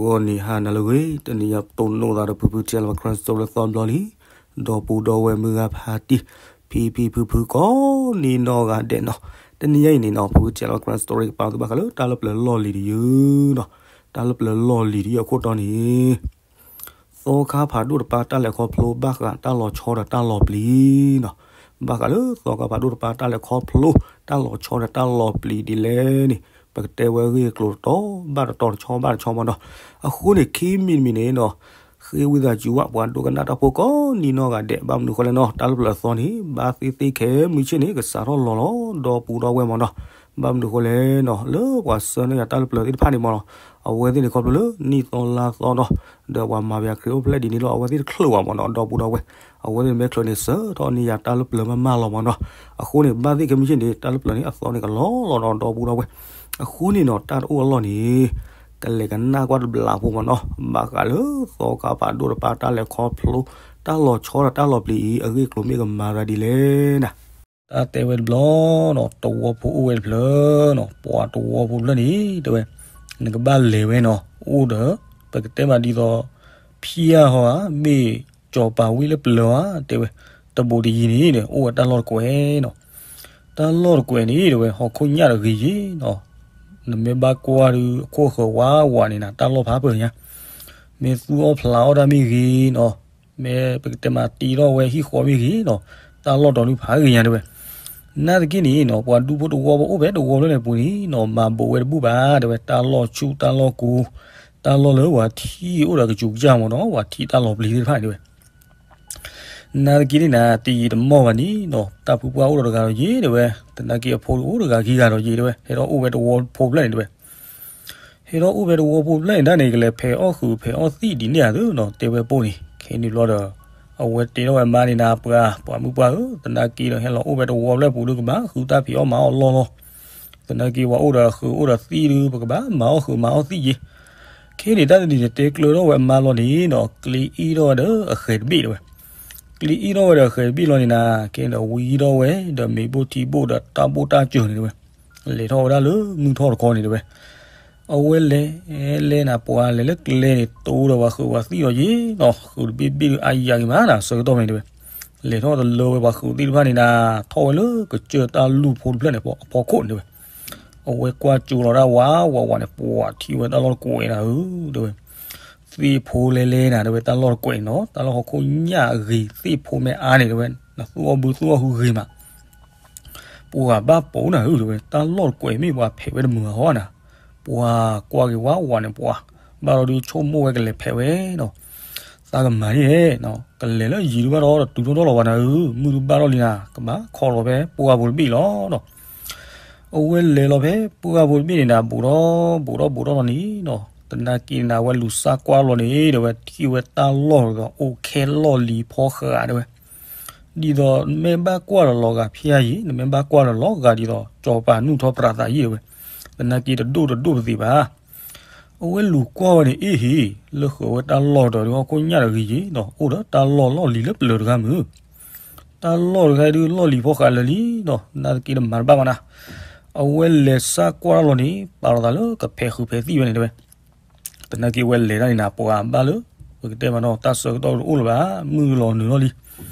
ဂီၤနံၤဟါနၤလၢအဂ့ၤ, တနံၤညါပတိၢ်နီၣ်သးဒီးဖုဖု Telegram Story သီဘျီလံ, ဒီပုၢ်ဒီဝဲၢ်မုၢ်ဂၤဖးတံၢ်, ဖံဖံဖုဖုကိးနံၤနီၢ်ဂၤဒဲးနီၤ, တနံၤညါအံၤန့ၣ်နီၤ ဖုဖု Telegram Story ကပာ်သုဘၣ်ဃးလၢတၢ်လၢပျၢၤလီၢ်လံၤတယုၢ်နီၤ, တၢ်လၢပျၢၤလီၢ်လံၤတယုၢ်အခိၣ်တီန့ၣ် သီခါဖးဒိၣ်တပၤတၢ်လဲၤခီဖျိဘၣ်ဃးတၢ်လီၤဆီဒီးတၢ်လီၤပျံၤနီၤ, ဘၣ်ဃးလၢသီခါဖးဒိၣ်တပၤတၢ်လဲၤခီဖျိ တၢ်လီၤဆီဒီးတၢ်လီၤပျံၤဒ်လဲၣ်န့ၣ် ပကတဲဝဲအဂ့ၢ်အကျိၤတတီၤဘၣ်တတီၤတဆီဘၣ်တဆီမးနီၤ, အဃိန့ၣ် ခံမံၤတမံၤန့ၣ်နီၤ ဃ့ဝံသးစူၤဘၣ်ပှၤဒိကနၣ်တၢ်ဖိကိးနံၤနီၢ်ဂၤဒဲး ဘၣ်မနုၤဃိလဲၣ်နီၤ တၢ်လၢပျၢၤအသီန့ၣ် ဘၣ်သ့ၣ်သ့ၣ်ခဲမုၢ်ဆ့ၣ်န့ၣ် ကစးထီၣ်လီၤလီၤ ဒီပုၢ်ဒီဝဲၢ်မးနီၤ, ဘၣ်မနုၤဃိလဲၣ်နီၤ လၢပှၤဆှၢန့ၢ်ယၤတၢ်လၢပျၢၤသ့ၣ်တဖၣ်န့ၣ်မးနီၤ, အဝဲသ့ၣ်န့ၣ်ခီဖျိလၢနံၣ်သီလါသီနီၤ, ဒီးပှၤမၤပယၤခရံာ်အိၣ်ဖျဲၣ်ဒ်န့ၣ်လီၤ အဝဲသ့ၣ်တချုးဘၣ်မးနီၤ ဒီပုၢ်ဒီဝဲၢ်, အဝဲသ့ၣ်န့ၣ်မ့ၢ်ချုးန့ၣ် စၢထီၣ်န့ၢ်ယၤတၢ်လၢပျၢၤမးမးလီၤမးနီၤ, အဃိန့ၣ် ဘၣ်သ့ၣ်ခဲမုၢ်ဆ့ၣ်န့ၣ် တၢ်လၢပျၢၤန့ၣ် အသီန့ၣ်ကလီၤလီၤဒီး ဒီပုၢ်ဒီဝဲၢ်, အဃိန့ၣ်နီၤ တၢ်တအိၣ်အလီၢ်န့ၣ် ကလဲၤကနၣ်ကွၢ်တဘျီဖိမးနီၤ ဘၣ်ဃးလၢသီခါဖးဒိၣ်တပၤတၢ်လဲၤခီဖျိ တၢ်လီၤဆီဒီးတၢ်လီၤပျံၤအံၤ အဂ့ၢ်အကျိၤမ့ၢ်ကမၤသးဒ်လဲၣ်နီၤ, တၢ်တဲဝဲတဘျီနီၤ သဝီဖိအိၣ်ဝဲတဖျၢၣ်နီၤ ပှၤသဝီဖိတဖျၢၣ်န့ၣ် တဲဝဲ နကဘၣ်လဲၤဝဲနီၤ အိၣ်ဒီး ပကတဲမးဒ်သိး ဖံးဧါဟီဧါ မ့ၢ်စီၤပၤဝံလၢပျၢၤဧါ တဲဝဲ, တဘူးတယံၤန့ၣ်ဒီး အိၣ်ဝဲတၢ်လီၢ်တကွဲးနီၤ, တၢ်လီၢ်တကွဲးန့ၣ် တဲဝဲ ဟီၣ်ခိၣ်ညၣ်တဂ့ၤယ့ၤနီၤ, နမ့ၢ်ဘၣ်ကွၢ်ဒီး အခိၣ်ဃၢၤဝးဝးန့ၣ်နၤ တၢ်လီၢ်ဖးပၢၢ်ညါ, မ့ၢ်သူၣ်အီၣ်ဖျးအီၣ်တၢ်မ့ၢ်ဂ့ၤနီၤ, မ့ၢ်ပကတဲမးတ့ထီၣ်ဝဲဟံၣ်ဃီမ့ၢ်ဂ့ၤနီၤ, တၢ်လီၢ်တီၤဒုဖးဂ့ၤညါတဲဝဲ, နာ်သက့န့ၣ်နီၤ ပှၤဒူဖိတဝီဖိအိၣ်ဖဲတဝီဖျၢၣ်န့ၣ်ပူၤန့ၣ်နီၤ မၤဘူးဝဲတဘူၣ်ဘၣ် တဲဝဲ တၢ်လီၢ်ဆူၣ်တၢ်လီၢ်ကိၤ, တၢ်လီၢ်လၢပှၤထံၣ်အိၣ်ဒီးကစူၤကစၢ်မးနီၤ ပှၤထံၣ်တၢ်လီၤပျံၤသ့ၣ်တဖၣ်န့ၣ်တဲဝဲ နာ်သက့န့ၣ်နၤ တယံာ်တမီၢ်ဘၣ်န့ၣ်နီၤ တၢ်ဖုပှၢ်အိၣ်ဒီးတဂၤဒီးယ့ၤတဲဝဲ, သနာ်က့အဖိအိၣ်တဂၤခံဂၤဒီးယ့ၤတဲဝဲ, ဟဲထီၣ်အိၣ်ဝဲတဝီဖိဖျၢၣ်န့ၣ်တဲဝဲ, ဟဲထီၣ်အိၣ်ဝဲတဝီဖိဖျၢၣ်န့ၣ်ဒၣ်န့ၣ် ကလဲၤဖဲးအီၣ်ဃုာ်ဖဲးအီၣ်သံၣ်ဒ်န့ၣ်ဧါသုနီၤ တဲဝဲပိၢ်န့ၣ် ခဲန့ၣ်ဘျီဒီး အဝဲတဲထီၣ်ဝဲမါန့ၣ်နၤ ပှၤ ပှၤမုၢ်ပှၢ်ဧၢ သနာ်က့ဒီး ဟဲလီၤအိၣ်ဝဲတဝီဖျၢၣ်ပူၤဒီး ကဘၣ်ဃုတၢ်ဖံးအီၣ်မၤအီၣ်လီၢ်လီၤ, သနာ်က့ပှၤအိၣ်ဒီးဃုာ်အိၣ်ဒီးသံၣ်ဒီး ပကဘၣ်မၤအီၣ်ဃုာ်မၤအီၣ်သံၣ်ယ့ၤ, ခဲန့ၣ်တၢ်တနံၤန့ၣ် တဲကျၢၤထီၣ်ဝဲအမါလီၤန့ၣ်နီၤ ကျ့အ့ၣ်ထီၣ်ဝဲဒီးအဃဲၤတဘ့ၣ်တဲဝဲ, ကျ့အ့ၣ်ထီၣ်ဝဲဒီးအဃဲၤတဘ့ၣ်လီၤန့ၣ်နၤ ခဲန့ၣ်ဒီးဝံထီၣ်ဝဲ ဒီးမ့ၤဘိၣ်ထံဘိၣ်ဒီးတၢ်ဘိၣ်တၢ်စၢၤန့ၣ်တဲဝဲ, လဲၤထီၣ်ဝဲဒၣ်လၢမုၢ်ထီၣ်တခီန့ၣ်တဲဝဲ, အဝဲလဲၤ လဲၤနၤ ပှၤလဲၤလၢကျဲန့ၣ် တိဒီးပှၤဃုာ်ပှၤသံၣ်ဒီးယ့ၤနီၤ ဃုာ်တဘ့ၣ်ဘ့ၣ်ဒီးအါယၤဂ့ၤမးနၤ ဆၢကတီၢ်ဖဲန့ၣ်တဲဝဲ, လဲၤထီၣ်တလၢဝဲပှၤဃုာ်သံၣ်တဖၣ်န့ၣ်နၤ ထီၣ်ဝဲလၢကစၢၢ်တၢ်လူၢ်ဖိတဖျၢၣ်န့ၣ် အဖီခိၣ်န့ၣ်တဲဝဲ, အဝဲကွၢ်ကၠိလီၤဒၣ်ဝးဝးဝးန့ၣ် ပှၤထံၣ်ဝဲတၢ်လီၢ်တကွဲးနၤဧၢ တဲဝဲ, သ့ၣ်ဖိလဲၤလဲၤနၤ တဲဝဲ တၢ်လီၢ်တကွဲးန့ၣ်နီၤ တၢ်လီၢ်ဟီၣ်ခိၣ်ညၣ်အဂ့ၤသ့ၣ်ဖိမ့ၢ်အါန့ၣ်တဲဝဲ နသူၣ်အီၣ်ဘုသူၣ်အီၣ်ဟုဂ့ၤမး ပှၤဘၣ်ပိာ်နၤဧၢ တဲဝဲ တၢ်လီၢ်တကွဲးမ့ၢ်ပှၤဖဲးဝဲတမုာ်အဟီနၤ, ပှၤကွၢ်က့ၤဝးဝးန့ၣ်ပှၤ, ဘၣ်ဒီးဒုးဆိကမိၣ်ဝဲကလဲၤဖဲးဝဲနီၤ, သးကမၤန့ၣ်နီၤ ကလဲၤလၢယံၤဒုးဘၣ်ဒီး တတုၤထီၣ်ထီၣ်လီၤဘၣ်နၤဧၢ မုၢ်ဒုးဘၣ်ထီၣ်လံနၤ ကဘၣ်ခီလီၤဖဲပှၢ်ဖိတဘ့ၣ်လီၤနီၤ, အဝဲလဲၤလီၤဖဲပှၢ်ဖိတဘ့ၣ်န့ၣ်နၤ ဘူးထီၣ်ဘူးထီၣ်ဘူးထီၣ်လီၤန့ၣ်နီၤ, သနာ်က့နၤ အဝဲလူၤစၢ်ကွၢ်လီၤန့ၣ် တဲဝဲ ထံၣ်ဝဲတၢ်လီၢ်ဒီး အိၣ်ခဲလီၢ်လံၤဖီဃးတဲဝဲ ဒ်သိးနမ့ၢ်ဘၣ်ကွၢ်ဒီးလီၤဂာ်ဖျါယံၤ နမ့ၢ်ဘၣ်ကွၢ်ဒီးလီၤဂာ်ဒ်သိး စီၤပၤနုာ်ထီၣ်ပြးသးယံၤတဲဝဲ, သနာ်က့တဒိၣ်တဒိၣ်ပသ့ၣ်ဘၣ်. အဝဲလူၤကွၢ်ဝဲန့ၣ် အ့ၣ်ဟ့ၣ် လၢဃုာ်ဝဲတၢ်လီၢ်ဒီး ဟီၣ်ခိၣ်ညၣ်တဂ့ၤယံၤနီၤ အိၣ်ဒီးတၢ်လီၢ်လီၢ်လံၤလၢပျၢၤတဂၤမုၢ် တၢ်လီၢ်တဂၤဒုးလီၢ်လံၤဖီဃးလၢာ်လံနီၤ နာ်သက့တမၤတဘၣ်ဘၣ်နၤ. အဝဲလဲၤစၢ်ကွၢ်တၢ်လီၢ်န့ၣ် ပာ်လီၤသးလၢကဖဲးဃုာ်ဖဲးသံၣ်ဝဲန့ၣ်တဲဝဲ သနာ်က့ဝဲလဲၤတၢ်န့ၣ်နၤ ပှၤဘၣ်လၢ ပကတဲမးနီၤ တၢ်ဆၢကတီၢ်တအိၣ်လၢၤဘၣ် မုၢ်လီၤနုာ်လီၤလံ.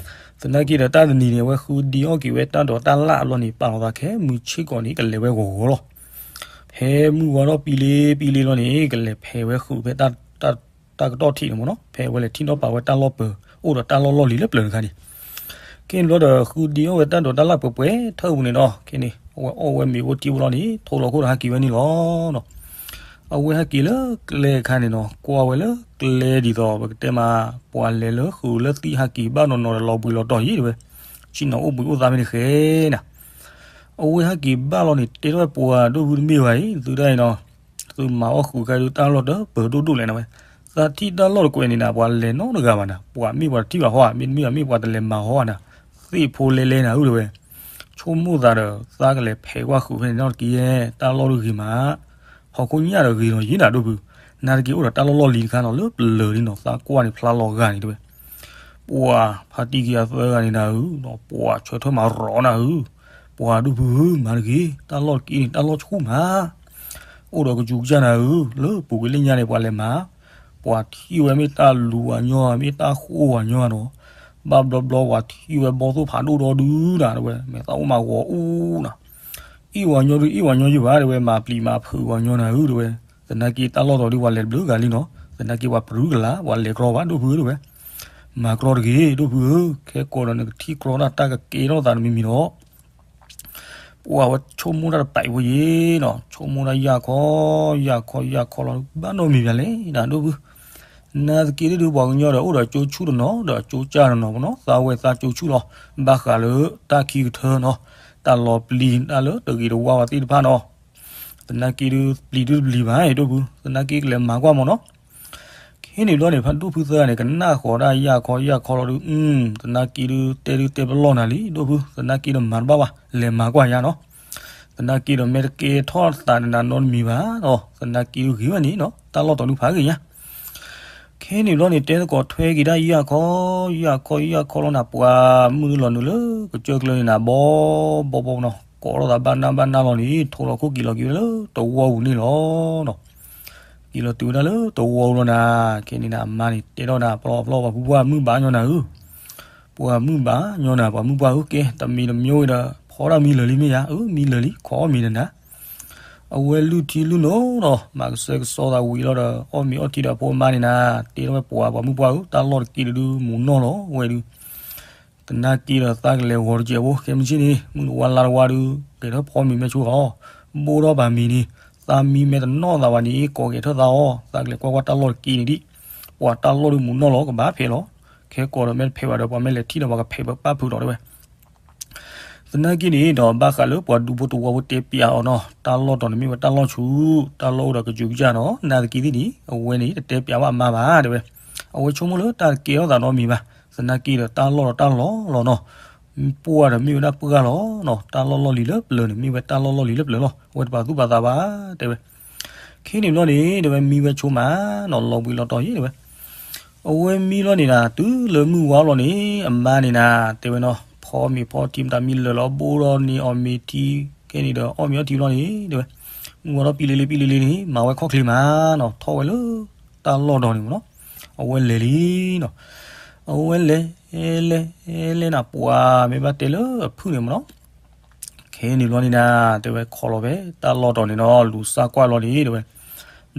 သနာ်က့ဒီးတၢ်တနံၤန့ၣ် အဝဲဃုဒံအီၣ်က့ၤဝဲတၢ်ဒိးတၢ်လၣ်အဘျီန့ၣ် ပာ်လီၤသးခဲမုၢ်ဆ့ၣ်ကီးန့ၣ် ကလဲၤဝဲဂီၤဂီၤလီၤ. ဖဲမုၢ်ဝါထီၣ်ပံလ့ပံလ့လီၤန့ၣ် ကလဲၤဖဲးဝဲဃုာ်ဖဲ တၢ်ကတီၢ်ထံးန့ၣ်မးနီၤ ဖဲအဝဲလဲၤထံၣ်နီၣ်ပာ်ဝဲတၢ်လီၢ်ပၢၤ အိၣ်ဒီးတၢ်လီၢ်လီၢ်လံၤလၢပျၢၤတခါန့ၣ် ခဲန့ၣ်ဘျီဒီး ဃုဒံအီၣ်ဝဲတၢ်ဒိးတၢ်လၣ်ပှဲၤပှဲၤထၢၣ်ပူၤန့ၣ်နီၤ ခဲန့ၣ် အဝဲအီၣ်ဝဲမ့ၤဖိထံဖိလီၤန့ၣ် ထိးလီၤခိၣ်ဒီးဟဲက့ၤဝဲန့ၣ်လီၤနီၤ. အဝဲဟဲက့ၤလၢကျဲအခါန့ၣ်နီၤ ကွၢ်ဝဲလၢကျဲဒ်သိး ပကတဲမး ပှၤလဲၤလၢဃုာ်လၢသံၣ်ဟးက့ၤဘၣ်နီၢ်နီၢ်ဒီးလီၤဘှံးလီၤတီၤယံၤတဲဝဲ ဆ့ၣ်နီၤအိၣ်ဘှံးအိၣ်သါမ့ၢ်တဃဲနၤ အဝဲဟဲက့ၤဘၣ်လီၤန့ၣ် တဲထီၣ်ဝဲပှၤဒိၣ်ဖုတမ့ၢ်ဝဲအံၤ သုတၢ်အံၤနီၤ သုမၤအီၣ်ဃုာ်ခါဒုး တၢ်လီၢ်တပၢၤဒိၣ်ဒိၣ်လဲၣ်နဝဲ, သးထံၣ်တၢ်လီၢ်တကွဲးန့ၣ်နၤ ပှၤလဲၤနီတဂၤဘၣ်နၤ ပှၤမ့ၢ်ပှၤတထံၣ်ဘၣ်ဟီဧါ မ့တမ့ၢ်ဘၣ်မ့ၢ်ပှၤတလဲၤမၤဟီဧါနၤ, သ့ၣ်ဖိလဲလဲနၤဧၢတဲဝဲ, ဆိကမိၣ်သးဒီး သးကလဲၤဖဲးကွၢ်ဃုာ်ဖဲန့ၣ်နီတက့ၢ်, တၢ်လီၢ်တဂ့ၤမး, ဟီၣ်ခိၣ်ညၣ်ဒီးဂ့ၤနီၤယံၤနၤဒိၣ်ဖု, နာ်သက့အိၣ်ဒီးတၢ်လီၢ်လီၢ်လံၤတခါနီၤ လၢပျၢၤလံနီၤ သးကွၢ်န့ၣ်ဖျါလီၤဂာ်န့ၣ်တဲဝဲ ပှၤဖါတံၢ်ခံဂၤသၢဂၤန့ၣ်နၤဧၢ, ပှၤဆၢထၢၣ်မၤရီနၤဧၢ, ပှၤဒိၣ်ဖုဧၢ မၤတဂ့ၤ, တၢ်လီၢ်တက့ၢ်န့ၣ် တၢ်လီၢ်ဆူၣ်မး, အိၣ်ဒီးကစူၤကစၢ်နၤဧၢ, လၢပူၤကွံာ်လၢညါန့ၣ် ပှၤလဲၤမၤ, ပှၤထံၣ်ဝဲမ့ၢ်တၢ်လူၤဝၤညီ မ့ၢ်တၢ်ဃိဝၤညီနီၤ, ဘၣ်ဘျီဘျီပှၤထံၣ်ဝဲဘီၣ်သိၣ်ဖးဒိၣ်ဒီဒုနၤ တဲဝဲ, မဲာ်သၣ်အိၣ်မးဂီၤအူနၤ, အ့ၣ်ဝၤညီဒု အ့ၣ်ဝၤညီယုာ်ဘၣ် တဲဝဲ, မၤပျံၤမၤဖုးဝၤညီနၤဧၢ တဲဝဲ, သနာ်က့တၢ်လီၢ်တီၤဒု ပှၤလဲၤတဘျုးဂၤလံနီၤ, သနာ်က့ပှၤပြူကလာ် ပှၤလဲၤကြီဘၣ်ဒိၣ်ဖုဧၢ တဲဝဲ, မၤကြီတဂ့ၤ ဒိၣ်ဖုဧၢ, ခဲကိာ်ဒီးနကထံၣ်ကြီတၢ် တၢ်ကကဲထီၣ်သးတမံၤမံၤဒီး ပှၤဝဲဆိကမိၣ်တၢ်တပာ်အံၤဖိယ့ၤနီၤ, ဆိကမိၣ်တၢ်ယၢ်ခီ ယၢ်ခီ ယၢ်ခီလီၤ ဘၣ်နီတမံၤဘၣ်လဲၣ် ဒိၣ်ဖု, နာ်သက့ဒု ပှၤကညီဒီးအိၣ်ဒီးကၠိဆူၣ်တနီၤ ဒီးကၠိကၢ်တနီၤနီၤ, သးဝဲသးကၠိဆူၣ်လီၤ, ဘၣ်ဃးလၢတၢ်ခံကထၢနီၤ, တၢ်လီၤပျံၤတၢ်လၢတဂ့ၤတဝါဝဲသ့ၣ်တဖၣ်နီၤ, သနာ်က့ဒု ပျံၤဒုတပျံၤဘၣ် ဒိၣ်ဖု, သနာ်က့ကလဲၤမၤကွၢ်မးနီၤ ခဲန့ၣ်ဘျီန့ၣ် ဖးဒိၣ်ဖုသၢဂၤန့ၣ် ကနၣ်ဃီၤတၢ်ယၢ်ခီယၢ်ခီလီၤဒု, သနာ်က့ဒု တဲဒုတဲပလီၢ်နၤလံ ဒိၣ်ဖု, သနာ်က့ဒီးမၤတဘၣ်ဘၣ် လဲၤမၤကွၢ်ယါနီၤ, သနာ်က့ဒီးမ့ၢ်တကဲထီၣ်သးနၤနီတမံၤဘၣ်နီၤ, သနာ်က့ဒုဂ့ၤဝဲန့ၣ်နီၤ တၢ်လီၢ်တီၤဒုဖးဂ့ၤညါ ခဲန့ၣ်ဘျီန့ၣ် တဲသကိးထွဲက့ၤတၢ်ယၢ်ခီ ယၢ်ခီ ယၢ်ခီလီၤနၤ, ပှၤမုၢ်ဒုလီၤနုာ်လၢကစၢၢ်ကျၢၤန့ၣ်နၤ ဘီဘီဘီနီၤ, ကိးထီၣ်သးဘၣ်နၢ်ဘၣ်နၢ်လီၤန့ၣ် ထိးလီၤခိၣ်က့ၤလီၤက့ၤဝဲလၢတဝီပူၤန့ၣ်လီၤနီၤ, က့ၤလီၤတုၤဝဲဒၣ်လၢတဝီပူၤလီၤနၤ, ခဲန့ၣ်နၤ အမါန့ၣ် တဲထီၣ်နၤ ပျီပျီပှၤဖုပှၢ်မုၢ်ဘၣ်ညီနၤဧၢ ပှၤမုၢ်ဘၣ်ညီနၤ ပှၤမုၢ်ပှၢ်ဧၢ, ကဲ တမံၤတမံၤဝံၤဒီး ဖီတၢ်မံလၢာ်လံမ့ၢ်ယါ, အၢ မံလၢာ်လံ ခိးအီၣ်မ့ၤနၤနၤ, အဝဲလုၢ်ထံလုၢ်နိနီၤ မၤကစဲကစီသးဝံၤလီၤဒီး အီၣ်မ့ၤအီထံဒီးဖိမါန့ၣ်နၤ, တဲထီၣ်ဝဲပှၤ ပှၤမုၢ်ပှၢ်ဧၢ, တၢ်လီၢ်တက့ၢ်ဒုး မူးနီၢ်လီၤဝဲဒုး သနာ်က့ဒီးသးကလဲၤဂီၤတစဲးဖိ ခဲမုၢ်ဆ့ၣ်န့ၣ် မုၢ်တဝါလါတဝါဒုး ကဲထီၣ်ဖီမ့ၤမ့ၢ်ဆိဃီ, ဘိၣ်ထီၣ်ဘၣ်မ့ၤန့ၣ် သးမံမ့ၢ်တနီၣ်သးဘၣ်န့ၣ် ကိးကဲထီၣ်သးအီၤ, သးကလဲၤကွၢ်ကွၢ်တၢ်လီၢ်တက့ၢ်န့ၣ်ဒံး, ပှၤတၢ်လီၢ်ဒုးမူးနီၢ်လီၤ ကဘၣ်ဖဲးလီၤ, ခဲကိးဒီးမ့ၢ်တဖဲးဘၣ်ဒီး ပှၤမ့ၢ်လဲၤထံၣ်ဒီးပှၤကဖဲးပပၣ်ဖုးဒီးတဲဝဲ သနာ်က့န့ၣ်ဒီး ဘၣ်ဃးလၢပှၤဒူဖိတဝီဖိတဲပျးအီၤနီၤ, တၢ်လီၢ်တီၤန့ၣ်မ့ၢ်ဝဲတၢ်လီၢ်ဆူၣ်, တၢ်လီၢ်အိၣ်ဒီးကစူၤကစၢ်နီၤ, နာ်သက့သ့ၣ်န့ၣ် အဝဲန့ၣ် တတဲပျးဘၣ်အမါဘၣ် တဲဝဲ, အဝဲဆိကမိၣ်လၢတၢ်တကဲထီၣ်သးနီတမံၤဘၣ်, သနာ်က့ဒီးတၢ်လီၢ်ဒီးတၢ်လီၢ်လီၤနီၤ, ပှၢ်ဒီးမ့ၢ်ဝဲဒၣ်ပှၢ်လီၤနီၤ, တၢ်လီၢ်လီၢ်လံၤလၢပျၢၤန့ၣ် မ့ၢ်ဝဲတၢ်လီၢ်လီၢ်လံၤလၢပျၢၤလီၤ, အဝဲတပာ်သူၣ်ပာ်သးဘၣ် တဲဝဲ ခဲန့ၣ်ဘျီန့ၣ် တဲဝဲမံဝဲဆိမးနီၤ, လီၤဘှံးလီၤတီၤယံၤ တဲဝဲ, အဝဲမံလီၤန့ၣ်နၤ တုၤလၢမုၢ်ဝါလီၤန့ၣ် အမါန့ၣ်နၤ တဲဝဲနီၤ, ဖီမ့ၤဖီထံမတၤမံလၢာ်လီၤ ဘိၣ်ထီၣ်န့ၢ်အီၤမ့ၤထံ, ခဲန့ၣ်ဒီးအီၣ်မ့ၤအီထံဘျီန့ၣ် တဲဝဲ, မုၢ်ဝါထီၣ်ပံလ့လ့ပံလ့လ့န့ၣ် မၤဝဲခီၣ်ချ့မးနီၤ, ထီၣ်ဝဲလၢတၢ်လီၢ်ဒီးန့ၣ်မးနီၤ, အဝဲလဲၤလံနီၤ, အဝဲလဲၤ လဲၤ လဲၤနၤ ပှၤမ့ၢ်ဘၣ်တဲလၢအဖုၣ်န့ၣ်မးနီၤ ခဲန့ၣ်ဘျီန့ၣ်နၤ တဲဝဲခီလီၤဖဲတၢ်လီၢ်တီၤန့ၣ်နီၤ, လူၤစၢ်ကွၢ်လီၤန့ၣ် တဲဝဲ,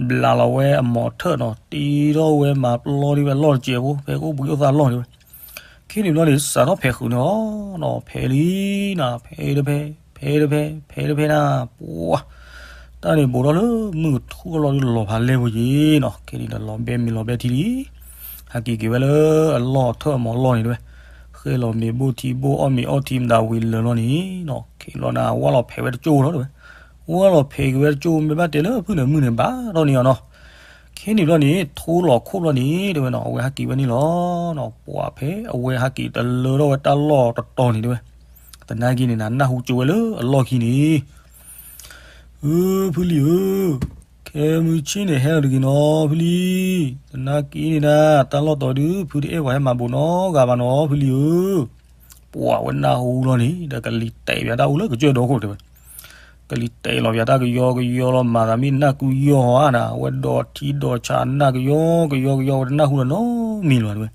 ဘျးလီၤဝဲအမီၤထၢၣ်နီၤ, တ့ထီၣ်ဝဲမၤပျီဒ်ဝဲအလီၢ်တစဲးဖိ ဖဲကအိၣ်ဘှံးအိၣ်သါလီၢ်န့ၣ်ဝဲ, ခဲန့ၣ်ဘျီန့ၣ် စးထီၣ်ဖဲးဃုာ်န့ၣ်လီၤနီၤ, ဖဲးလံနၤ ဖဲးတဖဲ ဖဲးတဖဲ ဖဲးတဖဲနၤ ပှၤ တၢ်န့ၣ်ဘူးထီၣ်လၢမုၢ်ကထူၣ်အလီၢ်ဒုးလီၤဖးလဲၢ်ဖိယံၤနီၤ, ခဲန့ၣ်ဒီးလီၤဘဲမ့ၤလီၤဘဲထံလံ ဟဲက့ၤက့ၤဝဲလၢအလီၢ်ထၢၣ်အမီၤလီၢ်န့ၣ်တဲဝဲ, ဃဲလီၤမ့ၤဘိၣ်ထံဘိၣ်အီၣ်မ့ၤအီထံမတၤဝံၤလၢာ်လီၤန့ၣ်နီၤ, ခဲလီၤနၤ ဝၢ်လီၤဖဲးဝဲတကၠိၢ်လီၤတဲဝဲ, ဝၢ်လီၤဖဲးက့ၤဝဲတကၠိၢ် မ့ၢ်ဘၣ်တဲလၢဖုၣ်န့ၣ်မုၢ်န့ၣ်ဘၣ်ထီၣ်န့ၢ်အီၤနီၤ, ခဲန့ၣ်ဘျီန့ၣ် ထိလီၤခိၣ်ဘျီန့ၣ် တဲဝဲနီၤ အဝဲဟဲက့ၤဝဲန့ၣ်လီၤနီၤ, ပှၤဖဲအဝဲဟဲက့ၤတလၢထီၣ်ဝဲတၢ်လီၢ်တတီၤန့ၣ်တဲဝဲ, သနာ်က့န့ၣ်နၤ နၢ်ဟူကၠိဝဲလၢအလီၢ်ခံန့ၣ် ဧၢ ဖုလံၤဧၢ, ခဲမုၢ်ဆ့ၣ်န့ၣ်ဟဲလီၤတဂ့ၤနီၤ ဖုလံၤ, သနာ်က့န့ၣ်နၤ တၢ်လီၢ်တီၤဒုး ဖုတအဲၣ်ပှၤဟဲမၤဘူးနီတဂၤဘၣ်နီၤ ဖုလံၤဧၢ, ပှၤဝဲနၢ်ဟူလီၤန့ၣ် ဒီးကလံၤတဲာ်ပၠးတၢ်အိၣ်လၢကစၢၢ်ဒီခိၣ်တဲဝဲ, ကလံၤတဲာ်လီၤပၠးတၢ်ကယီကယီလီၤ မၤသးမ့ၢ်နၢ်ကူယီၤဧါနၤ အဝဲဒီးထံဒီးဆးနၢ်ကယီကယီကယီ အဝဲတနၢ်ဟူဒီးနီတမံၤလီၤတဲဝဲ,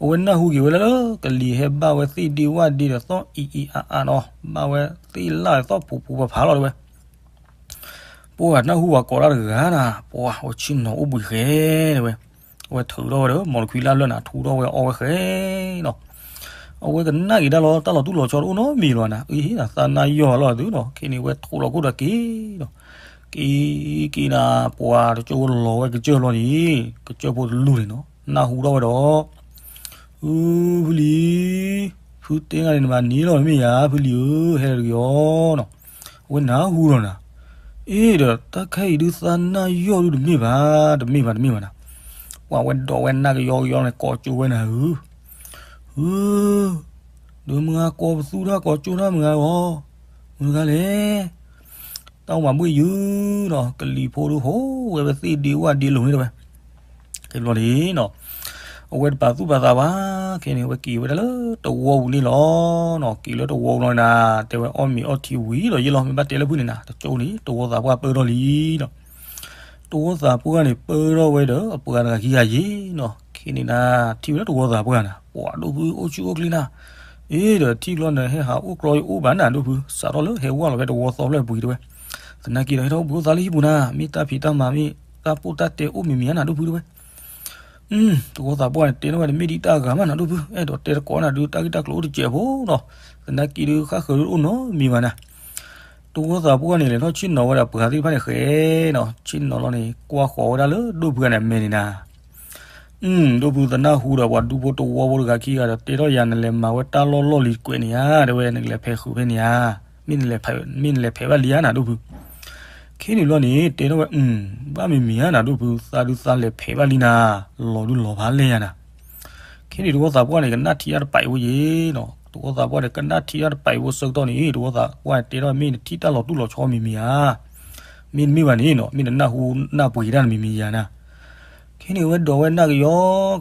အဝဲနၢ်ဟူက့ၤဝဲလၢ ကလံၤဟဲဘၣ်ဝဲသ့ၣ်ဒ့ဝၣ်ဒ့ဒီးသီၣ်အံၤအံၤအါအါနီၤ ဘၣ်ဝဲသ့ၣ်လၣ်ဒီးသီၣ်ဖူးဖူးဖးဖးလီၤတဲဝဲ, ပှၤနၢ်ဟူပှၤကိးတၢ်တဂၤနၤ ပှၤဝဲဆ့ၣ်နီၤအိၣ်ဘှံးဃဲတဲဝဲ, အဝဲထုးထီၣ်ဝဲဒီး မီၤတခွံလၢ်လၢာ်နၤ ထူထီၣ်ဝဲအီၣ်ဝဲဃဲနီၤ, အဝဲကနၣ်က့ၤတၢ်လီၤ တၢ်လီၤတူၢ်လီၤဆီတအိၣ်နီတမံၤလီၤနၤ အ့ သးနၢ်ယီၢ်လီၤသုနီၤ ခဲန့ၣ်ဝဲထိးလီၤခိၣ်ဒီးက့ၤဒီး က့ၤက့ၤနၤ ပှၤတကၠိၢ်ဝဲလီၤဝဲကစၢၢ်လီၤန့ၣ် ကစၢၢ်ဖိတလူၢ်န့ၣ်နီၤ နၢ်ဟူထီၣ်ဝဲဒီး ဧၢ ဖုလံၤ, ဖုတဲနၤန့ၣ် နဘၣ်န့ၣ်လီၤမ့ၢ်ယါ ဖုလံၤဧၢ, ဟဲလီၤတဂ့ၤအီၤနီၤ, အဝဲနၢ်ဟူလီၤနၤ, အ့ဒီး တၢ်ခဲအံၤဒုးသးနၢ်ယီၢ်ဒုးတမ့ၢ်ဘၣ်, တမ့ၢ်ဘၣ် တမ့ၢ်ဘၣ်နၤ, ပှၤဝဲဒိးဝဲနၢ်ကယီကယီန့ၣ် ကိးကၠိဝဲနၤဧၢ, ဧၢ ဒီးမုၢ်ဂၤကိးပသူတၢ်ကိးကၠိတၢ်မုၢ်ဂၤအီၤ, မုၢ်ဂၤလဲၣ် တၢ်အိၣ်မၤဘှ့ၣ်ယုာ်နီၤ, ကလံၤဖိဒုးဟိးဝဲ ဝဲသ့ၣ်ဒ့ဝၣ်ဒ့လိာ်န့ၣ်တဲဝဲ, ခဲဘျီန့ၣ်နီၤ, အဝဲတပာ်သူၣ်ပာ်သးဘၣ်, ခဲန့ၣ်ဝဲက့ၤဝဲဒၣ်လၢတဝီပူၤန့ၣ်လီၤနီၤ, က့ၤလၢတဝီပူၤလီၤနၤ, တဲဝဲအီၣ်မ့ၤအီထံဝံၤလီၤယ့ၢ်လီၤ, မ့ၢ်ဘၣ်တဲလၢဖုၣ်န့ၣ်နၤ, တကၠိန့ၣ် တဝီသးပှၢ်ပၢၢ်ထီၣ်လံနီၤ, တဝီသးပှၢ်န့ၣ် ပၢထီၣ်ဝဲဒီးအပှၤတဂၤခံဂၤယံၤနီၤ. ခဲန့ၣ်နၤ ထံၣ်ဝဲလၢတဝီသးပှၢ်နၤ ပှၤဒိၣ်ဖုအိၣ်ဆူၣ်အိၣ်ချ့နၤ, အ့ဒီးထံကျိနၢ်ဟဲဟးအိၣ်ကျီ ယအိၣ်ဘၣ်နၤဒိၣ်ဖု, စးထီၣ်လၢဟဲဝဲလီၤဝဲတဝီသီဖျၢၣ်ပှ့ၤတဲဝဲ. သနာ်က့ဒီး ဟဲထီၣ်အိၣ်ဘှံးအိၣ်သါလၢဟံၣ်ပူၤနၤ, မ့ၢ်တၢ်ဖံးတၢ်မၤမ့ၢ်တၢ်ပိၢ်တၢ်တဲအိၣ်မံၤမံၤဧါနၤဒိၣ်ဖုတဲဝဲ. တဝီသးပှၢ်န့ၣ် တဲထီၣ်ဝဲ တမ့ၢ်ဒ်တၢ်ဂၤမးနၤဒိၣ်ဖု, အဲၣ်ဒိးတဲတကိးနၤဒုး တၢ်ဂ့ၢ်တၢ်ကျိၤအိၣ်တစဲးဖိနီၤ. သနာ်က့ဒုး ဃၣ်ဃၢၤဒုးတအိၣ်နီတမံၤဘၣ်နၤ. တဝီသးပှၢ်န့ၣ် လဲၤထီၣ်ဆ့ၣ်နီၤဝဲဒၣ်ပှၤသ့ၣ်တဖၣ်န့ၣ်ဃဲနီၤ, ဆ့ၣ်နီၤလီၤန့ၣ် ကွၢ်ဃီၤဝဲဒၣ်လၢဒိၣ်ဖုဂၤန့ၣ်အမဲာ်န့ၣ်နၤ. ဒိၣ်ဖုသနၢ်ဟူဒီးပှၤဒူဖိတဝီဖိတဂၤခံဂၤဒီး တဲထီၣ်ယၤ နလဲၤမၤဝဲတၢ်လီၢ်လီၢ်လံၤကွဲးန့ၣ်ဧါ တဲဝဲ, နကလဲၤဖဲးဃုာ်ဖဲန့ၣ်ဧါ, မ့ၢ်နလဲၤဖဲးဘၣ်လံဧါနၤဒိၣ်ဖု. ခဲန့ၣ်ဘျီန့ၣ် တဲထီၣ်ဝဲ ဘၣ်မံၤမံၤဧါနၤဒိၣ်ဖု, သးဒုးသးလဲၤဖဲးဘၣ်လံနၤ, လီၤဒုးလီၤဖးလဲၢ်ယၤနၤ. ခဲန့ၣ်တဝီသးပှၢ်န့ၣ် ကနၣ်ထံတၢ်တပာ်အံၤဖိယံၤနီၤ, တဝီသးပှၢ်န့ၣ် ကနၣ်ထံတၢ်တပာ်အံၤဖိဆၢကတီၢ်န့ၣ် တဝီသးပှၢ်န့ၣ် တဲထီၣ်မ့ၢ်နထံၣ်တၢ်လီၤတူၢ်လီၤဆီမံၤမံၤဧါ, မ့တမ့ၢ်ဘၣ်န့ၣ်နီၤ မ့ၢ်နနၢ်ဟူနၢ်ပှ့ၤတၢ်တမံၤမံၤယၤနၤ. ခဲန့ၣ် အဝဲဒိးဝဲနၢ်ကယီ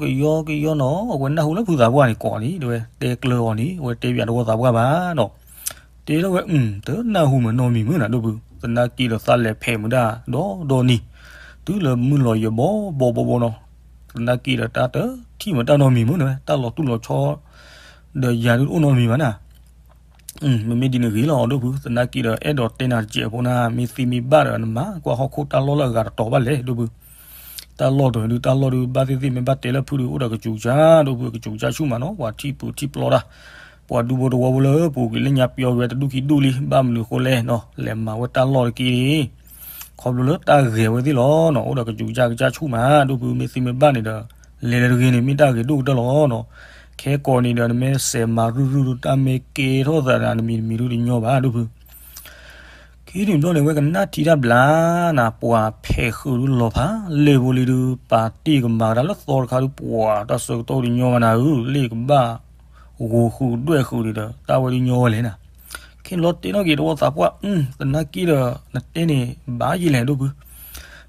ကယီကယီနီၤ, အဝဲနၢ်ဟူလၢဖုသးပှၢ်န့ၣ်ကိးန့ၣ် တဲဝဲတဲကျၢၤအီၤန့ၣ် အဝဲတဲပၠးတဝီသးပှၢ်ဘၣ်နီၤ. တဲထီၣ်ဝဲ တနၢ်ဟူမးနီတမံၤမးနၤဒိၣ်ဖု, သနာ်က့ဒီးသးလဲၤဖဲးမုာ်ဒၣ်ဒီဒီနံၤ, တုၤလၢမုၢ်လီၤယံၤဘီဘီဘီနီၤ. သနာ်က့ဒီးတၢ်တထံၣ်မးတၢ်နီတမံၤမးနၤ, တၢ်လီၤတူၢ်လီၤဆီ ဒီးယၤဒုးတအိၣ်နီတမံၤဘၣ်နၤ. မ့မ့ၢ်ဒ်န့ၣ်ဂ့ၤလီၤဒိၣ်ဖု, သနာ်က့ဒီးအဲၣ်ဒိးတဲနၤတစဲးဖိနၤ, မ့ၢ်သ့မ့ၢ်ဘၣ်ဒီး နမၤကွၢ်ဟီၣ်ခိၣ်တၢ်လီၢ်လၢအဂၤတတီၤဘၣ်လဲၣ်ဒိၣ်ဖု. တၢ်လီၢ်တဒုး တၢ်လီၢ်ဒုး ဘၣ်သ့ၣ်သ့ၣ်မ့ၢ်ဘၣ်တဲလၢဖုဒုး အိၣ်ဒီးကစူၤကစၢ်ဒိၣ်ဖု, ကစူၤကစၢ်ဆူၣ်မးနီၤ, ပှၤထံၣ်ပူၤထံၣ်ပျီတၢ်, ပှၤဒူဖိတဝီဖိလၢပူၤကွံာ်လၢညါပျီဝဲတဒူၣ်ခံဒူၣ်လံ, ဘၣ်မနုၤအဃိလဲၣ်နီၤ, လဲၤမၤဝဲတၢ်လီၢ်တက့ၢ် ခီဖျိလၢတၢ်ဂဲၤဝဲသ့ၣ်လီၤနီၤ, အိၣ်ဒီးကစူၤကစၢ်ကစၢ်ဆူၣ်မးဒိၣ်ဖု, မ့ၢ်သ့မ့ၢ်ဘၣ်န့ၣ်ဒီး လဲၤလဲၤတဂ့ၤန့ၣ် မ့ၢ်တၢ်ဂ့ၤဒိၣ်ကတၢၢ်လီၤနီၤ. ခဲကိးန့ၣ်ဒီး နမ့ၢ်စဲးမၤရုၢ်ရုၢ်ဒုး တၢ်မ့ၢ်ကဲထီၣ်သးနၤ နမံၤတမံၤဒုးတညီဘၣ်ဒိၣ်ဖု. ခဲန့ၣ်ဘျီန့ၣ် အဝဲကနၣ်ထံတၢ်ဘျါနၤ, ပှၤဖဲးဃုာ်ဒုးလီၤဖးလဲၢ်ဖိလံဒုး ပာ်တ့ၢ်ကမၤကဒါလၢသီတခါဒုး ပှၤတၢ်ဆၢကတီၢ်ဒုးညီဘၣ်နၤဧၢ, လ့ၣ်ကဘၣ်ဂိၤဃုာ်ဒွဲၣ်ဃုာ်ဒံးဒီး တၢ်ဝဲဒုးညီဝဲလဲၣ်နၤ. ခဲန့ၣ်လီၤတဲနီၣ်က့ၤတဝီသးပှၢ်, သနာ်က့ဒီး နတဲန့ၣ်ဘၣ်ယံာ်လဲၣ်ဒိၣ်ဖု,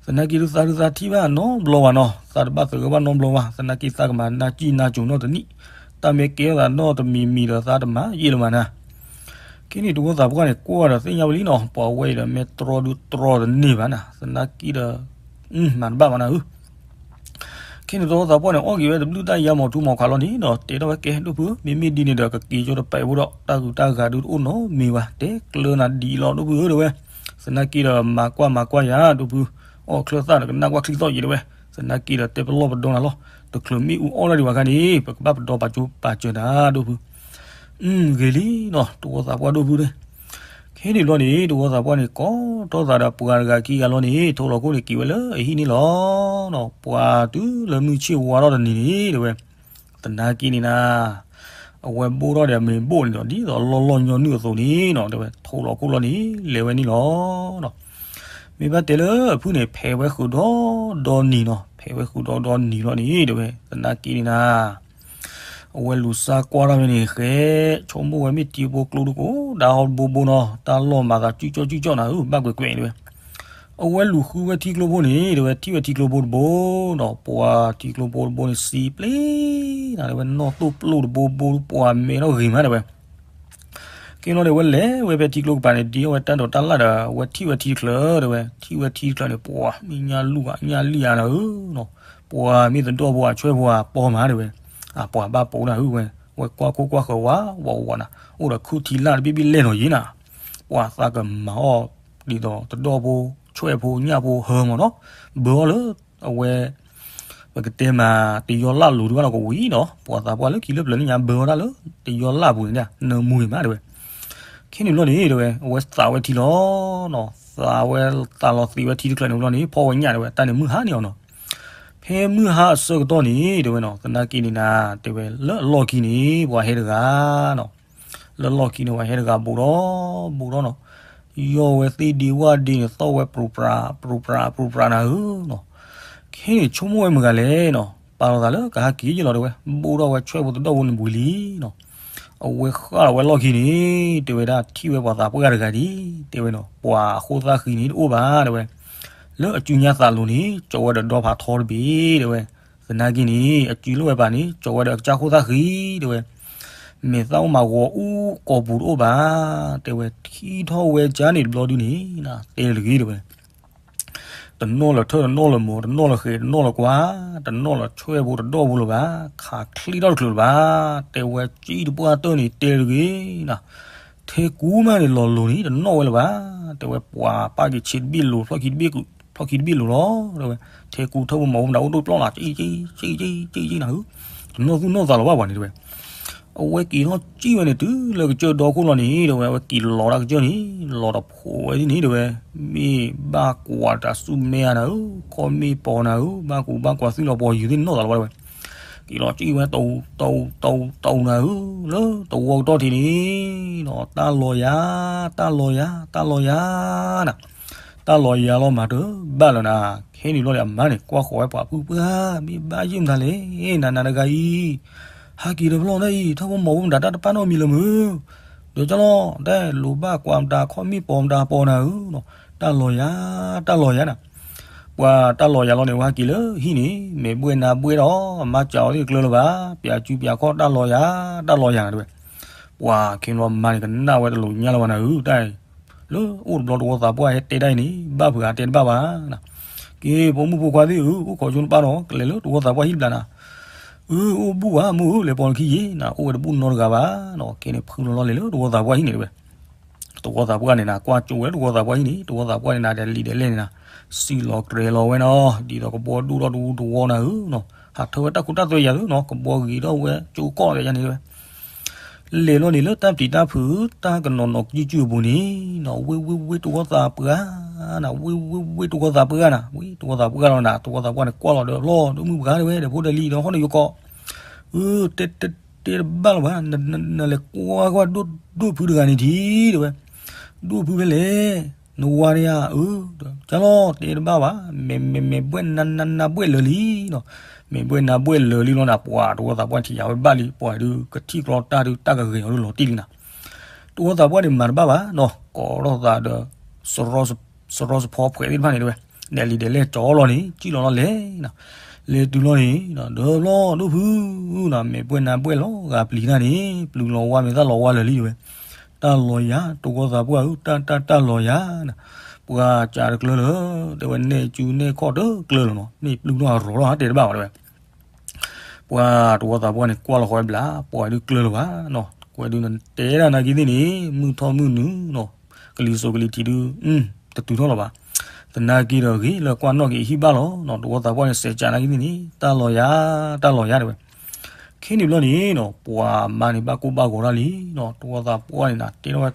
သနာ်က့ဒုးသးဒုးသးထံၣ်ဘၣ်နီတဘျီဘၣ်နီၤ, သးတဘၣ်သဂၢၢ်ဘၣ်နီတဘျီဘၣ်, သနာ်က့သးကမၤနၢ်စံၣ်နၢ်စိၤနီတနံၣ်, တၢ်မ့ၢ်ကဲထီၣ်သးနီတမံၤမံၤဒီး သးတမၤယံာ်လၢၤမးနၤ. ခဲန့ၣ်တဝီသးပှၢ်န့ၣ် ကွၢ်ဒီးသ့ၣ်ညါဝဲလံနီၤ, ပှၤဝဲအံၤဒီး မ့ၢ်တြီဒုးတြီတန့ၢ်ဘၣ်နၤ, သနာ်က့ဒီး မၤတဘၣ်ဘၣ်နၤဧၢ. ခဲန့ၣ်တဝီသးပှၢ်န့ၣ် အီၣ်က့ၤဝဲတဘျုးတၢ်ယါမီၤထူမီၤခးလီၤန့ၣ်နီၤ, တဲထီၣ်ဝဲကဲဒိၣ်ဖု, မ့မ့ၢ်ဒ်န့ၣ်ဒီး ကက့ၤကၠီတပာ်အံၤဖိဒီး တၢ်ဂုၤတၢ်ဂၤဒုးတအိၣ်နီတမံၤဘၣ်, တဲကျၢၤနၤဒ်အံၤလီၤဒိၣ်ဖုဧၢတဲဝဲ. သနာ်က့ဒီး မၤကွၢ်မၤကွၢ်ယၤဒိၣ်ဖု, အီၣ်ချၢသၣ်ဒီးကနၣ်ကွၢ်ချံသီၣ်ယံၤတဲဝဲ. သနာ်က့ဒီး တဲပလီၢ်ပဒီနၤလီၤ, တချုးမ့ၣ်အူအီၣ်ဒၣ်ဒံးဘၣ်အခါန့ၣ် ပကဘၣ်ပဒီပာ်ကၠိပာ်စၢၤနၤဒိၣ်ဖု. ဂ့ၤလံနီၤ တဝီသးပှၢ်ဒိၣ်ဖုန့ၣ်. ခဲန့ၣ်ဘျီန့ၣ် တဝီသးပှၢ်န့ၣ် ကိးထီၣ်သးဒီးပှၤတဂၤခံဂၤလီၤန့ၣ် ထိးလီၤခိၣ်န့ၣ်က့ၤဝဲလၢအဟံၣ်န့ၣ်လီၤ. ပှၤတုၤလၢမုၢ်ဆ့ၣ်ဝါထီၣ်တနံၤန့ၣ်တဲဝဲ, သနာ်က့န့ၣ်နၤ အဝဲဘိၣ်ထီၣ်ဒီးအမ့ၤဘိၣ်န့ၣ်ဒီး ဒ်သိးလီၢ်လီၢ်ညီနုၢ်အသိးန့ၣ်နီၤ တဲဝဲ ထိးလီၤခိၣ်လီၤန့ၣ် လဲၤဝဲန့ၣ်လီၤ. မ့ၢ်ဘၣ်တဲလၢအဖုန့ၣ် ဖဲးဝဲဃုာ်ဒီဒီနံၤနီၤ, ဖဲးဝဲဃုာ်ဒီဒီနံၤလီၤန့ၣ်တဲဝဲ သနာ်က့န့ၣ်နၤ အဝဲလူၤစါကွၢ်ထီၣ်ဖဲန့ၣ်ဃဲ, ဆိကမိၣ်ဝဲမ့ၢ်ထံဖိကျိဒိၣ်ကိးဒၣ်ဟီၣ်တဘိဘိနီၤ, တၢ်လီၢ်မၤသးစုကၠီစုကၠီနၤဧၢ, ဘၣ်ကွဲးကွဲးတဲဝဲ. အဝဲလူၤဃုဝဲထံကျိဖိန့ၣ် တဲဝဲ ထံၣ်ဝဲထံကျိဖိတဘိနီၤ, ပှၤထံကျိဖိတဘိန့ၣ် စံပျ့ၤနၤ တဲဝဲ နီၣ်သိၣ်ပျိၣ်တဘိဘိ ပှၤမဲထီၣ်ဂ့ၤမး တဲဝဲ. ကဲလီၤဒီး အဝဲလဲၤဝဲဖဲထံကျိကပၤန့ၣ် ဒ်အဝဲတၢ်ဒိးတၢ်လၣ်ဒီး အဝဲထံၣ်ဝဲထံတချၢ တဲဝဲ, ထံၣ်ဝဲထံတချၢန့ၣ် ပှၤမ့ၢ်ညၣ်လူၢ်ဧါ ညၣ်လံၣ်ဧါနၤဧၢနီၤ, ပှၤမ့ၢ်သဒီၣ်ဖိဧါ ဆွဲၣ်ဖိဧါ ပီမး တဲဝဲ, အပှၤဘၣ်ပိာ်နၤဧၢဝဲ, ဝဲကွၢ်ခိၣ်ကွၢ်ဃၢၤဝးဝးဝးနၤ, အိၣ်ဒီးခုၣ်ထံလၣ်တဘ့ၣ်ဘ့ၣ်လဲၣ်နီၤယံၤနၤ, ပှၤသးကမၤအီၣ်ဒ်သိးသဒီၣ်ဖိ ဆွဲၣ်ဖိ ညၣ်ဖိဟၢမးနီၤ, ဘၢအီၣ်လၢ အဝဲ ပကတဲမး တယီလၣ်လိၤဒံးဘၣ်နီၤ ကဝံၤနီၤ, ပှၤသးပှၢ်လၢခံလၢပျၢၤလၢညါ ဘၢအီၣ်တၢ်လၢ တယီလၣ်ပူၤန့ၣ် နၢမူဂ့ၤမး တဲဝဲ. ခဲန့ၣ်ဘျီန့ၣ် တဲဝဲ အဝဲသးဝဲထံလီၤနီၤ, သးဝဲသးလီၤသံးဝဲထံတချၢန့ၣ်ဘျီန့ၣ် ဖီၣ်ဝဲညၣ် တဲဝဲ တၢ်န့ၣ်မုၢ်ဟါန့ၣ်အီၤနီၤ. ဖဲမုၢ်ဟါအဆၢကတီၢ်န့ၣ် တဲဝဲနီၤ သနာ်က့န့ၣ်နၤ တဲဝဲ လၢအလီၢ်ခံန့ၣ် ပှၤဟဲတဂၤနီၤ, လၢလီၢ်ခံန့ၣ် ပှၤဟဲတဂၤဘူးဒီး ဘူးဒီးနီၤ, ယီၢ်ဝဲသ့ၣ်ဒ့ဝၣ်ဒ့န့ၣ် သီၣ်ဝဲပြူၤပြၤ ပြူၤပြၤ ပြူၤပြၤနၤဧၢနီၤ. ခဲန့ၣ်ဆိကမိၣ်ဝဲမုၢ်ဂၤလဲၣ်နီၤ, ပာ်လီၤသးလၢကဟဲက့ၤယ့ၣ်လီၤ တဲဝဲ, ဘူးထီၣ်ဝဲဆွဲၣ်ဖိသဒီၣ်ဖိန့ၣ်ဝံၤလံနီၤ. အဝဲဃၣ်လီၤဝဲလီၢ်ခံန့ၣ် တဲဝဲဒၣ် ထံၣ်ဝဲပှၤသးပှၢ်တဂၤဒံး တဲဝဲနီၤ, ပှၤအဃိသၣ်ဃံန့ၣ်တအိၣ်ဘၣ် တဲဝဲ, လၢအစုညါသးလိၤန့ၣ် ကၠီဝဲဒီးဒီဖးထီတဘ့ၣ် တဲဝဲ, သနာ်က့န့ၣ် အစုလိၣ်ဝဲပာ်န့ၣ် ကၠီဝဲဒီးအကစၢ်ဃိသၣ်ဃံ တဲဝဲ, မဲာ်သၣ်အိၣ်မးဂီၤအူကိာ်ပူၤတအိၣ်ဘၣ် တဲဝဲ, ထံၣ်ထီၣ်ဝဲကၠါန့ၣ်တဘျီဒုန့ၣ် တဲတဂ့ၤ တဲဝဲ. တနီၣ်လၢၤထၢၣ် တနီၣ်လၢၤမိၢ် တနီၣ်လၢၤဃဲၤ တနီၣ်လၢၤကွၢ် တနီၣ်လၢၤဆွဲၣ်ဖိတဒီၣ်ဖိလၢၤဘၣ်, ခးချ့ထီၣ်တချုးလၢၤဘၣ်. တဲဝဲကၠံတပှၢ်တၢၢ်န့ၣ် တဲတဂ့ၤနၤ, ထဲကူမးန့ၣ် လီၤလိၤန့ၣ် တနီၣ်ဝဲလၢၤဘၣ်. တဲဝဲပှၤပာ်က့ၤဆ့တဘ့ၣ်လိၤ ဖျီၣ်ခံတဘ့ၣ်လိၤလီၤ. တဲဝဲ ထဲကူထၢၣ်ဖိမီၤဖိမတၤအိၣ်ဒိၣ်ပျီၣ်နၤ ကၠံကၠံကၠံကၠံကၠံနၤဧၢ, တနီၣ်သူၣ်နီၣ်သးလၢၤဘၣ်ပှၤန့ၣ် တဲဝဲ အဝဲက့ၤထီၣ်ကၠံဝဲန့ၣ် တုၤလၢကစၢၢ်ဒီခိၣ်လီၤန့ၣ် တဲဝဲ အဝဲက့ၤလီၤတၢ်ကစၢၢ်န့ၣ် လီၤတဖိးဝဲဒ်န့ၣ် တဲဝဲ, မ့ၢ်ဘၣ်ကွၢ်တၢ်ဆူၣ်မဲအနၤဧၢ, ခီၣ်မ့ၢ်ပီၤနၤဧၢ, ဘၣ်ကူဘၣ်ကွၢ်သွံၣ်လီၤပီၤယုာ်သ့ၣ်နီၣ်သးလၢၤဘၣ် တဲဝဲ. က့ၤလီၤကၠံဝဲ တအူတအူတအူတအူနၤဧၢ, လၢတဝီကတီၢ်ထံးန့ၣ် တၢ်လီၤယၤ တၢ်လီၤယၤ တၢ်လီၤယၤနၤ, တၢ်လီၤယၤလီၤမၤတဘၣ်လၢၤနၤ. ခဲန့ၣ်ဘျီန့ၣ် အမါန့ၣ် ကွၢ်ဃီၤဝဲပှၤဖုပှၢ် မ့ၢ်ဘၣ်ယုၢ်မတၤလဲၣ် နၤနၤတဂၤအံၤ ဟးက့ၤဒီးဖျီၣ်ဒၣ်အံၤ ထၢၣ်ဖိမီၤဖိမတၤတၢ်တပာ်နီၣ်မံၤလၢၤမုၢ်, ဒီးကၠီလီၤ တၢ်လိၤဘၣ်ကွၢ်မတၤ ခီၣ်မ့ၢ်ပီၤမတၤပီၤနၤဧၢ, တၢ်လီၤယၤ တၢ်လီၤယၤနၤ. ပှၤတၢ်လီၤယၤလီၤန့ၣ် ဝဲဟဲက့ၤလၢဟံၣ်န့ၣ် မဲာ်ဘှဲၣ်နါဘှဲၣ်ဒီး အမါစံးအီၤသ့ၣ်တကျၢၤလၢၤဘၣ်, ပၠးစုပၠးခီၣ် တၢ်လီၤယၤ တၢ်လီၤယၤနၤ တဲဝဲ. ပှၤခဲန့ၣ်ဘျီမါန့ၣ် ကနၣ်ဝဲတလိၤညါလၢၤဘၣ်နၤဧၢ, တၢ်အံၤ လၢအိၣ်တဘျီတဝီသးပှၢ်ဟဲတဲဒၣ်အံၤန့ၣ် ဘၣ်ဖုးဂၤတဲတဘၣ်ဘၣ်နၤ. က့ၤဖိမုၣ်ဖိခွါသ့ၣ်ဧၢ, အိၣ်ခိးဆိနပၢ်ဒီး ကလဲၤလၢတဝီသးပှၢ်ဟံၣ်တဘျီနၤ. အၢ အိၣ်ဘူၣ်ဘၣ်မိၢ်ဧၢ, လဲၤပိာ်နခံယ့ၣ်နၤ, အိၣ်ဝဲတဘူၣ်နီတဂၤဘၣ်နၤ. ခဲန့ၣ်ဖုလီၤလီၤလဲၤလၢတဝီသးပှၢ်ဟံၣ်န့ၣ် တဲဝဲ. တဝီသးပှၢ်န့ၣ်နၤ ကွၢ်ကၠိဝဲတဝီသးပှၢ်ဟံၣ်န့ၣ် တဝီသးပှၢ်န့ၣ်နၤ ဒဲးလံာ်ဒဲးလဲၣ်န့ၣ်နၤ စံၣ်လီၤတြဲၤလီၤဝဲနီၤ, ဒ်သိးကဘီဒိၣ်ထီၣ်တဝူတဝီနၤဧၢနီၤ, ဟးထၢဝဲတၢ်ခိတၢ်သွဲယၤဧၢနီၤ, ကဘီဂ့ၤထီၣ်ဝဲကၠိကီၢ်ယၤန့ၣ်ဝဲ လဲၤလီၤန့ၣ်လၢတၢ်ပျံၤတၢ်ဖုး တၢ်ကနီၤနီၤကၠူၣ်ကၠူၣ်အပူၤန့ၣ်နီၤ, ဝ့ၢ်ဝ့ၢ်ဝ့ၢ်တဝီသးပှၢ်နၤ, ဝ့ၢ်ဝ့ၢ်ဝ့ၢ်တဝီသးပှၢ်နၤ, ဝ့ၢ်တဝီသးပှၢ်လီၤနၤ, တဝီသးပှၢ်န့ၣ်ကွၢ်လီၤဒီးဖျီၣ် ဒိၣ်မုၢ်ပှၢ်တဲဝဲ ဒီးဖိဒီးလံၤဒီးဟီၣ်ဒီးယိၤကီး, အၢ တဲတဲတဘၣ်လၢၤဘၣ်, နလဲၤကွၢ်ကွၢ်ဒိၣ်ဒိၣ်ဖုတဂၤန့ၣ်ထံၣ် တဲဝဲ, ဒိၣ်ဖုဖဲလဲၣ်, နဝၤန့ၣ်ဧါ, အၢ ကၢ်လီၤ တဲတဘၣ်ဘၣ်, မဲာ်မဲာ်မဲာ်ဘှဲၣ်နါနါနါဘှဲၣ်လၢာ်လံနီၤ, မဲာ်ဘှဲၣ်နါဘှဲၣ်လၢာ်လံလီၤနၤ, ပှၤတဝီသးပှၢ်ထံၣ်ယၤဝဲဘၣ်လံ, ပှၤဒုးကထံၣ်ကျီတၢ်ဒုးတၢ်ကဂဲၤအီၤဒုးလီၤတံၢ်လံနၤ, တဝီသးပှၢ်န့ၣ်မၤတဘၣ်ဘၣ်နီၤ, ကိးထီၣ်သးဒီး စရီစဖီဖှဲးသ့ၣ်တဖၣ်န့ၣ်တဲဝဲ, ဒဲးလံာ်ဒဲးလဲၣ်ကၠီလီၤန့ၣ် ကံၣ်လီၤလီၤလဲၣ်နၤ, လဲၤတုၤလီၤန့ၣ် ဒီးဖျီၣ်ဒိၣ်ဖုနၤ, မဲာ်ဘှဲၣ်နါဘှဲၣ်လီၤဂာ်ပျံၤတၢ်န့ၣ် ပျုၤလီၤဝါမ့ၢ်သၣ်လီၤဝါလၢာ်လံတဲဝဲ, တၢ်လီၤယၤ တဝီသးပှၢ်ဧၢ, တၢ်တၢ်တၢ်လီၤယၤနၤ, ပှၤစံးတကျၢၤလၢၤ တဲဝဲနဲၣ်စုနဲၣ်ခီၣ်တကျၢၤလီၤနီၤ, မ့ၢ်ပျုၤနီၢ်အရီၤထီၣ်တဲတဘၣ်ဘၣ်တဲဝဲ ပှၤတဝီသးပှၢ်န့ၣ် ကွၢ်လီၤဃီဝဲဘျး, ပှၤဒုးကျၢၤလၢၤဘၣ်နီၤ, ကွဲဒုးနတဲဒၣ်နာ်က့သ့ၣ်န့ၣ် မုၢ်ထီၣ်မုၢ်နုာ်နီၤ, ကလံၤစိးကလံၤထံးဒုး တတုၤထီၣ်လၢၤဘၣ်, သနာ်က့ဒီးဂ့ၤလၢကွၢ်နီၣ်က့ၤအဟံၣ်ဘၣ်လီၤနီၤ, တဝီသးပှၢ်န့ၣ် စဲးကးနာ်က့သ့ၣ်န့ၣ် တၢ်လီၤယၤ တၢ်လီၤယၤတဲဝဲ, ခဲန့ၣ်ဘျီန့ၣ်နီၤ ပှၤမါန့ၣ်ဘၣ်ကိၢ်ဘၣ်ဂီၤတၢ်လံနီၤ, တဝီသးပှၢ်န့ၣ်နၤ တဲထီၣ်ဝဲ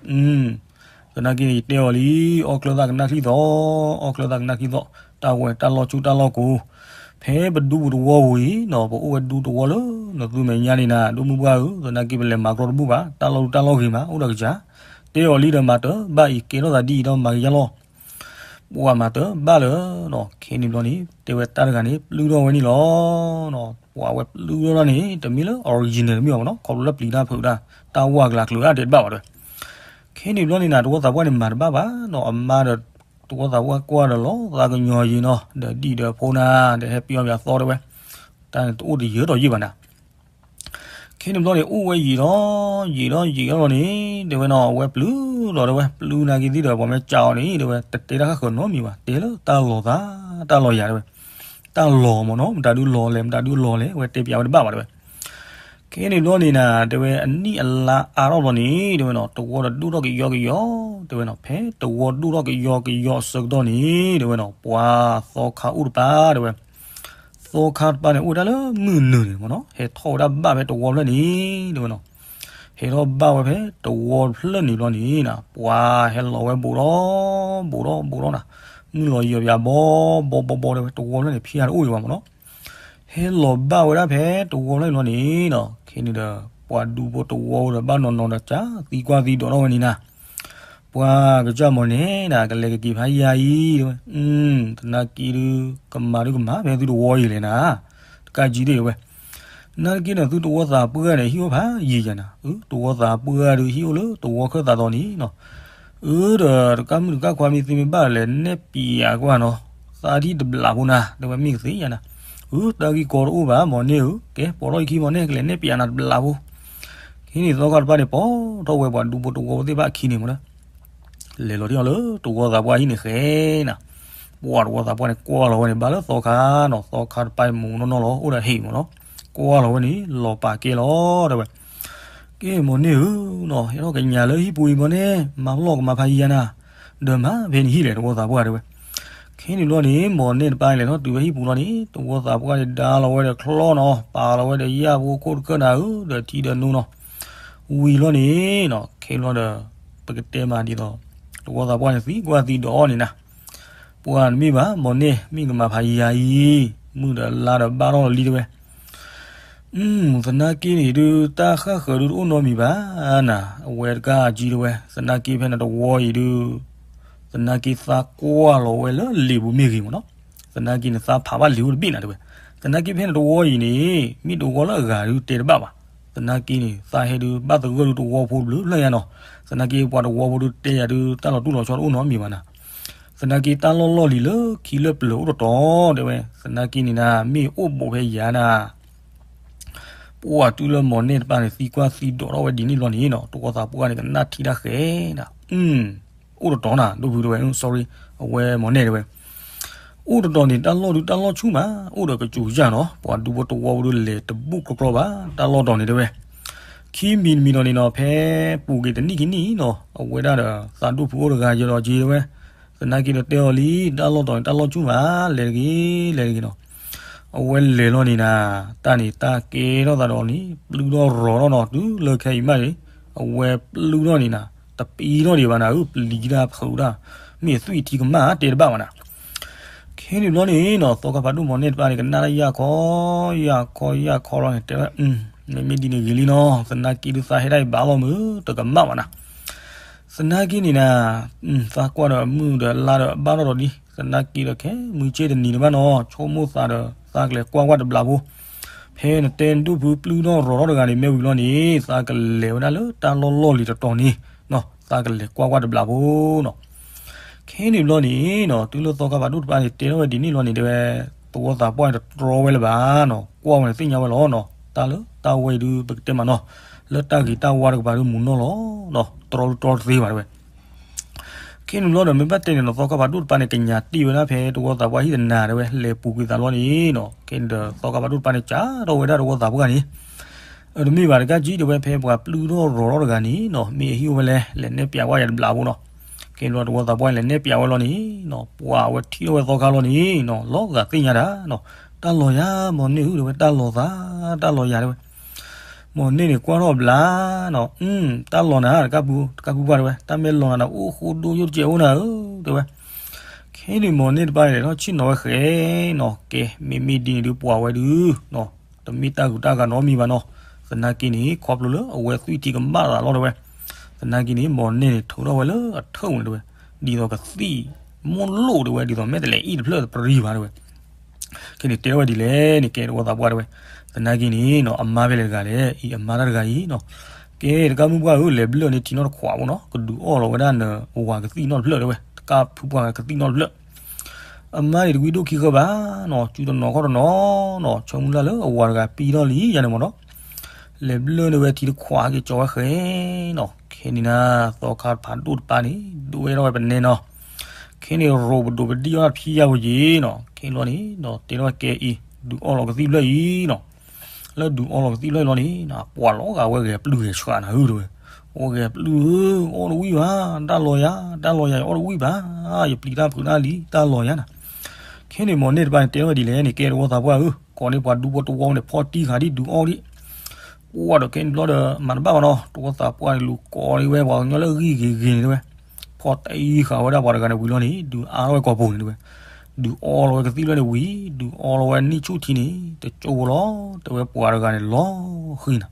သနာ်က့န့ၣ် ယတဲအီၤလံ, အီၣ်ကျၢၢ်သၣ်ကနၣ်ချံသီၣ်, အီၣ်ကျၢၢ်သၣ်ကနၣ်ချံသီၣ်, တၢ်ဝဲတၢ်လီၢ်ဆူၣ်တၢ်လီၢ်ကိၤ, ဖဲပဒူပတဝီပူၤအံၤနီၤ, ပအိၣ်ဝဲဒူတဝီလၢ နသူမဲာ်ညါန့ၣ်နၤ, ဒိၣ်မုၢ်ပှၢ်ဧၢ, သနာ်က့ပလဲၤမၤကြီတဘူၣ်ဘၣ်, တၢ်လီၢ်ဒူတၢ်လီၢ်ဂ့ၤမး အိၣ်ဒီးကစၢ်, တဲအီၤလံဒီးမၤတဘၣ်အံၤ ကဲထီၣ်သးဒ်အံၤဒီးမၤကယါလီၤ ပှၤမၤတဘၣ်လၢၤနီၤ, ခဲန့ၣ်ဘျီန့ၣ် တဲဝဲတၢ်တဂၤန့ၣ် ပျုၢ်ထီၣ်ဝဲန့ၣ်လီၤနီၤ, ပှၤဝဲပျုၢ်ထီၣ်တၢ်န့ၣ် တမ့ၢ်လၢ original တမ့ၢ်ဘၣ်မ့ၢ်နီၤ, ခီဖျိလၢပျံၤတၢ်ဖုးတၢ် တၢ်ဝၢ်ကျါကျုးတၢ်တဲတဘၣ်ဘၣ်တဲဝဲ, ခဲန့ၣ်ဘျီန့ၣ်နၤ တဝီသးပှၢ်န့ၣ် မၤတဘၣ်ဘၣ်နီၤ, အမါဒီး တဝီသးပှၢ်ကွၢ်ဒီးလီၤသးကညီၤယံၤနီၤ, ဒီးဒံၣ်ဒီးဖိနၤ ဒီးဟဲပျံၤအီၣ်ပၠးသီတဲဝဲ, တၢ်န့ၣ်တအိၣ်တယၢၤထီၣ်ယံာ်ဘၣ်နၤ ခဲန့ၣ်ဘျီန့ၣ် အိၣ်ဝဲယံာ်ဒီး ယံာ်ဒီးယံာ်ဒီးလီၤန့ၣ် တဲဝဲနီၤ, အဝဲပျုၢ်ဒီးတဲဝဲ ပျုၢ်နာ်က့သ့ၣ်ဒီး ပှၤမ့ၢ်စံးအီၤန့ၣ် တဲဝဲ တတဲတၢ်ဃၣ်ဃၢၤနီတမံၤဘၣ်, တဲလၢတၢ်လီၤသး တၢ်လီၤယၤတဲဝဲ, တၢ်လီၤမ့ၢ်နီၤ, မတၤဒုးလီၤလဲၣ် မတၤဒုးလီၤလဲၣ် အဝဲတဲပၠးဝဲတဘၣ်ဘၣ်တဲဝဲ, ခဲန့ၣ်ဘျီန့ၣ်နၤ တဲဝဲ အနံၣ်အလါအါထီၣ်ဘျီန့ၣ် တဲဝဲနီၤ, တဝီဒီးဒိၣ်ထီၣ်ကယီကယီ တဲဝဲနီၤ, ဖဲတဝီဒိၣ်ထီၣ်ကယီကယီအဆၢကတီၢ်န့ၣ် တဲဝဲနီၤ, ပှၤသီခါအိၣ်တပၤတဲဝဲ သီခါတပၤန့ၣ် အိၣ်ဝဲဒၣ်လၢမုၢ်နုာ်န့ၣ်မ့ၢ်နီၤ, ဟဲထီၣ်ဝဲဒၣ်ဘၣ်ဖဲတဝီဖျၢၣ်န့ၣ် တဲဝဲနီၤ, ဟဲထီၣ်ဘၣ်ဝဲဖဲတဝီဖျၢၣ်န့ၣ်ဘျီန့ၣ်နၤ ပှၤဟဲလီၤဝဲဘူးဒီး ဘူးဒီး ဘူးဒီးနၤ, မုၢ်လီၤယီၤပၠးဘီ ဘီ ဘီ ဘီ တဲဝဲ တဝီဖျၢၣ်န့ၣ် ဖံးအါတအိၣ်အံၤဘၣ်မ့ၢ်နီၤ, ဟဲလီၤဘၣ်ဝဲဒၣ်ဖဲတဝီဖျၢၣ်န့ၣ်ဘျီန့ၣ်နီၤ, ခဲန့ၣ်ဒီး ပှၤဒူဖိတဝီဒီးဘၣ်နီၢ်နီၢ်ဒီး ကသံကွၢ်သံဒိးထီၣ်ဝဲန့ၣ်နၤ ပှၤကစၢ်မီၤန့ၣ်နၤ ကလဲၤကက့ၤဖးယံၤအံၤ တဲဝဲ, သနာ်က့ဒုး ကမၤဒုးကမၤ ဖဲသုတဝီယံၤလဲၣ်နၤ, တကးကံဒ့ၣ်ဝဲ, နာ်က့န့ၣ် သုတဝီသးပှၢ်န့ၣ် ဟံၣ်အိၣ်ဖးယံၤယၤနၤ, တဝီသးပှၢ်ဒုးဟံၣ်အိၣ်လၢတဝီခၢၣ်သးသီန့ၣ်နီၤ, အၢ ဒီးတကးမုၣ်တကးခွါမ့ၢ်သုမ့ၢ်ဘၣ်လဲၤနဲၣ်ပံးယၤကွၢ်နီၤ, သးထံၣ်တဘျးဖိနၤ တဲဝဲမ့ၢ်ကသ့ယၤနၤ, အၢ တၢ်ဂ့ၢ်ကီတအိၣ်ဘၣ် မီၤန့ၢ်ဧၢ, ကဲ ပိာ်ထီၣ်အခံမီၤန့ၢ် ကလဲၤနဲၣ်ပံးယၤနၤတဘျးဖိ ခဲန့ၣ်သီခါတပၤန့ၣ် ပိာ်ထီၣ်ဝဲပှၤဒူဖိတဝီဖိသ့ၣ်တဖၣ်အခံန့ၣ်မ့ၢ်နီၤ, လဲၤလီၤတ့ၢ်အီၤလၢတဝီသးပှၢ်ဟံၣ်န့ၣ်ဃဲနၤ, ပှၤတဝီသးပှၢ်န့ၣ် ကွၢ်လီၤဝဲန့ၣ် ဘၣ်လၢသီခါနီၤ, သီခါတပၤအံၤမူးနီၢ်နီၢ်လီၤ အိၣ်ဒီးဟံၣ်မးနီၤ, ကွၢ်လီၤဝဲန့ၣ် လီၤပာ်ကဲလီၤ တဲဝဲ. ကဲ မိၢ်န့ၢ်ဧၢနီၤ, ဟဲထီၣ်ကညးလၢဟံၣ်ပူၤအံၤ မိၢ်န့ၢ်, မၤလီၢ်ကမၤဖးယံၤယၤနၤ, ဒီးမၤဖဲန့ၣ်ဟံၣ်လဲၣ် တဝီသးပှၢ်တဲဝဲ. ခဲန့ၣ်ဘျီန့ၣ် မိၢ်န့ၢ်တပၤလဲၤထီၣ်တုၤဝဲဟံၣ်ပူၤလီၤန့ၣ် တဝီသးပှၢ်န့ၣ် ဒါလီၤဝဲဒီးချီနီၤ, ပာ်လီၤဝဲဒီးယၣ်ဖိခိၣ်တကၢၢ်နၤဧၢ, ဒီးထံဒီးနိနီၤ, ဝံၤလီၤန့ၣ်နီၤ, ခဲလီၤဒီး ပကတဲမးဒ်သိး တဝီသးပှၢ်န့ၣ် သံကွၢ်သံဒိးအီၤန့ၣ်နၤ, ပှၤတမ့ၢ်ဘၣ် မိၢ်န့ၢ်, မ့ၢ်ကမၤဖးယံၤယၤအံၤ, မုၢ်ဒီးလါဒီးဘၣ်ထီၣ်လီၤလံတဲဝဲ. သနာ်က့န့ၣ်ဒုး တၢ်ဃၣ်ဃၢၤဒုးတအိၣ်နီတမံၤဘၣ်နၤ, အဝဲတကးကံတဲဝဲ. သနာ်က့ဖဲန့ၣ်တဝီအံၤဒုး သနာ်က့သးကွၢ်လီၤဝဲလၢလံာ်ပူၤမ့ၢ်ဂ့ၤမးနီၤ, သနာ်က့န့ၣ် သးဖးဘၣ်လံာ်အိၣ်တဘ့ၣ်နၤတဲဝဲ. သနာ်က့ဖဲန့ၣ်တဝီအံၤန့ၣ် မ့ၢ်တဝီလၢအဂၤဒုးတဲတဘၣ်ဘၣ်. သနာ်က့န့ၣ် သးဟဲဒုး ဘၣ်သဂၢၢ်ဒုးတဝီဖိတဘျုးဖျၢၣ်ညါနီၤ. သနာ်က့ပှၤတဝီဖိဒုးတဲယၤဒုး တၢ်လီၤတူၢ်လီၤဆီတအိၣ်နီတမံၤဘၣ်နၤ. သနာ်က့တၢ်လီၢ်လီၢ်လံၤလၢခံလၢပျၢၤအိၣ်တတီၤတဲဝဲ. သနာ်က့န့ၣ်နၤ မ့ၢ်အိၣ်ဘူးဖဲယၤနၤ ပှၤတုၤလၢမိၢ်န့ၢ်တပၤန့ၣ် သံကွၢ်သံဒိးထီၣ်ဝဲဒ်န့ၣ်ဘျီန့ၣ်နီၤ, တဝီသးပှၢ်န့ၣ် ကနၣ်ထံတၢ်ဃဲနၤ, အိၣ်တတီၤနၤ ဒိၣ်ဖုတဲဝဲ, sorry, အဝဲမိၢ်န့ၢ်တဲဝဲ. အိၣ်တတီၤန့ၣ် တၢ်လီၢ်ဒုးတၢ်လီၢ်ဆူၣ်မး, အိၣ်ဒီးကစူၤယၢ်နီၤ, ပှၤဒူဖိတဝီဖိဒုးလဲၤတဘူၣ်ကျီကျီဘၣ် တၢ်လီၢ်တီၤန့ၣ်တဲဝဲ. ခံမံၤတမံၤတီၤန့ၣ်နီၤ, ဖဲပူၤကွံာ်တနံၣ်ခံနံၣ်နီၤ, အဝဲဒၣ်ဒီးသးဒိၣ်ဖုအိၣ်တဂၤယဲဒီးက့တဲဝဲ. သနာ်က့ဒီးတဲအီၤလံ, တၢ်လီၢ်တီၤန့ၣ် တၢ်လီၢ်ဆူၣ်မး, လဲၤတဂ့ၤ, လဲၤတဂ့ၤနီၤ. အဝဲလဲၤလီၤန့ၣ်နၤ, တၢ်န့ၣ်တၢ်ကဲထီၣ်သးဒီးန့ၣ် ပျုၢ်ထီၣ်ရီၤထီၣ်နီၤ, တုၤလၢခဲအံၤမးန့ၣ် အဝဲပျုၢ်ထီၣ်န့ၣ်နၤ, တပံထီၣ်ဒံးဘၣ်နၤဧၢ, ပျံၤတၢ်ဖုးတၢ်, မ့ၢ်သွံၣ်ထံကမၣ်တဲတဘၣ်ဘၣ်နၤ. ခဲန့ၣ်ဘျီန့ၣ်နီၤ, သီခါဖးဒိၣ်မိၢ်န့ၢ်တပၤန့ၣ် ကနၣ်တၢ်ယၢ်ခီ, ယၢ်ခီယၢ်ခီလီၤန့ၣ် တဲဝဲ, မ့မ့ၢ်ဒ်န့ၣ်ဂ့ၤလံနီၤ, သနာ်က့ဒုးသးဟဲဒၣ်အံၤဘၣ်လီၤမုၢ် တကမၣ်ဘၣ်နၤ. သနာ်က့န့ၣ်နၤ, သးကွၢ်ဒီးမုၢ်ဒီးလါဒီးဘၣ်ထီၣ်ဒီးဒ်, သနာ်က့ဒီးခဲမုၢ်ဆ့ၣ်တနံၤတဘၣ်နီၤ, ဆိကမိၣ်သးဒီး သးကလဲၤကွၢ်ကွၢ်တဘျီဖိ, ဖဲနတဲဒိၣ်ဖုပျုၢ်ထီၣ်ရီၤထီၣ်တဂၤန့ၣ် မ့ၢ်ဝံၤလီၤန့ၣ် သးကလဲၤဝဲဒၣ်လၢတၢ်လီၢ်လီၢ်လံၤတတီၤန့ၣ်, သးကလဲၤကွၢ်ကွၢ်တဘျီဖိနီၤ. ခဲန့ၣ်ဘျီန့ၣ်နီၤ, တုၤလၢသီခါဖးဒိၣ်တပၤန့ၣ် တဲထီၣ်ဝဲဒ်န့ၣ်လီၤန့ၣ် တဲဝဲ, သဝီသးပှၢ်န့ၣ်တတြီဝဲလၢၤဘၣ်နီၤ, ကွၢ်ဝဲန့ၣ်သ့ၣ်ညါဝဲလီၤနီၤ, တၢ်လၢတၢ်ဝဲအံၤဒုး ပကတဲမးနီၤ, လၢတၢ်ဂ့ၤတၢ်ဝါတကပၤဒုးမူးနီၢ်လီၤနီၤ, တြီတတြီတသ့ဘၣ်တဲဝဲ. ခဲန့ၣ်ဘျီဒီး မ့ၢ်ဘၣ်တဲန့ၣ်နီၤ, သီခါဖးဒိၣ်တပၤန့ၣ် ကညးတ့ၢ်ဝဲဒၣ်ဖဲတဝီသးပှၢ်ဟံၣ်တနၤတဲဝဲ, လဲၤပူၤကွံာ်သးလီၤန့ၣ်နီၤ, ခဲန့ၣ်ဒီးသီခါဖးဒိၣ်တပၤန့ၣ် ကးထီၣ်ဝဲဒၣ်တဝီသးပှၢ်န့ၣ် တမ့ၢ်ဘၣ်တကးကံ တဲဝဲ, ဖဲပှၤပျုၢ်ထီၣ်ရီၤထီၣ်တဂၤန့ၣ်နီၤ, မ့ၢ်အဟံၣ်အိၣ်ဝဲလဲၣ်, လဲၤနဲၣ်ပျးဝဲယၤတဘျီဖိနီၤ. ခဲန့ၣ်ဘျီတဝီသးပှၢ်န့ၣ် လဲၤနဲၣ်ပျးဝဲလီၤန့ၣ်နီၤ, ပှၤဝဲထံၣ်ထီၣ်ဝဲသီခါလီၤန့ၣ်နီၤ, လီၤဂာ်သ့ၣ်ညါတၢ်နီၤ, တၢ်လီၤယၤ မိၢ်န့ၢ်ဧၢ တဲဝဲ, တၢ်လီၤသး, တၢ်လီၤယၤတဲဝဲ. မိၢ်န့ၢ်န့ၣ်ကွၢ်ထီၣ်ဘျါနီၤ, တၢ်လီၤနၤ တကးပူၤ, တကးပူၤပှၢ်တဲဝဲ, တၢ်မ့ၢ်လီၤနၤဒီး အိၣ်ဃိဒိၣ်ယိၣ်တကဲးအိၣ်နၤဧၢ တဲဝဲ. ခဲန့ၣ်မိၢ်န့ၢ်တပၤလဲၤထီၣ်ဆ့ၣ်နီၤဝဲဃဲနီၤ, ကဲ မ့မ့ၢ်ဒ်န့ၣ်ဒုး ပှၤဝဲဒုး တမ့ၢ်တၢ်ဂုၤတၢ်ဂၤနီတမံၤဘၣ်နီၤ. သနာ်က့န့ၣ် ခီဖျိလၢအဝဲသွံၣ်ထံကမၣ်သးလီၤတဲဝဲ. သနာ်က့န့ၣ် မိၢ်န့ၢ်န့ၣ် ထုးထီၣ်ဝဲလၢအထၢၣ်ပူၤန့ၣ်တဲဝဲ, ဒ်သိးကသံၣ်မိၢ်လိၣ်တဲဝဲ, ဒ်သိးမဲာ်တဲးလဲးအံၣ်တဖျၢၣ်တပရံၤဘၣ်တဲဝဲ. ခဲန့ၣ်တဲထီၣ်ဝဲဒ်လဲၣ်န့ၣ် ကဲတဝီသးပှၢ်တဲဝဲ. သနာ်က့န့ၣ်နီၤ အမါဖဲလဲၣ်တဂၤလဲၣ်, အံၤအမါတၢ်တဂၤအံၤနီၤ. ကဲတကးမုၢ်ပှၢ်ဧၢ, လဲၤဘျၢၣ်န့ၢ်ထံနီတခွးဖိနီၤ, ကဒုးအီၣ်လီၤဝဲဒၣ်နဝၤကသံၣ်နီတဖျၢၣ်တဲဝဲ, တကးဖုပှၢ်ကသံၣ်နီတဖျၢၣ်. အမါန့ၣ်တဝံဒိၣ်ခံဃၢဘၣ်နီၤ, စုတနီၤခီၣ်တနီၤနီၤ, ဆိကမိၣ်လၢ်လၢအဝၤတဂၤပံထီၣ်လံယၤန့ၣ်မးနီၤ. လဲၤဘျၢၣ်န့ၢ်ဝဲထံတခွးက့ၤကၠီၤဝဲဃဲနီၤ. ခဲန့ၣ်နၤ သီခါဖးဒိၣ်တပၤန့ၣ် ဒိးဝဲထီၣ်ဝဲပနဲနီၤ. ခဲန့ၣ်ရိးပဒိးပဒံၣ်အီၣ်ဖံယၢ်ဝဲယ့ၤနီၤ. ခဲလီၤန့ၣ်ဒီးတဲထီၣ်ဝဲကဲအံၤ ဒုးအီၣ်လီၤကသံၣ်ဖျၢၣ်အံၤနီၤ. လၢဒုးအီၣ်လီၤကသံၣ်ဖျၢၣ်အံၤလီၤန့ၣ် ပှၤလီၤဂာ်ဝဲဂဲၤပျုၢ်ဂဲၤဆှးနၤဧၢတဲဝဲ. အိၣ်ဂဲၤပျုၢ်ဧၢ, အီၣ်တဝံၣ်ဘၣ်, တၢ်လီၤယၤ, တၢ်လီၤယၤ အီၣ်တဝံၣ်ဘၣ်, ယပျံၤတၢ်ဖုးတၢ်လံ, တၢ်လီၤယၤနၤ. ခဲန့ၣ်မိၢ်န့ၢ်တပၤန့ၣ် တဲထီၣ်ဝဲဒ်လဲၣ်န့ၣ် ကဲတဝီသးပှၢ်ဧၢ, ကိးန့ၢ်ပှၤဒူဖိတဝီန့ၣ် ဖီၣ်တံၢ်ဃာ်ဒ်ဒုးအီၣ်ဒံး. ပှၢ်ဒီးခဲန့ၣ်ဘျီဒီး မၤတဘၣ်ဘၣ်နီၤ, တဝီသးပှၢ်န့ၣ်လူၤကိးန့ၢ်ဝဲပှၤကညီလၢအဂံၢ်ဂ့ၤဂ့ၤန့ၣ်တဲဝဲ. ဖီၣ်တံၢ်ဃာ်ဝဲဒၣ်ပှၤတဂၤန့ၣ်ဝံၤလီၤန့ၣ် ဒုးအါထီၣ်ဝဲကိာ်ပူၤန့ၣ်တဲဝဲ. ဒုးအီလီၤဝဲကသံၣ်ဖျၢၣ်န့ၣ်ဝံၤ ဒုးအီလီၤဝဲနံၣ်ဆူၣ်ထံန့ၣ် တကၠိဖိလီၤ တဲဝဲ. ပှၤတဂၤန့ၣ်လီၤဃံၤနၤ.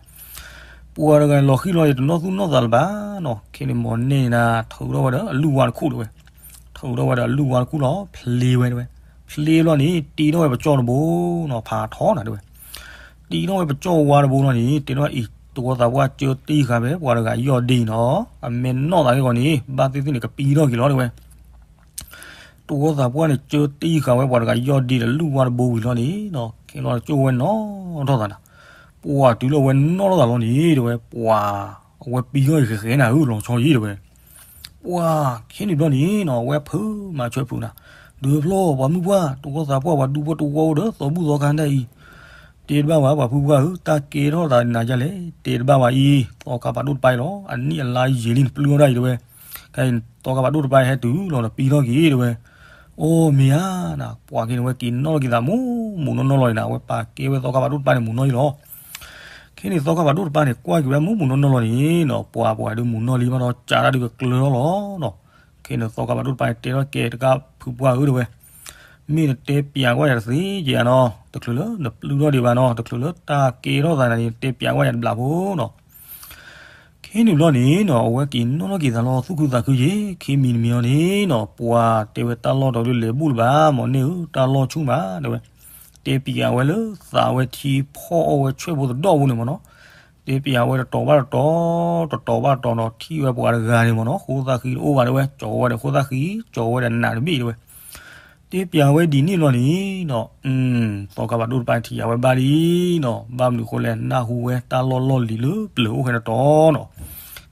ပှၤတဂၤန့ၣ်လီၤဃံၤလီၤန့ၣ် တနီၣ်သူၣ်နီၣ်သးလၢၤဘၣ်နီၤ. ခဲန့ၣ်မိၢ်န့ၢ်န့ၣ်နၤ ထုးထီၣ်ဝဲဒီးအလုၢ်ဝါတခူၣ်တဲဝဲ. ထုးထီၣ်ဝဲဒီးအလုၢ်ဝါတခူၣ်လီၤ ဖျ့ဝဲတဲဝဲ. ဖျ့လီၤန့ၣ် တံထီၣ်ဝဲပကၠီၣ်တဘိနီၤ ဖးထီနၤတဲဝဲ. တံထီၣ်ဝဲပကၠီၣ်ဝါတဘိလီၤန့ၣ် တဲထီၣ်အံၤ တဝီသးပှၢ်ကၢတံၢ်ဃာ်ဖဲပှၤတဂၤယီၢ်ဒ့နီၤ, အမဲာ်နီၣ်သးက့ၢ်ဂီၤန့ၣ် ဘၣ်သ့ၣ်သ့ၣ်န့ၣ် ကပံထီၣ်က့ၤလီၤတဲဝဲ. တဝီသးပှၢ်န့ၣ် ကၢတံၢ်ဃာ်ဝဲပှၤတဂၤယီၢ်ဒ့ဒီးလုၢ်ဝါတဘိဝံၤလီၤန့ၣ်နီၤ, ခဲလီၤကၠိဝဲနီၣ်ထီၣ်သးနၤ. ပှၤတုၤလၢအဝဲနီၣ်ထီၣ်သးလီၤန့ၣ်တဲဝဲ ပှၤ အဝဲပံထီၣ်အံၤဃဲဃဲနၤဧၢ လီၤဆီယံၤတဲဝဲ. ပှၤ ခဲန့ၣ်ဘျီန့ၣ်နီၤ အဝဲဖုးမၤဆွဲဖုးနၤ ဒုးဖျီၣ်ပှၤမုၣ်ပှၢ် တဝီသးပှၢ် ပှၤဒူဖိတဝီအိၣ်ဒီးသီဘူၣ်သီခါဒၣ်အံၤ, တဲတဘၣ်ဘၣ် ပှၤဖုပှၢ်ဧၢ, တၢ်ကဲထီၣ်သးနၤဒ်လဲၣ်, တဲတဘၣ်ဘၣ်အံၤ, သီခါဖးဒိၣ်တပၤအံၤလီၤ. အနံၣ်အလါယံာ်လံ နပျုၢ်ထီၣ်ဒၣ်အံၤတဲဝဲ, ခဲအံၤသီခါဖးဒိၣ်တပၤဟဲတုၤလီၤ နပံထီၣ်က့ၤတဲဝဲ. အိ မ့ၢ်ဧါ, ပှၤက့ၤန့ၣ် ဝဲက့ၤနီၣ်လီၤက့ၤသးမူးမူးနီၢ်နီၢ်လီၤန့ၣ် အဝဲပာ်ကဲဝဲသီခါဖးဒိၣ်တပၤန့ၣ်မူးနီၢ်လံလီၤ. ခဲန့ၣ်သီခါဖးဒိၣ်တပၤန့ၣ် ကွၢ်က့ၤဝဲမူးမူးနီၢ်နီၢ်လီၤန့ၣ်နီၤ, ပှၤပှၤဒုးမူးနီၢ်လံဘၣ်ဒီး ကးတၢ်ဒုးကကျၢၤထီၣ်လီၤနီၤ. ခဲန့ၣ်သီခါဖးဒိၣ်တပၤန့ၣ် တဲထီၣ်ကဲ တကးဖုပှၢ်ဧၢ တဲဝဲ, မ့ၢ်နတဲပျးကွၢ်ယၤတသ့က့ၤဧါနီၤ, တချုးလၢနပျုၢ်ထီၣ်ဒံးဘၣ်နီၤ, တချုးလၢတၢ်ကဲထီၣ်သးန့ၣ် နတဲပျးကွၢ်ယၤတဘျးဖိနီၤ. ခဲန့ၣ်ဘျီန့ၣ်နီၤ အဝဲက့ၤနီၣ်ထီၣ်က့ၤသးလီၤ သူၣ်ခုသးခုယ့ၣ်, ခံမံၤတမံၤအီၤန့ၣ်နီၤ ပှၤတဲဝဲ တၢ်လီၢ်တီၤဒုးလဲၤဘူၣ်လၢၤဘၣ် မ့ၢ်န့ၢ်ဧၢ တၢ်လီၢ်ဆူၣ်မး တဲဝဲ, တဲပျးဝဲလၢသးဝဲထံဖီၣ်အီၣ်ဝဲဆွဲၣ်ဖိသဒီၣ်ဖိန့ၣ်မ့ၢ်နီၤ, တဲပျးဝဲတတီၤဘၣ်တတီၤ တတီၤဘၣ်တတီၤနီၤ, ထံၣ်ဝဲပှၤတဂၤန့ၣ်မ့ၢ်နီၤ ဃိသၣ်ဃံတအိၣ်ဘၣ်တဲဝဲ, ကၠီၤဝဲဒီးဃိသၣ်ဃံ ကၠီၤဝဲဒီးနးတဘ့ၣ်တဲဝဲ. တဲပျးဝဲဒ်န့ၣ်ဘျီန့ၣ်နီၤ, သီခါဖးဒိၣ်တပၤထံၣ်ယၤဝဲဘၣ်လံနီၤ, ဘၣ်မနုၤဃိလဲၣ် နၢ်ဟူဝဲတၢ်လီၢ်လီၢ်လံၤလၢပျၢၤအိၣ်ဃဲတတီၤနီၤ.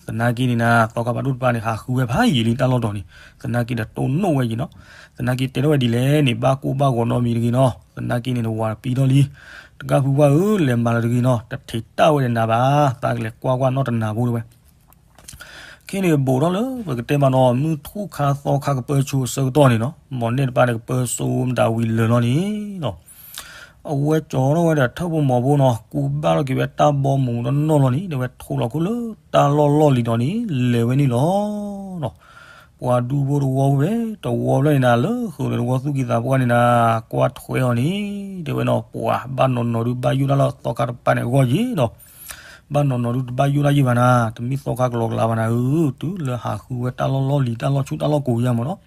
သနာ်က့န့ၣ်နၤ သီခါဖးဒိၣ်တပၤန့ၣ် ဟးဃုဝဲဖးယံာ်လံတၢ်လီၢ်တီၤန့ၣ်, သနာ်က့ဒီးတိၢ်နီၣ်ဝဲယံာ်နီၤ. သနာ်က့တဲထီၣ်ဝဲဒ်လဲၣ်န့ၣ် ဘၣ်ကိၢ်ဘၣ်ဂီၤနီတမံၤတဂ့ၤနီၤ, သနာ်က့န့ၣ် နဝၤပံထီၣ်လံ. တကးဖုပှၢ်ဧၢ လဲၤမၤလၢၤတဂ့ၤနီၤ, တထံးတၢ်ဝဲဒီးနၤဘၣ်, သးကလဲၤကွၢ်ကွၢ်နီၣ်တနၤဖိတဲဝဲ. ခဲန့ၣ်ဘူးထီၣ်လၢပကတဲမးနီၤ မုၢ်ထူၣ်ခါသီခါကပၢဆူအဆၢကတီၢ်န့ၣ်နီၤ, မီၢ်နဲၣ်တပၤဒီးကပၢဆူမတၤဝံၤလၢာ်လီၤန့ၣ်နီၤ, အဝဲကၠီၤထီၣ်ဝဲဒီးထၢၣ်ဖိမီၤဖိနီၤ, ကူဘၣ်ထီၣ်က့ၤဝဲတၢ်ဘီမုၢ်တနီၢ်လီၤန့ၣ် ဒီးဝဲထိးလီၤခိၣ်လၢတၢ်လီၢ်လီၢ်လံၤတီၤန့ၣ် လဲၤဝဲန့ၣ်လီၤနီၤ. ပှၤဒူဖိတဝီဝဲ တဝီဖျၢၣ်န့ၣ်နၤ လၢဃုာ်ဒီးတဝီသူၣ်ကံၢ်သးပှၢ်န့ၣ်နၤ ကွၢ်ထွဲအီၤန့ၣ် တဲဝဲနီၤ, ပှၤဘၣ်နီၢ်နီၢ်ဒုးဘၣ်ယိၣ်တၢ်လၢသီခါတပၤန့ၣ်အဂီၢ်ယ့ၣ်နီၤ, ဘၣ်နီၢ်နီၢ်ဒုးတဘၣ်ယိၣ်တၢ်ယ့ၣ်ဘၣ်နၤ, တမ့ၢ်သီခါကလီကလီဘၣ်နၤဧၢ, တုၤလၢဟးဃုဝဲတၢ်လီၢ်လီၢ်လံၤ တၢ်လီၢ်ဆူၣ်တၢ်လီၢ်ကိၤယါမ့ၢ်နီၤ.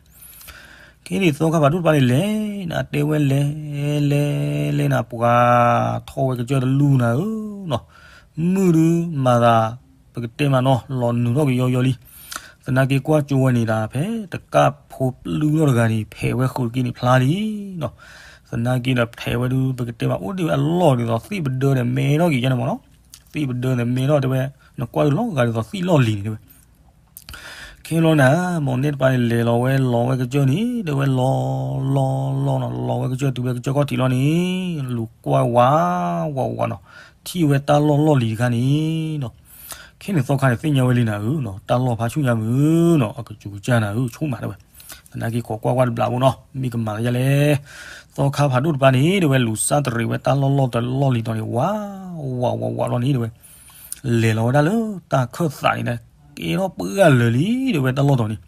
ခဲန့ၣ်သီခါဖးဒိၣ်တပၤန့ၣ်လဲၤနၤ တဲဝဲလဲၤ လဲၤ လဲၤနၤ ပှၤထီၣ်ဝဲကစၢၢ်တလူၢ်နၤဧၢနီၤ, မုၢ်ဒုးမၤသး ပကတဲမးနီၤ လီၤနုာ်ထီၣ်ကယီယီလံ. သနာ်က့ကွၢ်ကၠိဝဲန့ၣ်ဒၣ် ဖဲတကးဖိပျုၢ်ထီၣ်တဂၤန့ၣ် ဖဲးဝဲဃုာ်တက့ၢ်န့ၣ်ဖျါလံနီၤ. သနာ်က့ဒီးဖဲးဝဲဒုး ပကတဲမးအိၣ်ဒံးဝဲအလီၢ်ဒ်သိးသ့ၣ်ပဒၢန့ၣ် မဲထီၣ်က့ၤယါန့ၣ်မ့ၢ်နီၤ, သ့ၣ်ပဒၢန့ၣ် မဲထီၣ်တဲဝဲ, နကွၢ်ဒုးလီၤဂာ်ဒ်သိးသ့ၣ်လီၢ်လံၤန့ၣ်တဲဝဲ. ခဲလီၤနၤ မီၢ်နဲၣ်တပၤန့ၣ် လဲၤလီၤဝဲလီၤဝဲကစၢၢ်န့ၣ် တဲဝဲလီၤ လီၤ လီၤနီၤ လီၤဝဲကစၢၢ်တုၤဝဲကစၢၢ်ခီၣ်ထံးလီၤန့ၣ် လူၤကွၢ်ဝး ဝး ဝးနီၤ, ထံၣ်ဝဲတၢ်လီၢ်လီၢ်လံၤတခါန့ၣ်နီၤ. ခဲန့ၣ်သီခါန့ၣ် သ့ၣ်ညါဝဲလံနၤဧၢနီၤ, တၢ်လီၢ်ဖးဆူၣ်ညါမုၢ်နီၤ အကစူၤကစၢ်နၤဧၢ ဆူၣ်မးတဲဝဲ. သနာ်က့ခိးကွၢ်ကွၢ်တဘျးဖိနီၤ မ့ၢ်ကမၤလၢယါလဲၣ်. သီခါဖးဒိၣ်တပၤန့ၣ် တဲဝဲလူၤစၢ်တရံးဝဲတၢ်လီၢ်လီၢ်တလီၢ်လံၤတီၤန့ၣ် ဝး ဝး ဝးလီၤန့ၣ်တဲဝဲ. လဲၤလီၤဝဲဒၣ်လၢတၢ်ခၢၣ်သးန့ၣ်ဒီး ကဲထီၣ်ပှၢ်လၢာ်လံ တဲဝဲတၢ်လီၢ်တီၤန့ၣ်.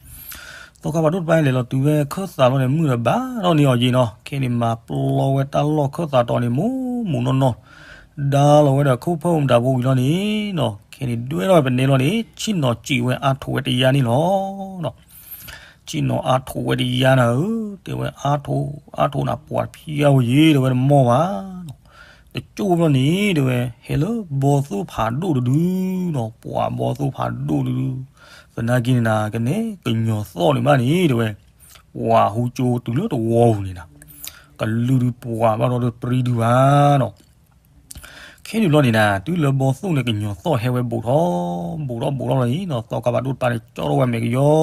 သီခါဖးဒိၣ်တပၤန့ၣ် လဲၤလီၤတုၤဝဲခၢၣ်သးလီၤန့ၣ် မုၢ်ဒီးဘၣ်ထီၣ်န့ၢ်အီၤယ့ၣ်နီၤ. ခဲန့ၣ်မၤပျီဝဲတၢ်လီၢ်ခၢၣ်သးတီၤန့ၣ် မူးမူးနီၢ်နီၢ်, ဒါလီၤဝဲဒီးခိၣ်ဖၢၣ်မတၤဖိဝံၤလီၤန့ၣ်နီၤ. ခဲန့ၣ်ဒွဲၣ်ထီၣ်ဝဲပနဲလီၤန့ၣ် ဆ့ၣ်နီၤစံးဝဲအါထိးဝဲတယါန့ၣ်လီၤ. ဆ့ၣ်နီၤအါထိးဝဲတယါနၤဧၢ, တဲဝဲအါထိး အါထိးနၤ ပှၤတဖျါဝဲယ့ၣ် တဲဝဲတမီၢ်ဘၣ်နီၤ. တကၠိၣ်ဘျီန့ၣ် တဲဝဲ ဟဲလၢဘီသိၣ်ဖးဒိၣ်တဒုနီၤ, ပှၤဘီသိၣ်ဖးဒိၣ်တဒု, သနာ်က့န့ၣ်နၤ ကနဲကညီၤသီၣ်န့ၣ်ဘၣ်န့ၣ် တဲဝဲ, ပှၤဟူကၠိတုၤလၢတဝီပူၤန့ၣ်နၤ, ကလုာ်ဒုးပှၤဘၣ်ဒီးတပြံဒုးဘၣ်နီၤ. ခဲန့ၣ်ဘျီန့ၣ်နၤ တုၤလၢဘီသိၣ်န့ၣ်ကညီၤသီၣ်ဟဲဝဲဘူးထီၣ် ဘူးထီၣ်ဘူးထီၣ်လီၤန့ၣ်နီၤ, သီခါဖးဒိၣ်တပၤန့ၣ် ကၠီထီၣ်ဝဲမဲာ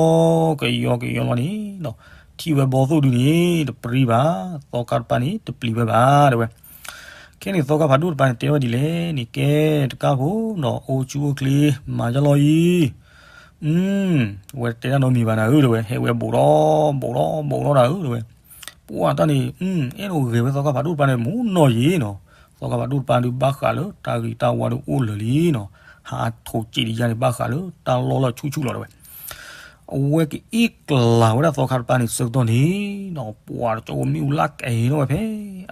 ်ကယီကယီကယီလီၤန့ၣ်နီၤ, ထံၣ်ဝဲဘီသိၣ်ဒုန့ၣ် တပြံဘၣ်, သီခါတပၤန့ၣ် တပျံၤဝဲဘၣ် တဲဝဲ. ခဲန့ၣ်သီခါဖးဒိၣ်တပၤန့ၣ် တဲဝဲဒ်လဲၣ်န့ၣ် ကဲတကးဖိနီၤ အိၣ်ဆူၣ်အိၣ်ချ့ မၤယါလီၤအံၤ ဝဲတဲတၢ်နီတမံၤဘၣ်နၤဧၢ တဲဝဲ, ဟဲဝဲဘူးထီၣ်ဘူးထီၣ်ဘူးထီၣ်နၤဧၢ တဲဝဲ. ပှၤတၢ်န့ၣ် အဲၣ်ဒိးဂဲၤဝဲသီခါဖးဒိၣ်တပၤန့ၣ် မူးနီၢ်ယ့ၣ်နီၤ, သီခါဖးဒိၣ်တပၤဒုးဘၣ်ဃးလၢတၢ်ဂ့ၤတၢ်ဝါဒုးအိၣ်လၢာ်လံနီၤ, ဟးထိးစံးဒံးယါန့ၣ်ဘၣ်ဃးလၢတၢ်လီၢ်လၢဆူၣ်ဆူၣ်လီၤ တဲဝဲ. အဝဲကအ့ၣ်ကျၢၤဝဲဒၣ်သီခါတပၤန့ၣ် ဆၢကတီၢ်န့ၣ်နီၤ, ပှၤတကၠိၣ်မ့ၣ်အူလၢကဲထီၣ်ဝဲဖဲ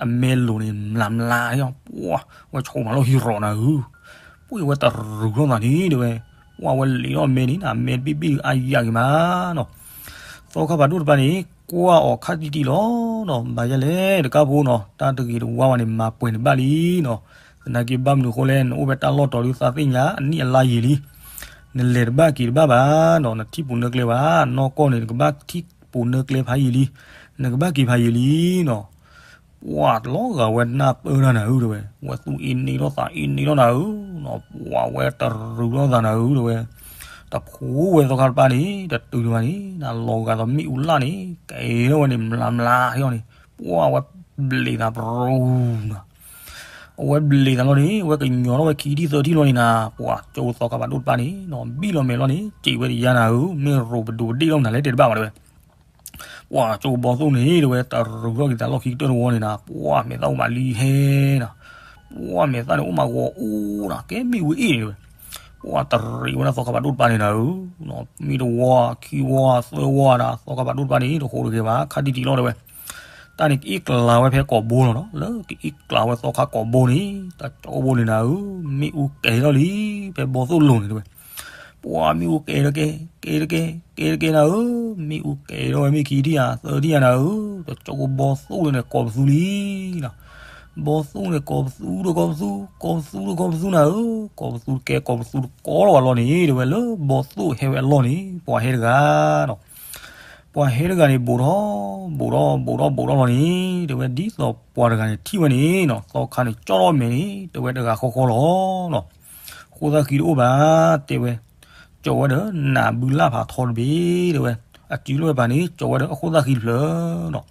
အမဲလိၤန့ၣ် မျးမျး ပှၤဝဲဆိးမးလီၤဟံၣ်ရီၤနၤဧၢ, ပှၤဝဲတရူးထီၣ်သးန့ၣ် တဲဝဲ, ပှၤဝဲလံာ်ထီၣ်မဲန့ၣ် အမဲတဘ့ၣ်ဘ့ၣ်အါယၤက့ၤမးနီၤ. သီခါဖးဒိၣ်တပၤန့ၣ် ကွၢ်အီၤခါတံၢ်တံၢ်လီၤနီၤ, မၤယါလဲၣ်တကးဖိနီၤ, တၢ်တဂ့ၤတဝါဘၣ်န့ၣ် မၤပှဲၤန့ၣ်ဘၣ်လံနီၤ. သနာ်က့ဘၣ်မနုၤဃိလဲၣ် နအိၣ်ဖဲတၢ်လီၢ်တီၤဒုးသးသ့ၣ်ညါ အနံၣ်အလါယံာ်လံ, နလဲၤတဘၣ်က့ၤတဘၣ်ဘၣ်နီၤ, နထံၣ်ပူၤနၢကျဲဘၣ်, နီၢ်ကီၢ်န့ၣ် နကဘၣ်ထံၣ်ပူၤနၢကျဲဖးယံာ်လံ, နကဘၣ်က့ၤဖးယံာ်လံနီၤ. ပှၤတလီၤဂာ်ဝဲနၢ်ပၢၢ်တၢ်နၤဧၢ တဲဝဲ, ဝဲသူၣ်အ့န့ၢ်ထီၣ်သးအ့န့ၢ်ထီၣ်နၤဧၢနီၤ, ပှၤဝဲတရူးထီၣ်သးနၤဧၢ တဲဝဲ. တဖိဝဲသီခါတပၤန့ၣ် တတုၤဒံးဘၣ်န့ၣ် နလီၤဂာ်သိးမ့ၣ်အူလၣ်န့ၣ် ကဲထီၣ်ဝဲန့ၣ် မျးမျးထီၣ်န့ၣ် ပှၢ်ဝဲဘျံးသးပရူၤနီၤ အဝဲဘျံးသးလီၤန့ၣ် အဝဲကညီထီၣ်ဝဲခံထံၣ်သၢထံၣ်လီၤန့ၣ်နၤ ပှၢ်ကၠိသီခါဖးဒိၣ်တပၤန့ၣ်နီၤ ဘံၣ်လီၤမဲာ်လီၤန့ၣ် စံးဝဲတယါနၤဧၢ မ့ၢ်ရိးပဒိးပဒ့ၣ်လီၤမနုၤလဲၣ်တဲတဘၣ်ဘၣ်တဲဝဲ ပှၢ်ကၠိဘီသိၣ်န့ၣ်တဲဝဲ တရူးထီၣ်က့ၤသးလီၢ်ခံကတၢၢ်တဝီန့ၣ်နၤ ပှၢ်မဲာ်သၣ်အိၣ်မးလံဟဲနီၤ ပှၢ်မဲာ်သၣ်န့ၣ်အိၣ်မးဂီၤအိၣ်နီၤ ကဲမ့ၣ်အူအ့ၣ်န့ၣ်တဲဝဲ ပှၢ်တရံးဝဲဒၣ်သီခါဖးဒိၣ်တပၤန့ၣ်နၤဧၢ မ့ၢ်တဝီခံဝီသၢဝီဒၣ် သီခါဖးဒိၣ်တပၤန့ၣ် တဃိးတဂ့ၤဘၣ် ခါဒံတံၢ်လီၤတဲဝဲ တၢ်န့ၣ်ကအ့ၣ်ကျါဝဲဖဲကိာ်ဘိလီၤနီၤ လၢကအ့ၣ်ကျါဝဲသီခါကိာ်ဘိန့ၣ် တကၠိဘိန့ၣ်နၤဧၢ မ့ၣ်အူကဲထီၣ်လံ ဖဲဘီသိၣ်လိၤန့ၣ်တဲဝဲ ပှၢ်မ့ၣ်အူကဲထီၣ်ကဲ ကဲထီၣ်ကဲ ကဲထီၣ်ကဲနၤဧၢ မ့ၣ်အူကဲထီၣ်ဝဲမ့ၢ်ခံထံၣ်ဧါ သၢထံၣ်ဧါနၤဧၢ တကၠိဘီသိၣ်န့ၣ်ကိးပသူလံနီၤ ဘီသိၣ်န့ၣ်ကိးပသူဒီးကိးပသူ ကိးပသူဒီးကိးပသူနၤဧၢ ကိးပသူတကဲ ကိးပသူတကီလီၤဝဲလီၤန့ၣ် တဲဝဲလၢဘီသိၣ်ဟဲဝဲအလီၢ်န့ၣ် ပှၤဟဲတဂၤနီၤ ပှၤဟဲတဂၤန့ၣ် ဘူးထီၣ် ဘူးထီၣ် ဘူးထီၣ် ဘူးထီၣ်လီၤန့ၣ် တဲဝဲဒ်သိးပှၤတဂၤန့ၣ်ထံၣ်ဝဲန့ၣ်နီၤ သီခါန့ၣ်ကၠီၣ်ထီၣ်မဲာ်န့ၣ် တဲဝဲတဂၤဃီဃီလီၤနီၤ ဃိသၣ်ဃံတအိၣ်ဘၣ် တဲဝဲ ကၠီၤဝဲဒီးနးဘုလၢ်ဖးထီတဘ့ၣ် တဲဝဲ အစုလိၣ်ဝဲပၢ်န့ၣ် ကၠီၤဝဲဒီးအဃိသၣ်ဃံတဖျၢၣ်နီၤ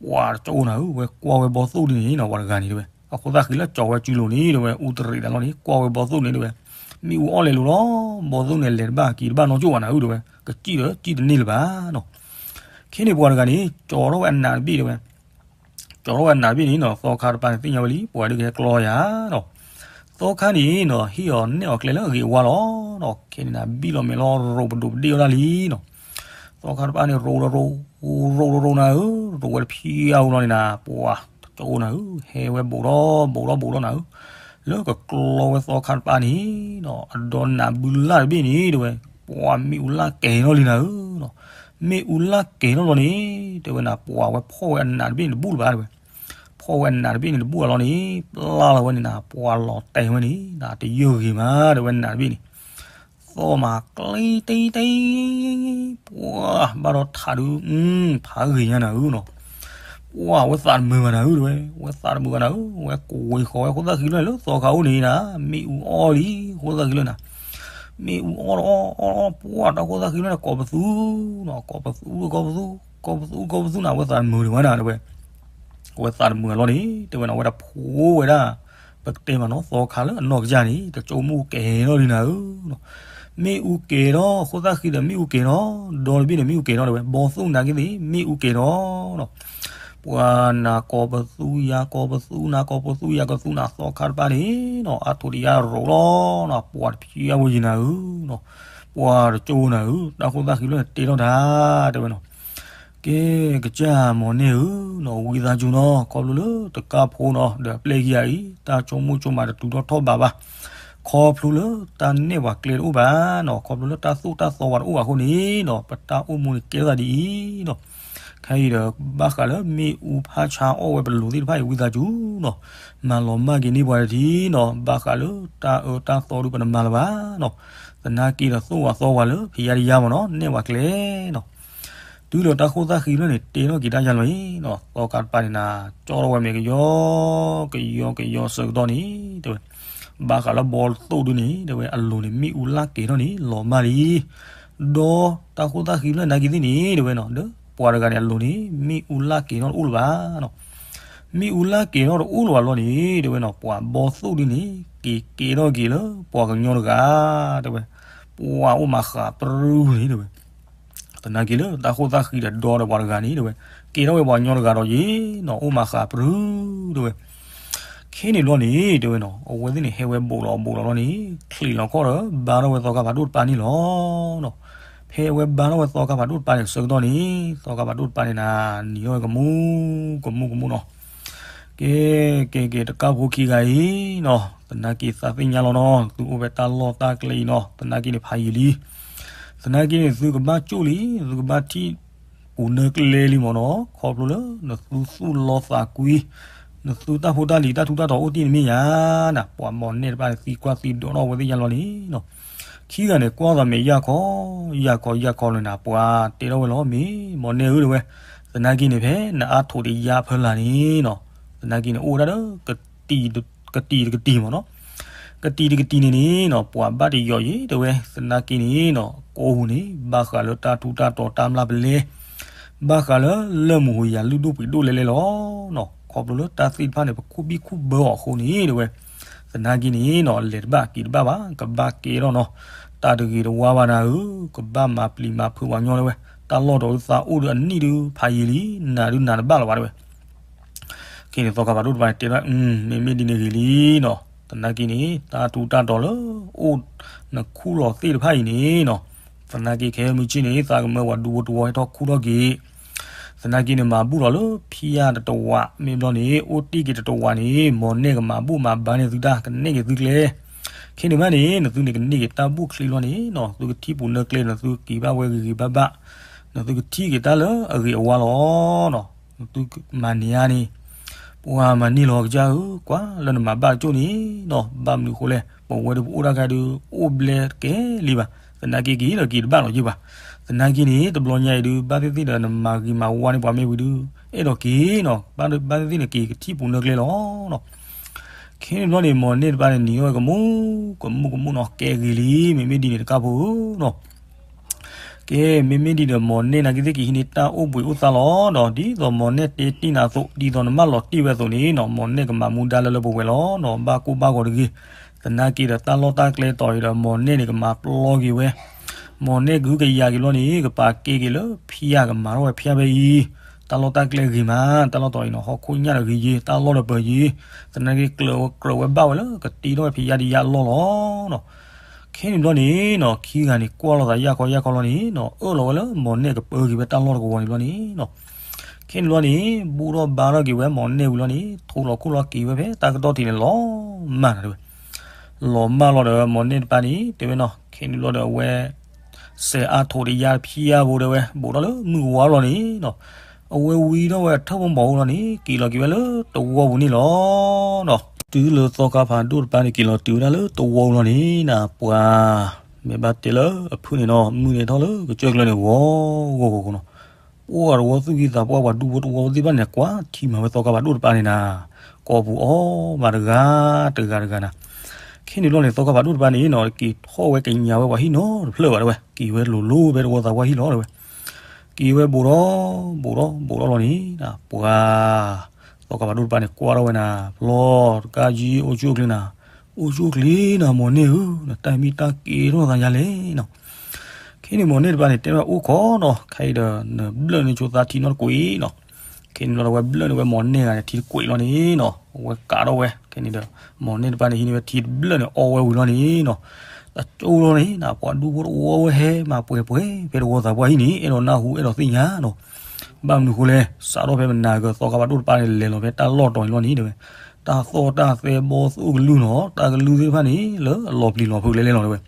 ပှၤတကၠိနၤဧၢ ဝဲကွၢ်ဝဲဘီသိၣ်ဒ်န့ၣ်နီၤ ပှၤတဂၤန့ၣ်တဲဝဲ အဃိသၣ်ဃံလၢကၠီၤဝဲစုလိၤန့ၣ် တဲဝဲ အူတရံးသးလီၤန့ၣ် ကွၢ်ဝဲဘီသိၣ်န့ၣ်တဲဝဲ မ့ၣ်အူအီၣ်လဲၤလိၤလီၤ ဘီသိၣ်န့ၣ်လဲၤတဘၣ်က့ၤတဘၣ်နီကၠိၣ်ဘၣ်နၤဧၢ တဲဝဲ ကစံၣ်ဒီးစံၣ်တန့ၢ်လၢၤဘၣ်နီၤ ခဲန့ၣ်ပှၤတဂၤန့ၣ် ကၠီၤထီၣ်ဝဲအနးတဘ့ၣ်တဲဝဲ ကၠီၤထီၣ်ဝဲအနးတဘ့ၣ်န့ၣ်နီၤ သီခါတပၤန့ၣ်သ့ၣ်ညါဝဲလံ ပှၤဒုးကဟဲကျီယၤနီၤ သီခါန့ၣ်နီၤ ဟ့ၣ်အီၤနဲၣ်အီၤကျဲလၢအဂ့ၤအဝါလီၤနီၤ ခဲန့ၣ်နၤဘံၣ်လီၤမဲာ်လီၤ ရိးပဒိးပဒ့ၣ်အီၣ်ဒၣ်လံနီၤ သီခါတပၤန့ၣ် ရိးဒီးရိး ရိးရိးရိးနၤဧၢ ရိးဝဲတဖျၢၣ်အါလီၤန့ၣ်နၤ ပှၤတကၠိနၤဧၢ ဟဲဝဲဘူးထီၣ်ဘူးထီၣ်ဘူးထီၣ်နၤဧၢ လၢကကျီဝဲသီခါတပၤန့ၣ်နီၤ အဒီးနးဘုလၢ်တဘ့ၣ်န့ၣ်တဲဝဲ ပှၤမ့ၣ်အူလၢ်ကဲၤထီၣ်လံနၤဧၢနီၤ မ့ၣ်အူလၢ်ကဲၤထီၣ်လီၤန့ၣ် တဲဝဲနၤ ပှၤဝဲဖီၣ်ဝဲအနးတဘ့ၣ်န့ၣ်တဘူၣ်လၢၤဘၣ်တဲဝဲ ဖီၣ်ဝဲအနးတဘ့ၣ်န့ၣ်တဘူၣ်အလီၢ်န့ၣ် ပျၢ်လီၤဝဲန့ၣ်နၤ ပှၤလီၤတဲာ်ဝဲန့ၣ်နၤ တယၢၢ်ဂ့ၤမးတဲဝဲနးတဘ့ၣ်န့ၣ် သီၣ်မးကျ့တ့တ့ ပှၤဘၣ်ဒီးထးဒုး ဖးဂ့ၤညါနၤဧၢနီၤ ပှၤဝဲသးတမုာ်ဘၣ်နၤဧၢတဲဝဲ ဝဲသးတမုာ်ဘၣ်နၤဧၢ ဝဲကိးဝဲဃီၤဝဲဃိသၣ်ဃံလၢန့ၣ်လၢသီခါအိၣ်န့ၣ်နၤ မ့ၣ်အူအီၣ်လံ ဃိသၣ်ဃံလၢနၤ မ့ၣ်အူအီၣ်တအီၣ်အီၣ်အီၣ် ပှၤတၢ်ဃိသၣ်ဃံလၢန့ၣ် ကိးပသူနီၤ ကိးပသူဒီးကိးပသူ ကိးပသူကိးပသူနၤ ဝဲသးတမုာ်ဒံးဝဲနၤတဲဝဲ ဝဲသးတမုာ်အလီၢ်န့ၣ် တဲဝဲနၤ ဝဲဒၣ်ဖိဝဲဒၣ် ပကတဲမးနီၤ သီခါလၢအနီၢ်ကစၢ်န့ၣ် တကၠိမ့ၣ်အူကဲၤထီၣ်လံနၤဧၢ မ့ၣ်အူကဲၤထီၣ် ဃိသၣ်ဃံဒီးမ့ၣ်အူကဲၤထီၣ် ဒီတဘ့ၣ်န့ၣ်မ့ၣ်အူကဲၤထီၣ်တဲဝဲ ဘီသိၣ်နာ်က့သ့ၣ်မ့ၣ်အူကဲၤထီၣ်နီၤ ပှၤနၤကိးပသူယၤကိးပသူနၤ ကိးပသူယၤကိးပသူနၤ သီခါတပၤန့ၣ်နီၤ အါထီၣ်တယါရိးလီၤနီၤ ပှၤတဖျၢၣ်အါဝဲယံၤနၤဧၢနီၤ ပှၤတကၠိနၤဧၢ တၢ်ဃိသၣ်ဃံလၢန့ၣ်တ့ထီၣ်တၢ် တဲဝဲနီၤ ကဲ ကစၢ်မီၤနဲၣ်ဧၢနီၤ ဝံသးစူၤနီၤ ခီဖျိလၢတကၢ်ဖိနီၤ ဒီးအပျဲၢ်ခံဂၤအံၤ တၢ်ဆိကမိၣ်ဆိကမးတတုၤထီၣ်ထီၣ်ဘးဘၣ် ခီဖျိလၢတၢ်နဲၣ်ပှၤကျဲတအိၣ်ဘၣ်နီၤ ခီဖျိလၢတၢ်သိၣ်တၢ်သီပှၤတအိၣ်ဘၣ်အဃိန့ၣ်နီၤ ပတၢ်အိၣ်မူန့ၣ်ကဲထီၣ်သးဒ်အံၤနီၤ ခဲအံၤဒီး ဘၣ်ဃးလၢမ့ၣ်အူဖးဆါအီၣ်ဝဲပလိၤသ့ၣ်တဖၣ်အံၤ ဝံသးစူၤနီၤ မၤလီၤမၢ်က့ၤန့ၢ်ပှၤတထံၣ်နီၤ ဘၣ်ဃးလၢတၢ်အၢတၢ်သီဒုးပနမၤလၢၤဘၣ်နီၤ သနာ်က့ဒီးသိၣ်ဝဲသီဝဲလၢဖံးယါတယါမ့ၢ်နီၤ နဲၣ်ပှၤကျဲနီၤ တုၤလီၤတၢ်ဃိသၣ်ဃံဖျၢၣ်န့ၣ် တ့ထီၣ်က့ၤတၢ်ယါလီၤအံၤနီၤ သီခါတပၤန့ၣ်နၤ ကၠီထီၣ်ဝဲမဲာ်ကယီ ကယီကယီဆၢကတီၢ်န့ၣ် တဲဝဲ ဘၣ်ဃးလၢဘီသိၣ်ဒုန့ၣ် တဲဝဲအလိၤန့ၣ် မ့ၣ်အူလၢ်ကဲၤထီၣ်န့ၣ် လီၤမၢ်လံ ဒီးတၢ်ဃိသၣ်ဃံဖျၢၣ်နာ်က့သ့ၣ်န့ၣ် တဲဝဲနီၤ ဒီးပှၤတဂၤန့ၣ်အလိၤန့ၣ် မ့ၣ်အူလၢ်ကဲၤထီၣ်တအိၣ်လၢၤဘၣ်နီၤ မ့ၣ်အူလၢ်ကဲၤထီၣ်တအိၣ်လၢၤဘၣ်လီၤန့ၣ် တဲဝဲနီၤ ပှၤဘီသိၣ်ဒုန့ၣ် က့ၤကဲထီၣ်က့ၤလၢပှၤကညီတဂၤ တဲဝဲ ပှၤအိၣ်မၤဃးပြူန့ၣ် တဲဝဲ သနာ်က့လၢတၢ်ဃိသၣ်ဃံဒီးဒီဒီးပှၤတဂၤန့ၣ် တဲဝဲ ကဲထီၣ်ဝဲပှၤကညီတဂၤဒီးယံၤနီၤ အိၣ်မၤဃးပြူ တဲဝဲ ခဲန့ၣ်ဘျီန့ၣ် တဲဝဲနီၤ အဝဲသ့ၣ်န့ၣ် ဟဲဝဲဘူးလီၤဘူးလီၤလီၤန့ၣ် ချံးလီၤခီၣ်ဒီး ဘါထီၣ်ဝဲသီခါဖးဒိၣ်တပၤန့ၣ်လီၤနီၤ ဖဲအဝဲဘါထီၣ်ဝဲသီခါဖးဒိၣ်တပၤန့ၣ် ဆၢကတီၢ်န့ၣ် သီခါဖးဒိၣ်တပၤန့ၣ်နၤ နံၤထီၣ်ဝဲကမူ ကမူကမူနီၤ ကဲ ကဲ ကဲ တကၢ်ဖိခံဂၤအံၤနီၤ သနာ်က့သးသ့ၣ်ညါလီၤနီၤ သုအိၣ်ဖဲတၢ်လီၢ်တၢ်ကျဲအံၤနီၤ သနာ်က့န့ၣ် ဖးယံာ်လံ သနာ်က့န့ၣ် သုကဘၣ်ကၠိၣ်လံ သုကဘၣ်ထံၣ်ပူၤနၢကျဲလံမ့ၢ်နီၤ ခီဖျိလၢ နသုသူၣ်လီသးကွံ နသုတၢ်ဖိတၢ်လံၤတၢ်ထူးတၢ်တီၤအိၣ်တ့ၢ်န့ၣ်မ့ၢ်ယါနၤ ပှၤမီၤနဲၣ်တပၤန့ၣ် သံကွၢ်သံဒိးထီၣ်ဝဲသ့ၣ်ညါလီၤန့ၣ်နီၤ ခံဂၤန့ၣ် ကွၢ်သးမဲာ်ယၢ်ခီ ယၢ်ခီ ယၢ်ခီလၢနၤ ပှၤတဲထီၣ်ဝဲလီၤ မ့ၢ်မီၤနဲၣ်ဧၢ တဲဝဲ သနာ်က့န့ၣ် ဖဲနအါထီၣ်တယါဖၢလၢ်န့ၣ်နီၤ သနာ်က့န့ၣ် အိၣ်ဝဲဒၣ်ဒီး ကတံၢ်တကတံၢ်မ့ၢ်နီၤ ကတံၤတကတံၤန့ၣ်န့ၣ်နီၤ ပှၤဘၣ်တယိးယံၤတဲဝဲ သနာ်က့န့ၣ်နီၤ ကိးပူၤန့ၣ် ဘၣ်ဃးလၢတၢ်ထူးတၢ်တီၤတၢ်မျၢ်ပလဲ ဘၣ်ဃးလၢလၢၢ်မုၢ်ဟူးယၤလုၢ်ဒိၣ်ပှ့ၤဒိၣ်လဲလဲလီၤနီၤ. ခီဖျိလၢတၢ်သ့ၣ်တဖၣ်န့ၣ် ပခူၣ်ဘံၣ်ခူၣ်ဘၢအီၤအဃိန့ၣ်တဲဝဲ သနာ်က့န့ၣ်နီၤ လဲၤတဘၣ်က့ၤတဘၣ်ဘၣ် ကဘၣ်ကဲထီၣ်နီၤ တၢ်တဂ့ၤတဝါဘၣ်နၤဧၢ, ကဘၣ်မၤပျံၤမၤဖုးပှၤညီတဲဝဲ, တၢ်လီၢ်တတီၤဒုးသးအိၣ်ဒုးအနံၣ်ဒုးဖးယံာ်လံ, နၤဒုးနၤတဘၣ်လၢၤဘၣ်တဲဝဲ ခဲန့ၣ်သီခါဖးဒိၣ်တပၤန့ၣ် တဲဒၣ် မ့မ့ၢ်ဒ်န့ၣ်ဂ့ၤလံနီၤ, သနာ်က့န့ၣ် တၢ်ထူးတၢ်တီၤလၢအိၣ်နခူၣ်လီၤသ့ၣ်တဖၣ်အံၤန့ၣ်နီၤ, သနာ်က့ခဲမုၢ်ဆ့ၣ်န့ၣ် သးကမၢပှၤဒူဖိတဝီဟဲထီၣ်ခူၣ်ထီၣ်က့ၤ, သနာ်က့န့ၣ် မၤဘူၣ်ထီၣ်လၢဖံးယၢ်တတဝး မ့ၢ်ဘျီန့ၣ် အိၣ်တ့ၢ်က့ၤတတဝးန့ၣ် မ်န့ၢ်ကမၤဘူၣ်မၤဘါန့ၢ်သုတၢ် ကန့ၢ်က့ၤသုကျဲ ခဲန့ၣ်မးန့ၣ် နသုန့ၣ်ကန့ၢ်က့ၤတၢ်ဘူၣ်ချံလီၤန့ၣ်နီၤ, သုကထံၣ်ပူၤနၢကျဲ နသုက့ၤဘၣ်ဝဲဂ့ၤဂ့ၤဘၣ်ဘၣ်, နသုကထံၣ်က့ၤတၢ်လၢအဂ့ၤအဝါလီၤနီၤ, နသုမၤန့ၢ်ဧါန့ၣ် ပှၤမၤန့ၢ်လီၤကစၢ်ဧၢ, ကွၢ်လၢနမၤဘၣ်တကၠိၢ်န့ၣ်နီၤ, ဘၣ်မနုၤအဃိလဲၣ်, ပဝဲဒၣ်ပအိၣ်တၢ်ခါဒုး အိၣ်ဘျဲတကဲလံဘၣ်, သနာ်က့က့ၤလီၤက့ၤတဘၣ်လီၤယ့ၢ်ဘၣ်, သနာ်က့န့ၣ် တဘျီညါအံၤဒုး ဘၣ်သ့ၣ်သ့ၣ်ဒီးနမၤဂ့ၤမၤဝါန့ၢ်ပှၤမ့ၢ်ဝံၤဒုး အဲၣ်ဒိးက့ၤနီၤ, ဘၣ်သ့ၣ်သ့ၣ်န့ၣ်က့ၤကထံၣ်ပူၤနၢကျဲလီၤနီၤ. ခဲန့ၣ်ဘျီန့ၣ် မ်န့ၢ်တပၤန့ၣ် နံၤထီၣ်ဝဲကမူၣ်ကမူၣ်ကမူၣ်နီၤ, ကဲဂ့ၤလံ မ့မ့ၢ်ဒ်န့ၣ်တကးဖိဧၢနီၤ ကဲ မ့မ့ၢ်ဒ်ဒီး မ်န့ၢ်နာ်က့သ့ၣ်ကဟံးန့ၢ်တၢ်အိၣ်ဘှံးအိၣ်သါလီၤနီၤ, ဒ်သိးမ်န့ၢ်တဲတ့ၢ်နၤအသိး ဒ်သိးနမၢလီၤတ့ၢ်ဝဲအသိးန့ၣ်နီၤ, မ်န့ၢ်ကမၤမူဒါလၢလၢပှဲၤပှဲၤလီၤနီၤ, ဘၣ်ကိၢ်ဘၣ်ဂီၤတဂ့ၤ, သနာ်က့ဒီးတၢ်လီၢ်တၢ်ကျဲတီၤအံၤဒီး မ်န့ၢ်န့ၣ်ကမၤပျီက့ၤဝဲ, မ်န့ၢ်ကဟုကယာ်က့ၤဘျီန့ၣ် ကပာ်ကဲက့ၤလၢဖံးယၢ်ကမၤထီၣ်ဝဲဖံးယၢ်ဖဲအံၤ, တၢ်လီၢ်တၢ်ကျဲဂ့ၤမး, တၢ်လီၢ်တီၤအံၤနီၤ, ဟီၣ်ခိၣ်ညၣ်ဒီးဂ့ၤယ့ၤ, တၢ်လီၢ်ဒီးပၢၤယ့ၤ, သနာ်က့ကြၢးဝဲကြၢးဝဲဘၣ်ဝဲလၢကတ့ထီၣ်ဝဲဖံးယၢ်ဒံးယၢ်အလီၢ်လီၤနီၤ. ခဲန့ၣ်ဘျီန့ၣ်နီၤ ခံဂၤန့ၣ်ကွၢ်လိာ်သးယၢ်ခီယၢ်ခီလီၤန့ၣ်နီၤ, အၢၣ်လီၤဝဲလၢမ်န့ၢ်ကပၢက့ၤဝဲတၢ်လီၢ်တကဝီၤန့ၣ်ဘျီန့ၣ်နီၤ, ခဲန့ၣ်ဘျီန့ၣ် ဘူၣ်ထီၣ်ဘါထီၣ်က့ၤဝဲမ်န့ၢ်ဝံၤလီၤန့ၣ် ထိးလီၤခိၣ်လီၤက့ၤဝဲဖဲတၢ်ကတီၢ်ထံးန့ၣ်လီၤမၢ်နၤတဲဝဲ, လီၤမၢ်လီၤဒီးမ်န့ၢ်တပၤန့ၣ် တဲဝဲနီၤ, ခဲန့ၣ်ဘျီဒီးအဝဲ စဲးအါထိးတယါဖံးယၢ်ဖိတဲဝဲ ဘူးထီၣ်လၢမုၢ်ကဝါလီၤန့ၣ်နီၤ, အဝဲဝံထီၣ်ဝဲထၢၣ်မီၢ်မီၢ်အူလီၤန့ၣ် က့ၤလီၤက့ၤဝဲလၢတဝီပူၤန့ၣ်လီၤနီၤ. တုၤလၢသီခါဖးဒိၣ်တပၤန့ၣ် က့ၤလီၤတုၤဝဲဒၣ်လၢတဝီပူၤလီၤန့ၣ်နီၤ, ပှၤ မ့ၢ်ဘၣ်တဲလၢအဖုၣ်န့ၣ်နီၤ မုၢ်န့ၣ်ထီၣ်လၢကစၢၢ်ကျၢၤန့ၣ် ဂီၤဂီၤဂီၤဂီၤနီၤ, ပှၤတဝီသူၣ်ကံၢ်သးပှၢ် ပှၤဒူဖိတဝီသ့ၣ်တဖၣ်န့ၣ် ကွၢ်ထံမၤဝဲသီခါဖးဒိၣ်တပၤန့ၣ်နၤ, ကိးပူၤအီၣ်ဘၣ်တဂၤတဂၤတဂၤနၤ. ခဲန့ၣ်ဘျီန့ၣ် သီခါဖးဒိၣ်တပၤန့ၣ်နီၤ က့ၤထီၣ်ဝဲကညးဝဲပှၤဟံၣ်နီတဖျၢၣ်ဘၣ်တဲဝဲ, က့ၤဝဲလိၤလိၤဖဲတဝီသးပှၢ်ဟံၣ်လီၤတဲဝဲ, က့ၤဝဲဘူးထီၣ်ဘူးထီၣ်ဘူးထီၣ်လီၤန့ၣ် ပှၤ သီခါဖးဒိၣ်တပၤန့ၣ် ကွၢ်ထီၣ်ဝဲနၤ ဖျီတကးယံၤ အိၣ်ဆူၣ်အိၣ်ချ့နၤ, အိၣ်ဆူၣ်အိၣ်ချ့နၤ မ်န့ၢ်ဧၢ, နတၢ်မံတၢ်ကဲထီၣ်သးယါလဲၣ်နီၤ. ခဲန့ၣ်မ်န့ၢ်တပၤန့ၣ် တဲဝဲအိၣ်ခိးနီၤ, ခဲအံၤဒီး နဘျၢၣ်န့ၢ်ဆိသးထံနီတကွံာ်နီၤ. ခဲန့ၣ်ဘျီဒီး အဝဲဘျၢၣ်န့ၢ်ဝဲမ်န့ၢ်ဂၤန့ၣ် ထံတကွံာ်လီၤန့ၣ်နီၤ, အဝဲကးထီၣ်ဝဲ, ခဲန့ၣ်ဒီး မ်န့ၢ်တပၤန့ၣ် ဟံးန့ၢ်ဝဲထံတဘျၢၣ်န့ၣ် အီဝဲဝံၤလီၤန့ၣ်နီၤ. တကၠိလီၤန့ၣ် ပှၤဒူဖိတဝီဝဲဟဲမၤပှဲၤပှဲၤ ဖဲတဝီသးပှၢ်ဟံၣ်န့ၣ် အဲၣ်ဒိးနၢ်ဟူအဲၣ်ဒိးသ့ၣ်ညါနီၤ. ဘၣ်မနုၤဃိလဲၣ်, စးထီၣ်ဖဲမနၤက သီခါဖးဒိၣ်တပၤန့ၣ် လဲၤလီၤဖဲတၢ်လီၢ်တီၤန့ၣ်လီၤန့ၣ်တဲဝဲ, တၢ်သီၣ်တၢ်သဲဘီသိၣ်ကလုၢ်နီၤ, တၢ်ကလုၢ်သ့ၣ်တဖၣ်န့ၣ် လၢအလီၤပျံၤလီၤဖုးလဲလဲလီၤတဲဝဲ.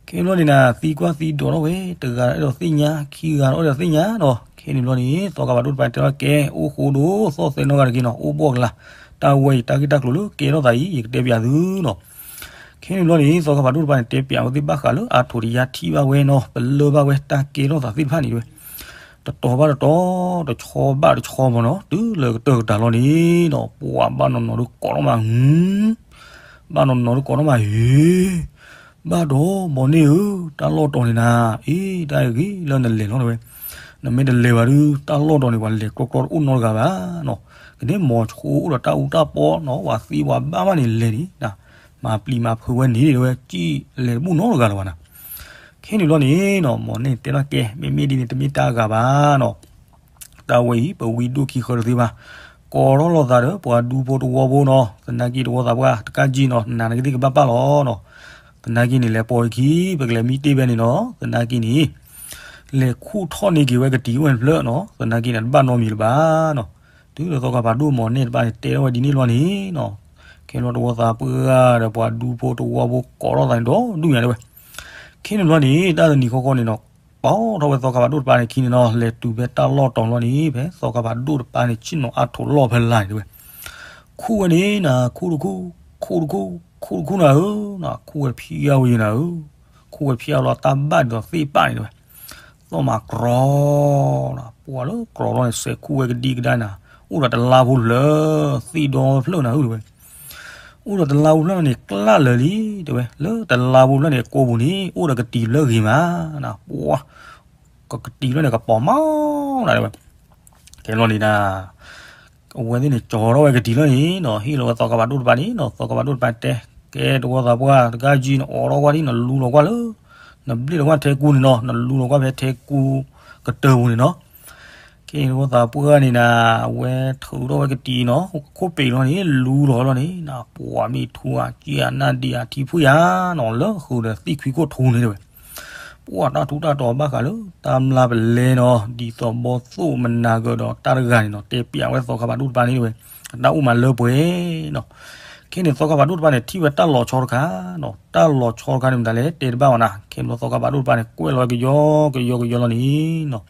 ခဲန့ၣ်ဘျီန့ၣ်နၤ သံကွၢ်သံဒိးထီၣ်ဝဲ, တဂၤဒီးအဲၣ်ဒိးသ့ၣ်ညါ, ခံဂၤဒီးအဲၣ်ဒိးသ့ၣ်ညါနီၤ. ခဲန့ၣ်ဘျီန့ၣ် သီခါဖးဒိၣ်တပၤတဲထီၣ်ကဲ, အိၣ်ဃိဒိၣ်သီၣ်သဲနီတဂၤတဂ့ၤနီၤ, အိၣ်ဘှီၣ်ကလာ်, တၢ်ဝဲအံၤ တၢ်ဂ့ၢ်တၢ်ကျိၤလၢကဲထီၣ်သးအံၤ ယကတဲပျးသုနီၤ. ခဲန့ၣ်ဘျီန့ၣ် သီခါဖးဒိၣ်တပၤန့ၣ် တဲပျးဝဲသ့ၣ်ဘၣ်ဃးလၢအါထိးတယါထံၣ်ဘၣ်ဝဲနီၤ, ပလၢၢ်ဘၣ်ဝဲတၢ်ကဲထီၣ်သးသ့ၣ်တဖၣ်န့ၣ်တဲဝဲ တတီၤဘၣ်တတီၤ, တဆီဘၣ်တဆီမ့ၢ်နီၤ, တုၤလၢကတၢၢ်ကတၢၢ်လီၤန့ၣ်နီၤ, ပှၤဘၣ်နီၢ်နီၢ်ဒုးကိးထီၣ်မး ဘၣ်နီၢ်နီၢ်ဒုးကိးထီၣ်မး ဟ့, ဘၣ်ဒီး မ်န့ၢ်ဧၢ, တၢ်လီၢ်တီၤန့ၣ်နၤ, အ့ တၢ်အံၤဂ့ၤလၢနလဲၤလီၤတဲဝဲ, နမ့ၢ်တလဲၤဘၣ်ဒုး တၢ်လီၢ်တီၤန့ၣ် ပှၤလဲၤကြီကြီတအိၣ်နီတဂၤဘၣ်နီၤ, ကန့ၣ်မ်ဆိအိၣ်ဒီးတၢ်အူတၢ်ပီနီၤ, ပှၤသံပှၤဘၣ်ဘၣ်န့ၣ်လဲၤန့ၣ် မၤပျံၤမၤဖုးဝဲန့ၣ်တဲဝဲ ကံၣ်လဲၤတဘူၣ်နီတဂၤလၢၤဘၣ်နၤ. ခဲန့ၣ်ဘျီန့ၣ်နီၤ မ်န့ၢ်တဲထီၣ်ကဲ, မ့မ့ၢ်ဒ်န့ၣ် တမ့ၢ်တၢ်အဂၤဘၣ်နီၤ, တၢ်ဝဲအံၤ ပဝံဒိၣ်ခံဃၢတသ့ဘၣ်, ကိးထီၣ်လိာ်သးဒီးပှၤဒူဖိတဝီဖိနီၤ, သနာ်က့တဝီသးပှၢ် တကးက့ၤနီၤ နၤနကသ့ၣ်ကဘၣ်ပၢ်လီၤနီၤ. သနာ်က့န့ၣ် လဲၤပိာ်အခံ ပကလဲၤမံတ့ၢ်ဖဲန့ၣ်နီၤ, သနာ်က့န့ၣ် လဲၤခူၣ်ထီၣ်န့ၢ်က့ၤဝဲကတံၤအိၣ်ဝဲတဖျၢၣ်နီၤ, သနာ်က့န့ၣ် တဘၣ်နီတမံၤလၢၤဘၣ်နီၤ. တုၤလၢသီခါဖးဒိၣ် မ်န့ၢ်တပၤန့ၣ် တဲထီၣ်ဝဲဒ်န့ၣ်လီၤန့ၣ်နီၤ, ခဲန့ၣ်ဘျီတဝီသးပှၢ်ဒီးပှၤဒူဖိတဝီဖိကိးထီၣ်သးန့ၣ်ဒီဒူၣ်ညါတဲဝဲ. ခဲန့ၣ်ဘျီန့ၣ် တၢ်တနံၤဃီဃီန့ၣ်နီၤ, ပိာ်ထီၣ်ဝဲသီခါဖးဒိၣ်တပၤန့ၣ်ခံန့ၣ်နီၤ, လဲၤတုၤဖဲတၢ်လီၢ်တီၤလီၤန့ၣ် ဖဲသီခါဖးဒိၣ်တပၤန့ၣ် ဆ့ၣ်နီၤအါထိးလီၢ်ဖဲလၢ်န့ၣ်တဲဝဲ. ခူၣ်ဝဲန့ၣ်နၤ ခူၣ်တခူၣ်, ခူၣ်တခူၣ်, ခူၣ်တခူၣ်နၤဧၢ, ခူၣ်ဝဲဖံးအါဝဲယဲနၤဧၢ, ခူၣ်ဝဲဖံးအါလီၤ တၢ်ဘၣ်ဒ်သိးသ့ၣ်ပၣ်န့ၣ်တဲဝဲ. သီၣ်မၤကြီနၤ, ပှၤလၢကြီလီၤန့ၣ် စဲးခူၣ်ဝဲကဒံကဒါနၤ, အိၣ်ဒီးတလါဖိလၢာ်, သ့ၣ်ဒီဖျၢၣ်နၤဧၢတဲဝဲ. အိၣ်ဒီးတလါပူၤဖျၢၣ်န့ၣ် ကျၢ်လၢာ်လံ တဲဝဲ, လၢတလါပူၤဖျၢၣ်န့ၣ် ကိးပူၤန့ၣ် အိၣ်ဒီးကတံၤဖျၢၣ်ဂ့ၤမး, ပှၤ ကကတံၤဖျၢၣ်န့ၣ် ကပီၤမးနၤ တဲဝဲ. ကဲလီၤန့ၣ်ဒၣ် အဝဲသ့ၣ်န့ၣ် ကၠီၤထီၣ်ဝဲကတံၤလီၤန့ၣ်နီၤ, ဟ့ၣ်လီၤဝဲသီခါဖးဒိၣ်တပၤန့ၣ်နီၤ, သီခါဖးဒိၣ်တပၤတဲ, ကဲတဝီသးပှၢ်တဂၤကံ နအိးထီၣ်ကွၢ်ဒံး နလူလီၤကွၢ်လၢ နဘျ့ၣ်လီၤကွၢ်ထဲကူန့ၣ်နီၤ, နလူလီၤကွၢ်ဖဲထဲကူကတၢၢ်ပူၤန့ၣ်နီၤ. ကဲတဝီသးပှၢ်န့ၣ်ဒၣ် အဝဲထုးထီၣ်ဝဲကတံၤနီၤ, ခိၣ်ပ့ၤလီၤန့ၣ် လူလီၤလီၤန့ၣ်, ပှၤမ့ၢ်ထူဧါ ကံဧါ နၢ်ဒံးဧါ ထံဖှံဧါနီၤ, လၢဃုာ်ဒီးသံၣ်ခွံခိၣ်ထူန့ၣ် တဲဝဲ. ပှၤတၢ်ထူးတၢ်တီၤဘၣ်ဃးလၢ တၢ်မျၢ်ပလဲနီၤ, ဒ်သိးဘီသိၣ်မနၤကဒီးတၢ်တဂၤန့ၣ်နီၤ, တဲပျးဝဲသီခါဖးဒိၣ်တပၤန့ၣ် တဲဝဲ, အတၢ်အိၣ်မးလၢပှဲၤနီၤ. ခဲန့ၣ်သီခါဖးဒိၣ်တပၤန့ၣ် ထံၣ်ဝဲတၢ်လီၤဆီတခါနီၤ, တၢ်လီၤဆီတခါန့ၣ်မတၤလဲၣ် တဲတဘၣ်ဘၣ်နၤ, ခဲန့ၣ်သီခါဖးဒိၣ်တပၤန့ၣ် ကွဲးလီၤကယီကယီကယီလီၤန့ၣ်နီၤ.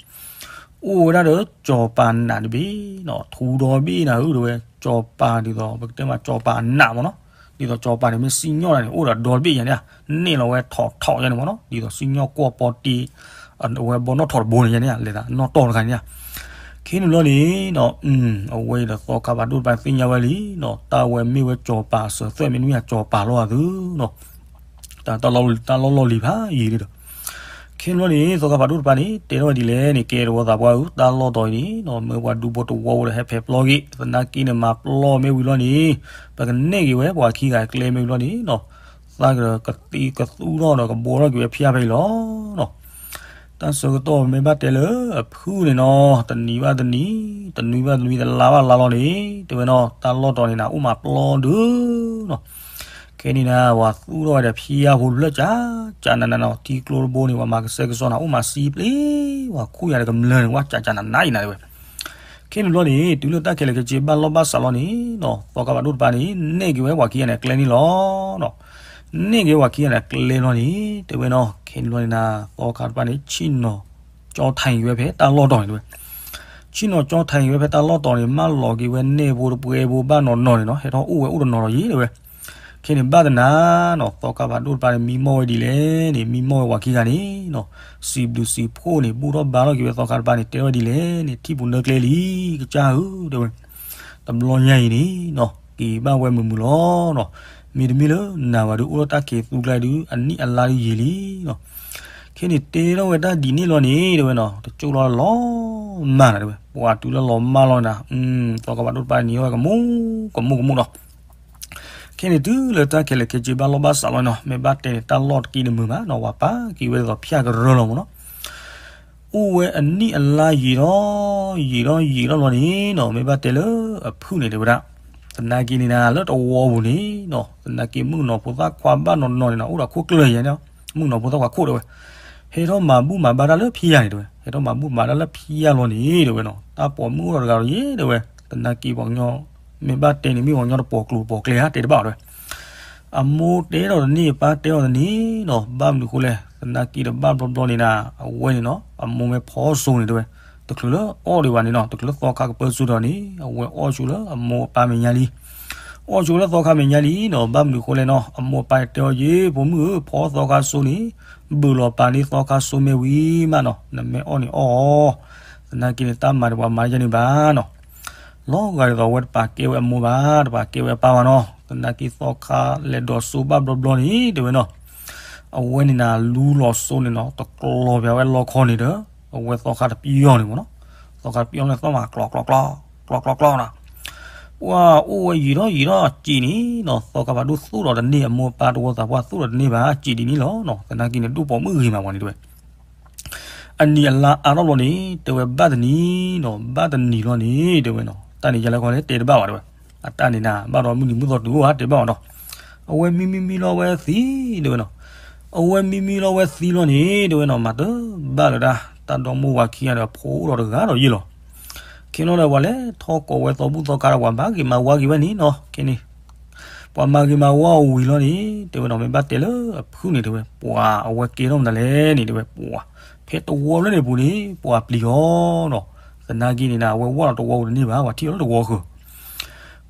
အိၣ်ဝဲဒၣ်ဒီးကၠီၤပၤနးတဘ့ၣ်နီၤ, ထူဒီဘ့ၣ်နၤဧၢ တဲဝဲ, ကၠီၤပၤဒ်သိး ပကတဲမးကၠီၤပၤအနးမ့ၢ်နီၤ, ဒ်သိးကၠီၤပၤန့ၣ် မ့ၢ်စံၣ်ညီၣ်တၢ်န့ၣ် အိၣ်ဒီးဒီတဘ့ၣ်ယၤန့ၣ်, န့ၢ်လီၤဝဲထီၣ်ထီၣ်ယၤန့ၣ်မ့ၢ်နီၤ, ဒ်သိးစံၣ်ညီၣ်ကွီၢ်ပီတ့ အဝဲဘီနီၣ်ထီၣ်တဘိန့ၣ်ယၤန့ၣ်, လဲၤသးနီၣ်တီၢ်တခါန့ၣ်. ခဲန့ၣ်ဘျီန့ၣ်နီၤ, အဝဲအံၤဒီးသီခါဖးဒိၣ်တပၤသ့ၣ်ညါဝဲလံနီၤ, တၢ်ဝဲမ့ၢ်ဝဲကၠီၤပၤအစၢၤသွဲၣ် မ့တမ့ၢ်ကၠီၤပၤလီၤအသုနီၤ. တၢ်လီၢ်လီၢ်လံၤဖးယံာ်လံဒီး, ခဲန့ၣ်ဘျီန့ၣ် သီခါဖးဒိၣ်တပၤန့ၣ် တဲထီၣ်ဝဲဒ်လဲၣ်န့ၣ်, ကဲတဝီသးပှၢ်ဧၢ, တၢ်လီၢ်တီၤအံၤန့ၣ်နီၤ မၢပှၤဒူဖိတဝီဖိဒီးဟဲဖဲးပျီက့ၤ, သနာ်က့န့ၣ် မၤပျီမ့ၢ်ဝံၤလီၤန့ၣ် ပကနဲၣ်က့ၤဝဲပှၤခံဂၤအကျဲမ့ၢ်ဝံၤလီၤန့ၣ်နီၤ, သးကကသံကသူထီၣ်ဒီးကဘှီထီၣ်က့ၤဝဲဖၠါဖဲအံၤလီၤနီၤ. တၢ်ဆၢကတီၢ်မ့ၢ်ဘၣ်တဲလၢအဖုၣ်န့ၣ်နီၤ, တနံၤဘၣ်တနံၤ, တနွံဘၣ်တနွံ, တလါဘၣ်လါလီၤန့ၣ် တဲဝဲနီၤ, တၢ်လီၢ်တီၤန့ၣ်နၤ အိၣ်မးပျီဒုနီၤ. ခဲန့ၣ်နၤ ပှၤသူၣ်ထီၣ်ဝဲဒီးဖၠါဖိတဖျၢၣ် ကၠးကၠးနးနးနီၤ, ထံကျိတဘိန့ၣ် ပှၤမၤကစဲကစီနၤ အိၣ်မးစံပျ့ၤ, ပှၤခူၣ်ယၤဒီးကမျၢၢ်န့ၣ် ဝဲကၠးကၠးနးနးအံၤနၤ တဲဝဲ. ခဲန့ၣ်ဘျီန့ၣ် တုၤလၢတၢ်ခဲလၢာ်ခဲဆ့ဘၣ်လီၢ်ဘၣ်စးလီၤန့ၣ်နီၤ, သီခါဖးဒိၣ်တပၤန့ၣ် နဲၣ်က့ၤဝဲပှၤခံဂၤန့ၣ်အကျဲန့ၣ်လီၤနီၤ. နဲၣ်က့ၤဝဲပှၤခံဂၤန့ၣ်အကျဲလီၤန့ၣ် တဲဝဲနီၤ, ခဲန့ၣ်ဘျီန့ၣ်နၤ သီခါတပၤန့ၣ် ဆ့ၣ်နီၤကၠီထးအံၤဝဲဖဲတၢ်လီၢ်တီၤန့ၣ် တဲဝဲ. ဆ့ၣ်နီၤကၠီထးအံၤဝဲဖဲတၢ်လီၢ်တီၤန့ၣ် မၢလီၤက့ၤဝဲနဲၣ်ဖိတပှဲၤဖိဘၣ်နီၢ်နီၢ်န့ၣ်နီၤ, ဟဲထီၣ်အိၣ်ဝဲအိၣ်တနီၤလီၤယံၤ တဲဝဲ. ခဲန့ၣ်ဘၣ်တနၤနီၤ, သီခါဖးဒိၣ်တပၤန့ၣ် မံမီၢ်ဝဲဒ်လဲၣ်န့ၣ် မံမီၢ်ဝဲပှၤခံဂၤန့ၣ်နီၤ, စံးဘျုးစံးဖှိၣ်န့ၣ် ဘူၣ်ထီၣ်ဘါထီၣ်က့ၤဝဲသီခါတပၤန့ၣ် တဲထီၣ်ဝဲဒ်လဲၣ်န့ၣ်, ထံၣ်ပူၤနၢကျဲလံ ကစၢ်ဧၢ တဲဝဲ. တဘျီညါအံၤန့ၣ်နီၤ က့ၤဘၣ်ဝဲမုာ်မုာ်လီၤနီၤ, မ့တမ့ၢ်လၢနၤဘၣ်ဒုး အိၣ်လၢတၢ်ခံးသူကျါဒုး အနံၣ်အလါဒုးယံာ်လံနီၤ. ခဲန့ၣ်တဲထီၣ်ဝဲတၢ်ဒ်န့ၣ်လီၤန့ၣ် တဲဝဲနီၤ, တကၠိၣ်လီၤလီၤမၢ်နၤ တဲဝဲ, ပှၤတုၤလၢလီၤမၢ်လီၤနၤ, သီခါဖးဒိၣ်တပၤန့ၣ် ဟဲဝဲကမူကမူကမူနီၤ. ခဲန့ၣ်တုၤလၢတၢ်ခဲလၢာ်ခဲဆ့ဘၣ်လီၢ်ဘၣ်စးလီၤနီၤ, မ့ၢ်ဘၣ်တဲန့ၣ် တၢ်လီၢ်တက့ၢ်တမုာ်ဘၣ်နီၤ, ပှၤပာ်က့ၤဝဲဒ်သိးဖၠါကရၢလီၤမ့ၢ်နီၤ. အိၣ်ဝဲအနံၣ်အလါယံာ်ထီၣ်ယံာ်ထီၣ်ယံာ်ထီၣ်လီၤန့ၣ်နီၤ, မ့ၢ်ဘၣ်တဲလၢအဖုၣ်န့ၣ် တဲဝဲဒၣ်, သနာ်က့န့ၣ်နၤ လၢတဝီပူၤန့ၣ်နီၤ, သနာ်က့မုၣ်ကနီၤဖိသၣ်ခွါဘၣ်နီၢ်နီၢ်န့ၣ်နီၤ အိၣ်ဒီးခိၣ်ကျၢၢ်ယဲန့ၣ်, မုၣ်ကနီၤဖိသၣ်ခွါခိၣ် တဲဝဲ, ဟဲထီၣ်မၤဘူၣ်မၤဘါတၢ်လၢဖၠါန့ၣ် တဲဝဲ, ဟဲထီၣ်မၤဘူၣ်မၤတၢ်လၢဖၠါလီၤန့ၣ် တဲဝဲနီၤ, တၢ်ပိာ်မုၣ်အိၣ်ဒီးတဂၤလီၤယဲ တဲဝဲ, သနာ်က့ပှၤကညီ မ့ၢ်ဘၣ်တဲန့ၣ် မ့ၢ်ပှၤကညီတပိာ်ကျိၤပိာ်ကျဲဧါ တဲတဘၣ်အီၤ တဲဝဲ. အမိၢ်တဲထီၣ်တန့ၢ် အပၢ်တဲထီၣ်တန့ၢ်နီၤ, ဘၣ်မနုၤဃိလဲၣ် သနာ်က့တဘၣ်ဘျီဘျီန့ၣ်နၤ, အဝဲန့ၣ်နီၤ အမိၢ်မ့ၢ်ဖီစိန့ၣ် တဲဝဲ, တချုးလၢအီၣ်ဒံးဘၣ်န့ၣ်နီၤ, တချုးလၢသီခါကပၢဆူဒီးန့ၣ် အဝဲအီၣ်ဆူလၢအမိၢ်အပၢ်မဲာ်ညါလံ အီၣ်ဆိလၢသီခါမဲာ်ညါလံနီၤ, ဘၣ်မနုၤဃိလဲၣ်နီၤ, အမိၢ်အပၢ်တဲအီၤယ့ၢ် ဖိမုၣ်ဧၢ, ဖီသီခါစိန့ၣ် ဘုးလီၤပာ်န့ၢ်သီခါစိမ့ၢ်ဝံၤမးနီၤ, နမ့ၢ်အီၣ်န့ၣ်အီၣ်အီၤ, သနာ်က့န့ၣ် တၢ်မၤတပှၤမၤယဲန့ၣ်ဘၣ်နီၤ. လီၤဂာ်ဒ်သိးအဝဲတပာ်ကဲဝဲအမိၢ်ဘၣ်, တပာ်ကဲဝဲအပၢ်ဘၣ်နီၤ, သနာ်က့သီခါလဲၤဒိးစိဘၣ်ဘျီဘျီန့ၣ် တဲဝဲနီၤ, အဝဲန့ၣ်နၤ လူလီၤစိန့ၣ်နီၤ, တကျီၤပဝဲလီခီန့ၣ်ဒီး အဝဲသီခါတပျီန့ၣ်မ့ၢ်နီၤ, သီခါတပျီန့ၣ် သီၣ်မးကျီကျီကျီ ကျီကျီကျီနီၤ. ပှၤအိၣ်ဝဲယံာ်ထီၣ်ယံာ်ထီၣ် စံးန့ၣ်နီၤ, သီခါဖးဒိၣ်သူၣ်ဒီးတန့ၢ်, အမိၢ်အပၢ်တဝီသးပှၢ်သူၣ်ဒီးတန့ၢ်ဘၣ်, စံးဒ်န့ၣ်လီၤနီၤ, သနာ်က့န့ၣ် ဒိၣ်ပိာ်မုၣ်ဂ့ၤမးပှၤန့ၣ် တဲဝဲ. အနံၤအလါအါထီၣ်ဘျီန့ၣ် တဲဝဲဘၣ်တနံၤနီၤ, ဘၣ်တနံၤလီၤန့ၣ် တဲဝဲနီၤ, တၢ်န့ၣ်ယလဲၤခီလဲၤတဲတဘၣ်ဘၣ် တဲဝဲ, အတၢ်န့ၣ်နၤ ဘၣ်ဒီးမုၢ်နံၤမုၢ်သီတုၤအိၣ်ဧါ တဲဘၣ်ဘၣ်နီၤ. အဝဲမံမံမံလီၤဝဲသံ တဲဝဲနီၤ, အဝဲမံမံလီၤဝဲသံလီၤန့ၣ် တဲဝဲနီၤ, မၤတဘၣ်လၢၤဒၣ် တၢ်ဒီမိၢ်ဝၤခံဂၤဒီး ဖိအိၣ်ဒီးတဂၤဒီးယ့ၢ်လီၤ. ခဲလီၤဒီးပှၤလဲၤထီၣ်ကိးဝဲသီဘူၣ်သီခါဒီး ပှၤမၤဂ့ၤမၤဝါက့ၤဝဲန့ၣ်နီၤ, ခဲန့ၣ် ပှၤမၤဂ့ၤမၤဝါအီၤဝံၤလီၤန့ၣ် တဲဝဲနီၤ, မ့ၢ်ဘၣ်တဲလၢအဖုၣ်န့ၣ် တဲဝဲ, ပှၤအဝဲကဲထီၣ်မတၤလဲၣ်န့ၣ် တဲဝဲ, ပှၤ ဖဲတဝီဖျၢၣ်န့ၣ်ပူၤန့ၣ် ပှၤပျံၤအီၤနီၤ, သနာ်က့န့ၣ်နၤ အဝဲဝၢ်လီၤတဝီပူၤတန့ၢ်ဘၣ်, ပှၤထံၣ်အီၤလၢတဝီဃၢၤ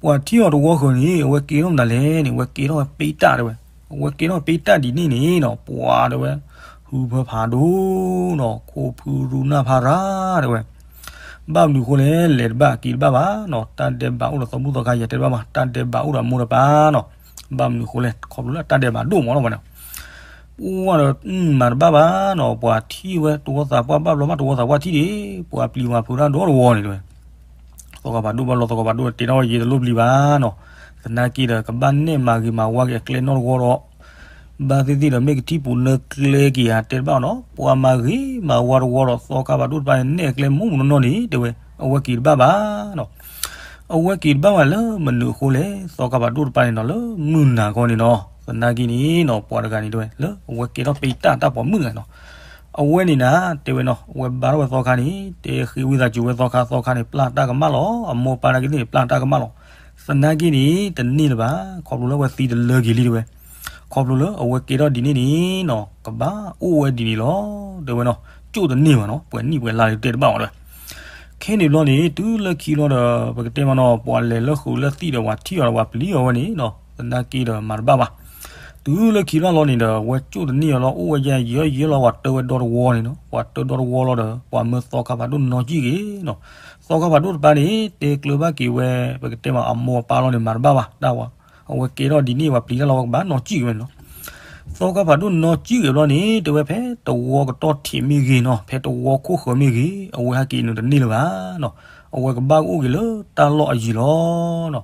ပှၤထံၣ်အီၤတဝီဃၢၤန့ၣ် အဝဲကဲထီၣ်မတၤလဲၣ်န့ၣ် အဝဲကဲထီၣ်ဝဲပ့တၢ် တဲဝဲ, အဝဲကဲထီၣ်ဝဲပ့တၢ်ဒ်န့ၣ်န့ၣ်နီၤ, ပှၤ တဲဝဲ, ဟုဖၢဖးဒိၣ်နီၤ, ခိၣ်ဖုရူနၢ်ဖးရၤ တဲဝဲ, ဘၣ်မနုၤဃိလဲၣ် လဲၤတဘၣ်က့ၤတဘၣ်ဘၣ်နီၤ, တၢ်ဒဲးဘးအိၣ်ဒီးသီဘူၣ်သီခါ ယတဲတဘၣ်ဘၣ်, တၢ်ဒဲးဘးအိၣ်ဒီးအမိၢ်ဒီးပၢ်နီၤ. ဘၣ်မနုၤအဃိလဲၣ် ခီဖျိလၢအတၢ်ဒဲးဘးဒိၣ်မးလီၤဝဲန့ၣ်, ပှၢ်ဒီး မၤတဘၣ်ဘၣ်နီၤ, ပှၤထံၣ်ဝဲ တဝီသးပှၢ်ဘၣ်ဘျီမး တဝီသးပှၢ်ထံၣ်ဒံး ပှၤပျံၤမၤဖုးတၢ်ဒီတဝီန့ၣ်တဲဝဲ, သီခါဖးဒိၣ်ဘၣ်လီၤ သီခါဖးဒိၣ်တဲထီၣ်ယံာ်တလိၣ်ပျံၤဘၣ်နီၤ, သနာ်က့ဒီး ကဘၣ်နဲၣ်မၤဂ့ၤမၤဝါက့ၤအကျဲနီတဝီဒီး ဘၣ်သ့ၣ်သ့ၣ်ဒီး မ့ၢ်ကထံၣ်ပူၤနၢကျဲက့ၤဧါ တဲတဘၣ်နီၤ, ပှၤမၤဂ့ၤမၤဝါတဝီဒီး သီခါဖးဒိၣ်တပၤန့ၣ် နဲၣ်အကျဲမိၢ်မုၢ်နီၢ်နီၢ်န့ၣ် တဲဝဲ, အဝဲက့ၤတဘၣ်ဘၣ်နီၤ. အဝဲက့ၤတဘၣ်ဘၣ်လၢမနုၤအဃိလဲၣ်, သီခါဖးဒိၣ်တပၤန့ၣ်နီၤ လၢမုၢ်နၤခီန့ၣ်နီၤ, သနာ်က့န့ၣ်နီၤ ပှၤတဂၤန့ၣ်တဲဝဲ လၢအဝဲကဲထီၣ်ပတၢ်တၢ်ပိာ်မုၣ်ဂၤနီၤ, အဝဲန့ၣ်နၤ တဲဝဲနီၤ အဝဲဘါထီၣ်ဝဲသီခါန့ၣ် တဲဃ့ဝံသးစူၤဝဲသီခါ သီခါန့ၣ် ပျၢ်တၢ်ကမၣ်လီၤ, အမိၢ်ပၢ်နာ်က့သ့ၣ်န့ၣ် ပျၢ်တၢ်ကမၣ်လီၤ, သနာ်က့န့ၣ် တန့ၢ်လၢၤဘၣ်, ခီဖျိလၢအဝဲသံတလၢက့ၤလံတဲဝဲ, ခီဖျိလၢအဝဲကဲထီၣ်ဒ်န့ၣ်န့ၣ်နီၤ ကဘၣ်အိၣ်ဝဲဒ်န့ၣ်လီၤ, တဲဝဲနီၤ, ကၠိၣ်တန့ၢ်ဘၣ်နီၤ, ပှဲၤနံၣ်ပှဲၤလါလံတဲတဘၣ်ဝဲတဲဝဲ, ခဲန့ၣ်ဘျီန့ၣ် တုၤလၢခံလီၤဒီး ပကတဲမးနီၤ ပှၤလဲၤလၢဃုာ်လၢသံၣ်ဒီး ပှၤထံၣ်အီၤဒီး ပှၤပျံၤအီၤဝဲန့ၣ်နီၤ သနာ်က့ဒီးမၤတဘၣ်ဘၣ်, တုၤလၢခံလီၤလီၤန့ၣ်ဒီး ဝဲကၠိၣ်တန့ၢ်အီၤလီၤ အိၣ်ဝဲယဲယဲယဲလီၤ ပှၤတၢဝဲဒီတဝီန့ၣ်နီၤ, ပှၤတၢဒီတဝီလီၤဒီး ပှၤမၢသီခါဖးဒိၣ်နီၢ်ကံၣ်က့ၤနီၤ, သီခါဖးဒိၣ်တပၤန့ၣ် တဲကျၢၤဘၣ်က့ၤဝဲ ပကတဲမးအမိၢ်အပၢ်လီၤန့ၣ် မၤတဘၣ်ဘၣ် တၢ်ဝဲ အဝဲကဲထီၣ်ဒ်န့ၣ် ပှၤပျံၤတၢ်လီၤ ဝဲကဘၣ်နီၢ်ကံၣ်က့ၤဝဲန့ၣ်နီၤ, သီခါဖးဒိၣ်နီၢ်ကံၣ်က့ၤဘျီန့ၣ် တဲဝဲဖဲတဝီကတီၢ်ထံးမ့ၢ်ဂ့ၤနီၤ ဖဲတဝီခိၣ်ဃၢၤမ့ၢ်ဂ့ၤ အဝဲဟဲက့ၤနုာ်တန့ၢ်လၢၤဘၣ်နီၤ, အဝဲကဘၣ်အိၣ်က့ၤလၢတၢ်လီၢ်အယံၤလီၤနီၤ.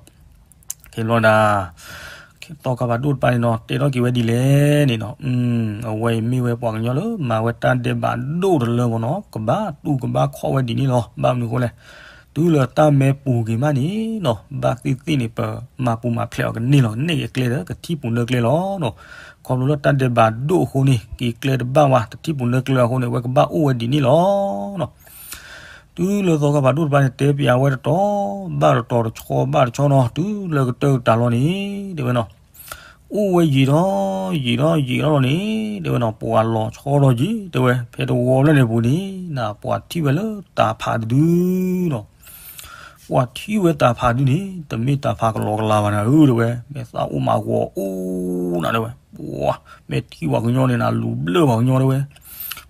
ကဲဘျီဒၣ် သီခါဖးဒိၣ်တပၤန့ၣ်နီၤ တဲထီၣ်က့ၤဝဲဒ်လဲၣ်န့ၣ်နီၤ, အဝဲအံၤမ့ၢ်ဝဲပှၤကညီလၢမၤဝဲတၢ်ဒဲးဘးဒိၣ်တလၢမးနီၤ ကဘၣ်တူၢ်ကဘၣ်ခီၣ်ဝဲဒ်န့ၣ်လီၤ, ဘၣ်မနုၤအဃိလဲၣ်, တုၤလၢတၢ်မဲပူၤက့ၤမးန့ၣ်နီၤ ဘၣ်သ့ၣ်သ့ၣ်န့ၣ် ပမၤပူၤမၤဖျဲးအီၤကန့ၢ်လီၤ, နဲၣ်က့ၤကျဲဒီး ကထံၣ်ပူၤနၢကျဲလီၤနီၤ, ခီဖျိလၢတၢ်ဒဲးဘးဒိၣ်အဃိန့ၣ် က့ၤကျဲတဘၣ်ဝဲ တထံၣ်ပူၤနၢကျဲအဃိန့ၣ် အဝဲကဘၣ်အိၣ်ဝဲဒ်န့ၣ်လီၤနီၤ. တုၤလၢသီခါဖးဒိၣ်တပၤန့ၣ် တဲပျးဝဲတတီၤဘၣ်တတီၤ တဆီဘၣ်တဆီနီၤ တုၤလၢကတၢၢ်ကတၢၢ်လီၤန့ၣ် တဲဝဲနီၤ, အိၣ်ဝဲယံာ်ထီၣ်ယံာ်ထီၣ်ယံာ်ထီၣ်လီၤန့ၣ် တဲဝဲနီၤ ပှၤလီၤဆီထီၣ်က့ၤ တဲဝဲ ဖဲတဝီလၢန့ၣ်ပူၤန့ၣ် နပှၤထံၣ်ဝဲလၢတၢ်ဖးတဒုနီၤ, ပှၤထံၣ်ဝဲတၢ်ဖးဒုန့ၣ် တမ့ၢ်တၢ်ဖးကလီကလီဘၣ်နၤဧၢ တဲဝဲ, မ့ၢ်သးအိၣ်မးဂီၤအိၣ်နၤ တဲဝဲ, ပှၤ မ့ၢ်ထံၣ်ပှၤကညီန့ၣ်နၤ လူၤဘျၢၣ်ပှၤကညီ တဲဝဲ,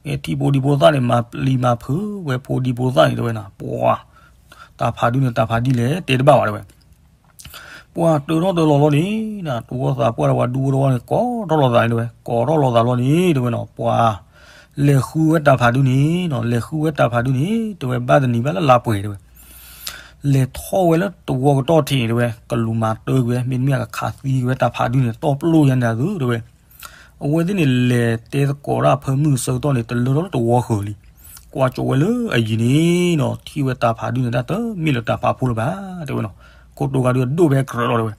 မ့ၢ်ထံၣ်ဖိဒံဖိသၣ်န့ၣ် မၤပျံၤမၤဖုးဝဲဖိဒံဖိသၣ်န့ၣ် တဲဝဲနၤ ပှၤ တၢ်ဖးဒုန့ၣ် တၢ်ဖးဒ်လဲၣ် တဲတဘၣ်ဘၣ် တဲဝဲ, ပှၤတၢထီၣ်တၢလီၤလီၤန့ၣ် တဝီသးပှၢ်ဒီးပှၤဒူဖိတဝီန့ၣ် ကိးထီၣ်လိာ်သးန့ၣ် တဲဝဲ, ကိးထီၣ်လိာ်သးလီၤန့ၣ် တဲဝဲနီၤ ပှၤ လဲၤဃုဝဲတၢ်ဖးဒုန့ၣ်နီၤ လဲၤဃုဝဲတၢ်ဖးဒုန့ၣ် တဲဝဲ ဘၣ်တနံၤဘၣ်လၢလါပှဲၤ တဲဝဲ, လဲၤထီၣ်ဝဲလၢတဝီကတီၢ်ထံးန့ၣ် တဲဝဲ ကလူၤမၤတၢ်ကွံာ်ဝဲ မ့တမ့ၢ်အကခးသံကွံာ်ဝဲတၢ်ဖးဒုန့ၣ် တီပျိယါန့ၣ်သု တဲဝဲ, အဝဲသ့ၣ်န့ၣ် လဲၤတဲသကိးတၢ်ဖၢမုၢ်အဆၢကတီၢ်န့ၣ် တလၢထီၣ်လၢတဝီဃၢၤလံ, ကွၢ်ကၠိဝဲလၢအယံၤန့ၣ်နီၤ ထံၣ်ဝဲတၢ်ဖးဒုန့ၣ် တၢ်တမ့ၢ်လၢတၢ်ဖးဖိလၢၤဘၣ် တဲဝဲနီၤ, ခိၣ်တိဂၤဒုးဒိၣ်ဖဲကြၢးလီၤ တဲဝဲ,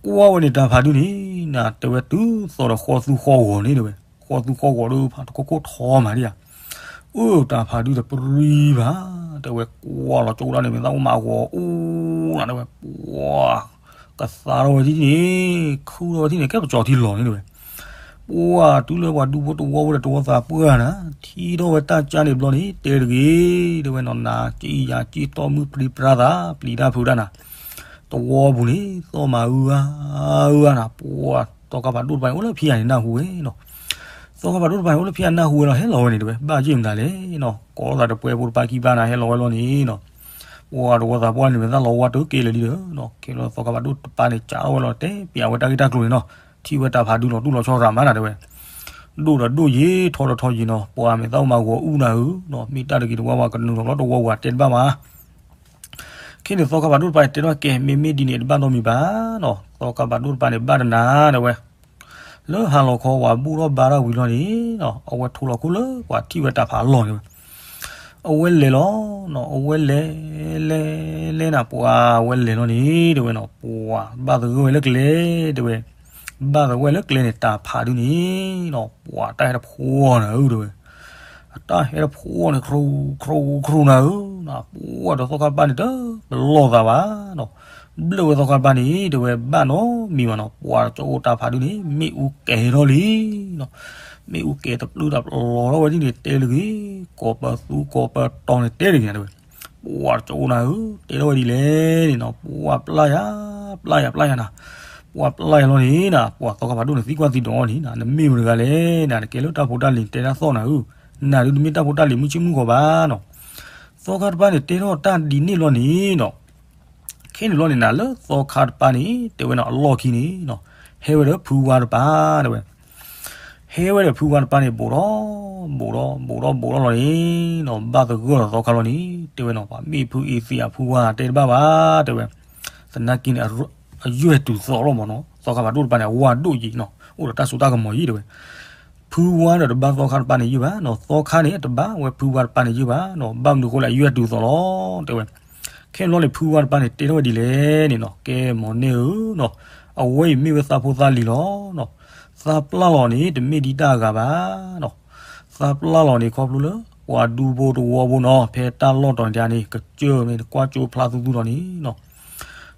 ကွၢ်ဝဲန့ၣ်တၢ်ဖးဒုန့ၣ် နတဲဝဲတုၤသိးဒီးဃီသူဃီဂီၤန့ၣ် တဲဝဲ, ဃီသူဃီဂီၤဒီးဖးတခိၣ်ခိၣ်ထီမးဒံဧါ အၢ တၢ်ဖးဒုတပရံဘၣ်, တဲဝဲ ကွၢ်လီၤကၠိဒၣ်န့ၣ် မ့ၢ်သးအိၣ်မးဂီၤအိၣ်နၤ တဲဝဲ, ပှၤ ကသါထီၣ်ဝဲဒ်န့ၣ် ခုထီၣ်ဝဲဒ်န့ၣ် ကဲပကၠီၤထံလီၤန့ၣ် တဲဝဲ, ပှၤတုၤလၢပှၤဒူဖိတဝီဖိဒီး တဝီသးပှၢ်နၤ ထံၣ်ထီၣ်ဝဲတၢ်ကါန့ၣ်ဘျီန့ၣ် တဲတဂ့ၤ တဲဝဲနီၤ နၤကံယၤကံတီၢ်မုၢ်ပြံပြါသး ပျံၤတၢ်ဖုးတၢ်နၤ တဝီပူၤန့ၣ် သီၣ်မးအုဂၤ အုဂၤနၤ ပှၤ သီခါဖးဒိၣ်တပၤန့ၣ် အိၣ်လၢဖံးယၤန့ၣ် နၢ်ဟူဝဲနီၤ, သီခါဖးဒိၣ်တပၤန့ၣ် အိၣ်လၢဖံးယၤနၢ်ဟူဝဲလီၤ ဟဲလီၤဝဲန့ၣ် တဲဝဲ ဘၣ်ယ့ၢ်မတၤလဲၣ်နီၤ ကိးလိာ်သးတပှဲၤဖိတပၤခံပၤနၤ ဟဲလီၤဝဲလီၤန့ၣ်နီၤ, ပှၤတဝီသးပှၢ်န့ၣ် မ့ၢ်သးလီၤဝါတက့ၢ်လၢာ်လံဒီးနီၤ ခဲလၢာ်သီခါဖးဒိၣ်တပၤန့ၣ် ကးထီၣ်ဝဲလီၤ တဲပျးဝဲတၢ်ဂ့ၢ်တၢ်ကျိၤန့ၣ်နီၤ, ထံၣ်ဝဲတၢ်ဖးဒုလီၤတူၢ်လီၤဆီရၤမးနၤ တဲဝဲ, ဒိၣ်ဒီးဒိၣ်ယံၤ ထီဒီးထီယံၤနီၤ ပှၤမ့ၢ်သးအိၣ်မးဂီၤအုၣ်နၤဧၢနီၤ မ့ၢ်တၢ်တဂ့ၤတဝါဝါ ကနုာ်လီၤလီၤတဝီဝါ တဲတဘၣ်မး ခဲန့ၣ် သီခါဖးဒိၣ်တပၤန့ၣ် တဲထီၣ်ကဲ မ့မ့ၢ်ဒ်န့ၣ် တဘၣ်နီတမံၤဘၣ်နီၤ, သီခါဖးဒိၣ်တပၤန့ၣ် ဘၣ်တနၤ တဲဝဲ, လၢဟါလီၤခီ ပှၤဘူၣ်ထီၣ်ဘါထီၣ်ဝံၤလီၤန့ၣ်နီၤ အဝဲထိလီၤခိၣ်လၢပှၤထံၣ်ဝဲတၢ်ဖးလီၢ်န့ၣ်ဝဲ, အဝဲလဲၤလီၤနီၤ အဝဲလဲၤ လဲၤ လဲၤနၤ ပှၤအဝဲလဲၤလီၤန့ၣ် တဲဝဲနီၤ ပှၤဘၣ်သဂၢၢ်ဝဲလၢကျဲ တဲဝဲ, ဘၣ်သဂၢၢ်ဝဲလၢကျဲန့ၣ် တၢ်ဖးဒုန့ၣ်နီၤ ပှၤတၢ်ဟဲတဖိအီၤနၤဧၢ တဲဝဲ အတၢ်ဟဲတဖိအီၤန့ၣ် ခရူၣ်ခရူၣ်ခရူၣ်နၤဧၢနီၤ ပှၤဒီးသီခါတပၤန့ၣ် တပလီၢ်သးဘၣ်နီၤ, ဘျၢၣ်ဝဲသီခါတပၤန့ၣ် တဲဝဲ ဘၣ်နီတမံၤဘၣ်နီၤ ပှၤတကၠိအိၣ်တၢ်ဖးဒုန့ၣ် မ့ၣ်အူကဲၤထီၣ်လံနီၤ, မ့ၣ်အူကဲၤတပျုၢ်တပျီၤထီၣ်ဝဲဒ်န့ၣ် တဲတဂ့ၤ, ကိးပသူကိးပတီၤန့ၣ် တဲတဂ့ၤနၤ တဲဝဲ, ပှၤတကၠိအိၣ်နၤဧၢ တဲထီၣ်ဝဲဒ်လဲၣ်န့ၣ်နီၤ ပှၤပျၢ်ယၤ ပျၢ်ယၤ ပျၢ်ယၤနၤ, ပှၤပျၢ်ယၤလီၤန့ၣ်နၤ ပှၤသီခါဖးဒိၣ်န့ၣ် သံကွၢ်သံဒိးအီၤန့ၣ်နၤ နမ့ၢ်မတၤတဂၤလဲၣ်နၤ နကဲလၢတၢ်ဖိတၢ်လံၤတဲတၢ်သီၣ်နၤဧၢ, နၤဒုးတမ့ၢ်တၢ်ဖိတၢ်လံၤမုၢ်ဆ့ၣ်မုၢ်ဂီၤဘၣ်နီၤ, သီခါတပၤန့ၣ် တဲထီၣ်တၢ်ဒ်န့ၣ်လီၤန့ၣ်နီၤ ခဲန့ၣ်လီၤန့ၣ်နၤ လၢသီခါတပၤန့ၣ် တဲဝဲနီၤ အလီၢ်ခံန့ၣ်နီၤ, ဟဲဝဲဒီးဖုဝါတပၤ တဲဝဲ. ဟဲဝဲဒီးဖုဝါတပၤန့ၣ် ဘူးထီၣ်ဘူးထီၣ်ဘူးထီၣ်ဘူးထီၣ်လီၤန့ၣ်နီၤ, ဘၣ်သဂၢၢ်လီၤသီခါလီၤန့ၣ် တဲဝဲနီၤ, ပှၤမ့ၢ်ဖုအံၤသံးအဖုဝါတဲတဘၣ်ဘၣ် တဲဝဲ. သနာ်က့န့ၣ် အယွဲၢ်တူာ်သီလီၤမးနီၤ, သီခါဖးဒိၣ်တပၤန့ၣ် အဝါဒိၣ်ယံၤနီၤ, အိၣ်ဒီးတၢ်စိတၢ်ကမီၤယံၤ တဲဝဲ. ဖုဝါဒီးတဘၣ်သီခါတပၤန့ၣ်ယုၢ်ဘၣ်နီၤ, သီခါန့ၣ်တဘၣ်ဝဲဖုဝါတပၤန့ၣ်ယုၢ်ဘၣ်နီၤ, ဘၣ်မနုၤဃိလဲၣ် အယွဲၢ်တူာ်သီလီၤ တဲဝဲ. ခဲန့ၣ်ဘျီန့ၣ် ဖုဝါတပၤန့ၣ် တဲထီၣ်ဝဲဒ်လဲၣ်န့ၣ်နီၤ, ကဲ မီၢ်နဲၣ်ဧၢနီၤ, အဝဲအံၤမ့ၢ်ဝဲသးဖိသးလံၤလီၤနီၤ, သးပျၢ်လီၤန့ၣ် တမ့ၢ်ဒ်တၢ်အဂၤဘၣ်နီၤ, သးပျၢ်လီၤန့ၣ် ခီဖျိလၢ ပှၤဒူဖိတဝီဖိနီၤ, ဖဲတၢ်လီၢ်တီၤန့ၣ်တၢ်န့ၣ် ကစၢၢ်န့ၣ် နကွၢ်ကၠိဖျါသူသူလီၤန့ၣ်နီၤ,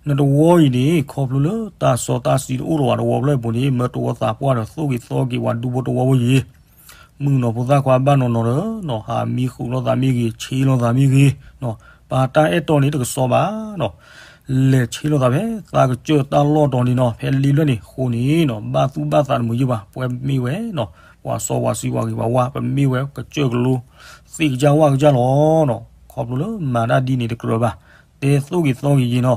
နတဝီအံၤန့ၣ် ခီဖျိလၢတၢ်စီတၢ်ဆှံတအိၣ်လၢၤဘၣ်တဝီဖျၢၣ်အပူၤန့ၣ် မၢတဝီသးပှၢ်ဒီးသိၣ်က့ၤသီက့ၤပှၤဒူဖိတဝီဖိယံၤ, မုၣ်ကနီၤဖိသၣ်ခွါဘၣ်နီၤနီၤဒီးနီၤ, ဟးမံဃုာ်လိာ်သးမ့ၢ်ဂ့ၤ, ဆ့လိာ်သးမ့ၢ်ဂ့ၤနီၤ, ပာ်တၢ်အဲၣ်တီန့ၣ်တကစီၣ်ဘၣ်နီၤ, လဲၤဆ့လိာ်သးဖဲ သးကစၢၢ်တၢ်လီၢ်တီၤန့ၣ်နီၤ, ဖဲလံလၢန့ၣ်အဃိန့ၣ်နီၤ, ဘၣ်သူၣ်ဘၣ်သးတမုာ်ယုၢ်ဘၣ်, ပဝဲမ့ၢ်ဝဲနီၤ, ပှၤစီပှၤဆှံပှၤဂ့ၤပှၤဝါ, ပမ့ၢ်ဝဲကစၢၢ်ကလိ သ့ၣ်ကစၢ်ဝၣ်ကစၢ်လီၤနီၤ, ခီဖျိလၢမၤတၢ်ဒ်န့ၣ်တကြၢးဘၣ်, တဲသိၣ်က့ၤသီက့ၤယံၤနီၤ,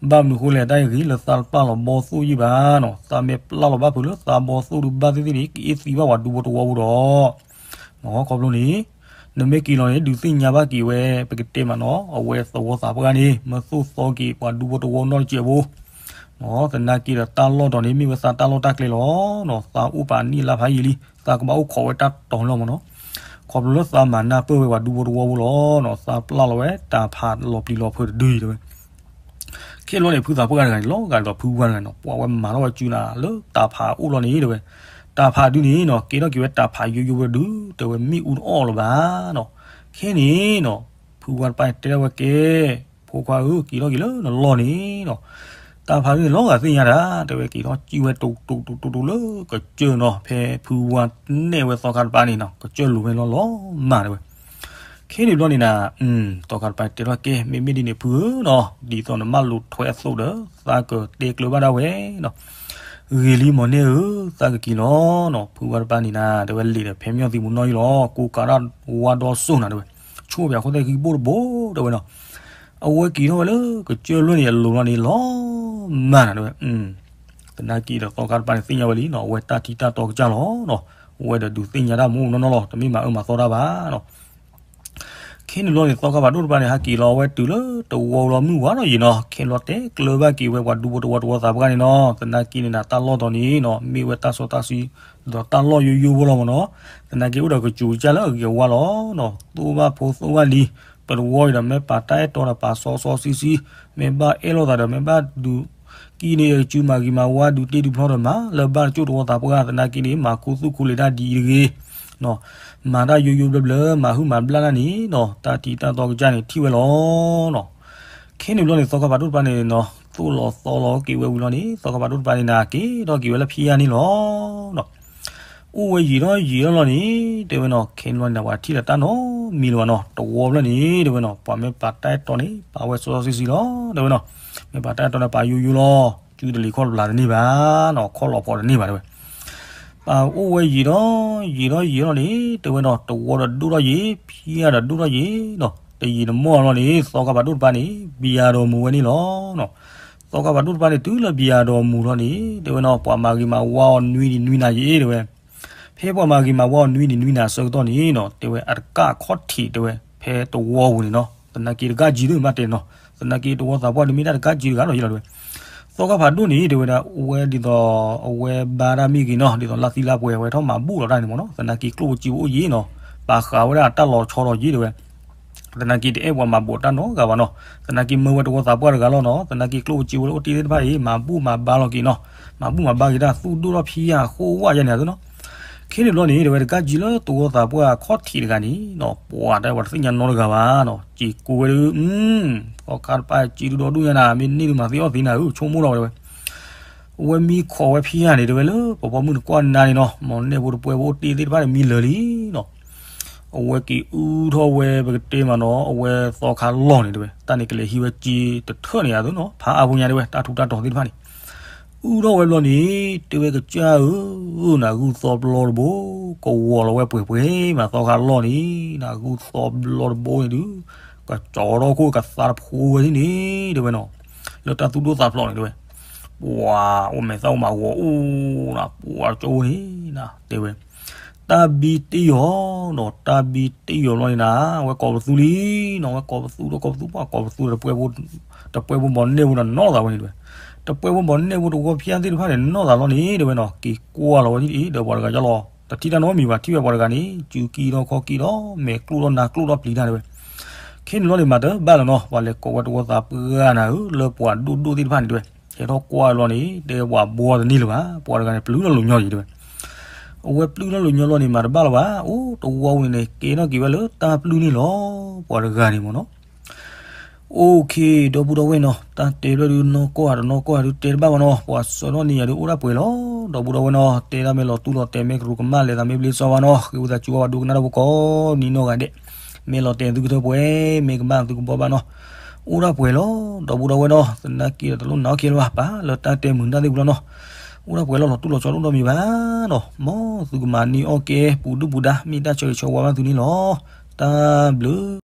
ဘၣ်မနုၤဃိလဲၣ် တၢ်အံၤဂ့ၤလၢသးတပျၢ်လီၤဘီသိၣ်ယံၤဘၣ်နီၤ, သးမ့ၢ်ပျၢ်လီၤဘၣ်ဖုးလၢသးဘီသိၣ်ဒုးဘၣ်သ့ၣ်သ့ၣ်န့ၣ် ကအ့ၣ်သံဘၣ်ပှၤဒူဖိတဝီဖိဒီး နီၤ, ခီဖျိန့ၣ် နမ့ၢ်က့ၤလီၤန့ၣ် ဒုးသ့ၣ်ညါဘၣ်က့ၤဝဲ ပကတဲမးနီၤ, အဝဲသဝီသးပှၢ်န့ၣ် မၢသိၣ်သီက့ၤပှၤဒူဖိတဝီနီတစဲးဖိ နီၤ, သနာ်က့ဒီးတၢ်လီၢ်တီၤန့ၣ် မ့ၢ်ဝဲသးတၢ်လီၢ်တၢ်ကျဲလီၤနီၤ, သးအိၣ်ပာ်နံၣ်လါဖးယံာ်လံ, သးကဘၣ်အိၣ်ခိးဝဲတၢ်တီၤလီၤမးနီၤ, ခီဖျိလၢသးမၤနၢ်ပၢၢ်ဝဲပှၤဒူဖိတဝီဖိလီၤနီၤ, သးပျၢ်လီၤဝဲတၢ်ဖးလီၤပျံၤလီၤဖုးတဒုအံၤ တဲဝဲ. ခဲန့ၣ်ဘျီန့ၣ် ဖုသးပှၢ်တဂၤန့ၣ် လီၤဂာ်ဒ်သိးဖုဝါတဂၤနီၤ, ပှၤဝဲမၤထီၣ်ဝဲစုနၤလၢတၢ်ဖးအိၣ်လီၤန့ၣ် တဲဝဲ, တၢ်ဖးဒုန့ၣ်နီၤ ကဲထီၣ်က့ၤဝဲတၢ်ဖးယိယိဝဲဒုး တဲဝဲ မ့ၣ်အူတအီၣ်လၢၤဘၣ်နီၤ, ခဲန့ၣ်နီၤ ဖုဝါတပၤတဲထီၣ်ဝဲကဲ ဖိခွါဧၢ က့ၤထီၣ်က့ၤလၢနလီၢ်န့ၣ်နီၤ, တၢ်ဖးဒုန့ၣ်လီၤဂာ်သ့ၣ်ညါတၢ် တဲဝဲ က့ၤထီၣ်ကံၣ်ဝဲတူတူတူတူတူလၢကစၢၢ်နီၤ, ဖဲဖုဝါနဲၣ်ဝဲသီခါတပၤန့ၣ်နီၤ ကစၢၢ်လိၤဝဲလီၤလီၤမၢ် တဲဝဲ. ခဲန့ၣ်ဘျီန့ၣ်နၤ သီခါတပၤတဲထီၣ်ကဲ မ့မ့ၢ်ဒ်န့ၣ်ဖုဧၢနီၤ, ဒ်သိးနမၢလိာ်ထွဲအသိးဒီး သးကတဲကျၢၤဘၣ်ဒၣ်ဝဲနီၤ, ဂ့ၤလံမီၢ်နဲၣ်ဧၢ သးကက့ၤလီၤနီၤ, ဖုဝါတပၤန့ၣ်နၤ တဲဝဲ လဲၤဒီးဖဲမၠီၣ်သံးမူနီၢ်ယံလီၤ, ကိးကးဒၣ်ဝါဒီစိၢ်နၤ တဲဝဲ, ဆိၣ်ပၠးခိၣ်သ့ၣ်ခံဘိၣ်တဘိ တဲဝဲနီၤ, အဝဲက့ၤထီၣ်ဝဲလၢကစၢၢ်လွဲၢ်န့ၣ်အလိၤလီၤန့ၣ် လီၤမၢ်နၤ တဲဝဲ သနာ်က့ဒီးသီခါတပၤန့ၣ်သ့ၣ်ညါဝဲလံနီၤ, အဝဲတၢ်ထံတၢ်တီကစၢ်လီၤနီၤ, အဝဲဒီးဒုးသ့ၣ်ညါတၢ်မူနီၢ်နီၢ်လီၤ, တမ့ၢ်မၤအၢမၤသီတၢ်ဘၣ်နီၤ. ခဲန့ၣ်ဘျီန့ၣ် သီခါဖးဒိၣ်တပၤန့ၣ် ဟဲက့ၤလီၤဝဲတုၤလၢတဝီလီၤမုၢ်ဝါလီၤယံၤနီၤ, ခဲန့ၣ်ဘျီတဲကျၢၤဘၣ်က့ၤဝဲပှၤဒူဖိတဝီတဝီသးပှၢ်န့ၣ်နီၤ, သနာ်က့န့ၣ်နၤတၢ်လီၢ်တီၤန့ၣ်နီၤ မ့ၢ်ဝဲတၢ်စီတၢ်ဆှံ ဒီးတၢ်လီၢ်ယိယိဖိလီၤမးနီၤ, သနာ်က့အိၣ်ဒီးကစူၤကစၢ်လၢအဂ့ၤအဝါလီၤနီၤ, သိၣ်ဘၣ်ဖိသိၣ်ဘၣ်လံၤ, ပတဝီအံၤဒီးမ့ၢ်ပာ်တၢ်အဲၣ်တီဒီးပာ်စီစီဆှံဆှံ, မ့ၢ်ဘၣ်အဲၣ်လိာ်သးဒီးမ့ၢ်ဘၣ်ဒုး ကံၣ်န့ၢ်အစုမၤဂ့ၤမၤဝါဒုးတ့ဒုးဖျီဒီးမၤ လၢဘၣ်တကၠိၣ်တဝီသးပှၢ် သနာ်က့န့ၣ် မၤခူသူၣ်ခူလံာ်တၢ်ဒ်အံၤတဂ့ၤ, မၤတၢ်ယိယိဘျၢဘျၢ မၤဟုၣ်မၤဘျၣ်တၢ်န့ၣ်နီၤ တၢ်ထံတၢ်တီကစၢ်န့ၣ်ထံၣ်ဝဲလီၤနီၤ. ခဲန့ၣ်ဘျီန့ၣ် သီခါဖးဒိၣ်တပၤန့ၣ်နီၤ သိၣ်လီၤသီလီၤက့ၤဝဲဝံၤလီၤန့ၣ် သီခါဖးဒိၣ်တပၤန့ၣ်နၤက့ၤထီၣ်က့ၤဝဲလၢဖံးယၢ်န့ၣ်လီၤနီၤ. အိၣ်ဝဲယံာ်ထီၣ်ယံာ်ထီၣ်လီၤန့ၣ် တဲဝဲနီၤ ခဲန့ၣ်ဘျီန့ၣ် ပှၤထံၣ်လၢတၢ်နီတမံၤလၢၤဘၣ်နီၤ တဝီဖျၢၣ်န့ၣ် တဲဝဲနီၤ ပှၤမ့ၢ်ပာ်တၢ်အဲၣ်တီန့ၣ် ပာ်ဝဲစီစီဆှံဆှံလီၤ တဲဝဲနီၤ. မ့ၢ်ပာ်တၢ်အဲၣ်တီန့ၣ် ပာ်ယိယိလီၤ စုတလ့ၤခီၣ်တပျၢ်တန့ၢ်ဘၣ်နီၤ ခီၣ်လီၤဖီးတန့ၢ်ဘၣ်တဲဝဲ. ပှၤအိၣ်ဝဲယံာ်ထီၣ်ယံာ်ထီၣ်ယံာ်ထီၣ်န့ၣ် တဲဝဲနီၤ တဝီဒီးဒိၣ်ထီၣ်ယံာ် ဖံးယၢ်ဒီးဒိၣ်ထီၣ်ယံာ်နီၤ တယံာ်တမီၢ်လီၤန့ၣ် သီခါဖးဒိၣ်တပၤန့ၣ် ဘံယၤဒီးမူၤဝဲန့ၣ်လီၤနီၤ. သီခါဖးဒိၣ်တပၤန့ၣ် တုၤလၢဘံယၤဒီးမူၤလီၤန့ၣ် တဲဝဲနီၤ ပှၤမၤဂ့ၤမၤဝါအီၤနွံနံၤနွံနၤယံၤတဲဝဲ. ဖဲပှၤမၤဂ့ၤမၤဝါအီၤနွံနံၤနွံနၤအဆၢကတီၢ်န့ၣ်နီၤ တဲဝဲအတကၣ်အခီၣ်ထံးတဲဝဲ ဖဲတဝီပူၤန့ၣ်နီၤ သနာ်က့တကၣ်ကံဒုးမးတဲနီၤ သနာ်က့တဝီသးပှၢ်ဒုးမ့ၢ်တၢ်တကၣ်ကံတဂၤလီၤယံၤလီၤတဲဝဲ. သီခါဖးဒိၣ်န့ၣ် တဲဝဲဒၣ် အဝဲဒ်သိးအဝဲဘါတၢ်မ့ၢ်ဂ့ၤနီၤ ဒ်သိးလါသံလါပှဲၤဝဲထီၣ်မၤဘူၣ်လီၤတၢ်န့ၣ်မ့ၢ်နီၤ သနာ်က့ကျိၣ်ပစ့ဝဲအိၣ်ယံၤနီၤ ပာ်ဃာ်ဝဲဒၣ်တၢ်လီၤဆီလီၤယံၤတဲဝဲ သနာ်က့တအဲၣ်ပှၤမၤဘူးတၢ်နီတဂၤဘၣ်နီၤ သနာ်က့မၢဝဲတဝီသးပှၢ်တဂၤလီၤနီၤ သနာ်က့ကျိၣ်ပစ့ဝဲအိၣ်တ့ၢ်သ့ၣ်တဖၣ်အံၤ မၤဘူၣ်မၤဘါလီၤက့ၤနီၤ မၤဘူၣ်မၤဘါက့ၤတၢ်သူၣ်ဒိၣ်ထီၣ်ဖံးယၢ်အဃိဝဲယဲန့ၣ်အသိးနီၤ ခဲန့ၣ်ဘျီန့ၣ် တဲဝဲတကၣ်ကံလၢတဝီသးပှၢ်အခီၣ်ထံးတဂၤန့ၣ်နီၤ ပှၤတဲဝဲတသ့ၣ်ညါနီတဂၤဘၣ်နီၤ စံးကိးဝဲဒၣ် သီခါတပၤစံးဒုဒီဒူၣ်ညါနၤ မ့ၢ်န့ၢ်ဒုးမၤသ့အီၣ်သ့နၤဧၢ ဆိကမိၣ်လီၤဝဲတဲဝဲ အဝဲမံခိးဝဲဖံးယၢ်န့ၣ် တဲဝဲလၢပှၤပိာ်မုၣ်တကွၢ်နါန့ၣ်နီၤ မ့ၢ်နဲၣ်ဖိတပှဲၤဖိအိၣ်တ့ၢ်သ့ၣ်တဖၣ်န့ၣ်မံလၢာ်လံနီၤ အဝဲက့ၤအူထီၣ်ဝဲပကတဲမးနီၤ အဝဲသီခါလီၢ်န့ၣ်တဲဝဲ တၢ်န့ၣ်ကလဲၤဟံးဝဲစ့တထၢၣ်န့ၣ်အသိးနီၤ ဖးအါဖိညါတဲဝဲ တၢ်ထူးတၢ်တီၤသ့ၣ်တဖၣ်န့ၣ် အူထီၣ်ဝဲဘျီန့ၣ် တဲဝဲကစၢ်ဧၢ နၢ်ဂုၢ်သီဘျီတဘိ ကဝီၤလီၤဝဲပှဲၤပှဲၤမးသီခါလီၢ်န့ၣ် နၢ်ဂုၢ်သီဘျီတဘိန့ၣ်ဒုး ကကၠီထီၣ်ခိၣ်ကသးတဖိဝဲသ့ၣ်န့ၣ် တဲဝဲနီၤ လၢတၢ်သူၣ်ဒိၣ်သးဖျိးန့ၣ်တဲဝဲ ပှၤအိၣ်မဲာ်သၣ်အိၣ်မးဂီၤအိၣ်နီၤ ပှၤကၠီအိၣ်န့ၣ်နၤ တဲဝဲ တၢ်ဘံတ့ၢ်အီၤဒီး တၢ်ဘံတ့ၢ်အီၤလီၤန့ၣ်နၤ ဝဲကိးပသူလံနီၤ ဝဲကိးပသူဒီးကိးပသူ ပှၤကိးပသူဒီး တပှဲၢ်ဖိမီၤနဲၣ်ဖိဒီးနီၢ်သးဝဲန့ၣ်တဲဝဲ တပှဲၢ်ဖိမီၤနဲၣ်ဖိတဝီဖၠါသ့ၣ်တဖၣ်န့ၣ် နီၢ်သးလီၤန့ၣ်တဲဝဲနီၤ က့ၤကွၢ်လီၤဝဲဒ်အံၤ ဒီးပှၤတဂၤကလီၤ တထံၣ်တၢ်နီတမံၤဘၣ် ထံၣ်ဝဲပှၤတဂၤန့ၣ် စုကံဒီးခီကံဒီး မဲာ်ကျိၣ်ဒီးနါကျိၣ်ဒီးပျံၤတၢ်တဲဝဲ ခဲန့ၣ်လီၤန့ၣ်မၤတဘၣ်လၢၤနီၤ ပှၤလဲၤကိးဝဲတဝီသးပှၢ်နၤဧၢ လၢပှၤဒိၣ်ဒိၣ်သ့ၣ်တဖၣ်န့ၣ်တဲဝဲ ဟဲထီၣ်ကွၢ်လီၤန့ၣ် တဲပှၤဘှီတန့ၢ်လၢၤဘၣ် ပှၤတဂၤန့ၣ် ပျုၢ်ထီၣ်လီၤညီယံၤတဲဝဲ အဝဲပျုၢ်ထီၣ်လီၤညီလီၤန့ၣ် မၤတဘၣ်လၢၤဘၣ် အိၣ်တဝီဝဲန့ၣ် ကဲထီၣ်က့ၤဝဲလၢတၢ်ပျုၢ်န့ၣ်လီၤ ပှၤတဂၤန့ၣ်မ့ၢ်နီၤ အိၣ်ခ့ ဒီပုၢ်ဒီဝဲၢ်နီၤ တၢ်တဲဘျီဒုး နီၢ်ကီၢ်ဧါတနီၢ်ကီၢ်ဧါဒုး တဲတဘၣ်ဘၣ်နီၤ ပှၤစၢၤထီၣ်န့ၢ်ယၤဒုး အိၣ်ဒၣ်ပှဲၤလီၤ ဒီပုၢ်ဒီဝဲၢ်နီၤ တဲဒၣ်မ့ၢ်လီၤတူၢ်လီၤတဲာ် မ့ၢ်ကရူၢ်ကမၣ်လဲၤသးမ့ၢ်ဘျ့စီဝါနီၤ ဃ့ဝံသးစူၤဝဲပှၤဒိကနၣ်တၢ်ဖိကိးနံၤနီၢ်ဂၤဒဲး မ့ၢ်လီၤတဲာ်သုကထၢပှဲၤ မ့ၢ်ကမၣ်သုကဘှီဘၣ်နီၤ အိၣ်ဒၣ်ပှဲၤလီၤ ဒီပုၢ်ဒီဝဲၢ်နီၤ သနာ်က့ဒီးတလိၣ်နာ်အီၣ်ခဲလၢၤဘၣ် ပာ်လၢတၢ်တဲမုာ်တၢ်သ့ၣ်ပူၤလီၤနီၤ အိၣ်ဒၣ်ပှဲၤလီၤ လီၤတူၢ်လီၤဆီတအိၣ်နီတမံၤဘၣ်နီၤ မ်သုကမၤန့ၢ်အီၣ်ကဲ ပူၤဒုၣ်ပူၤဒါ မ့ၢ်တၢ်ဆၢဂ့ၤဆၢဝါဘၣ်သုန့ၣ်လီၤ တၢ်ဘျုး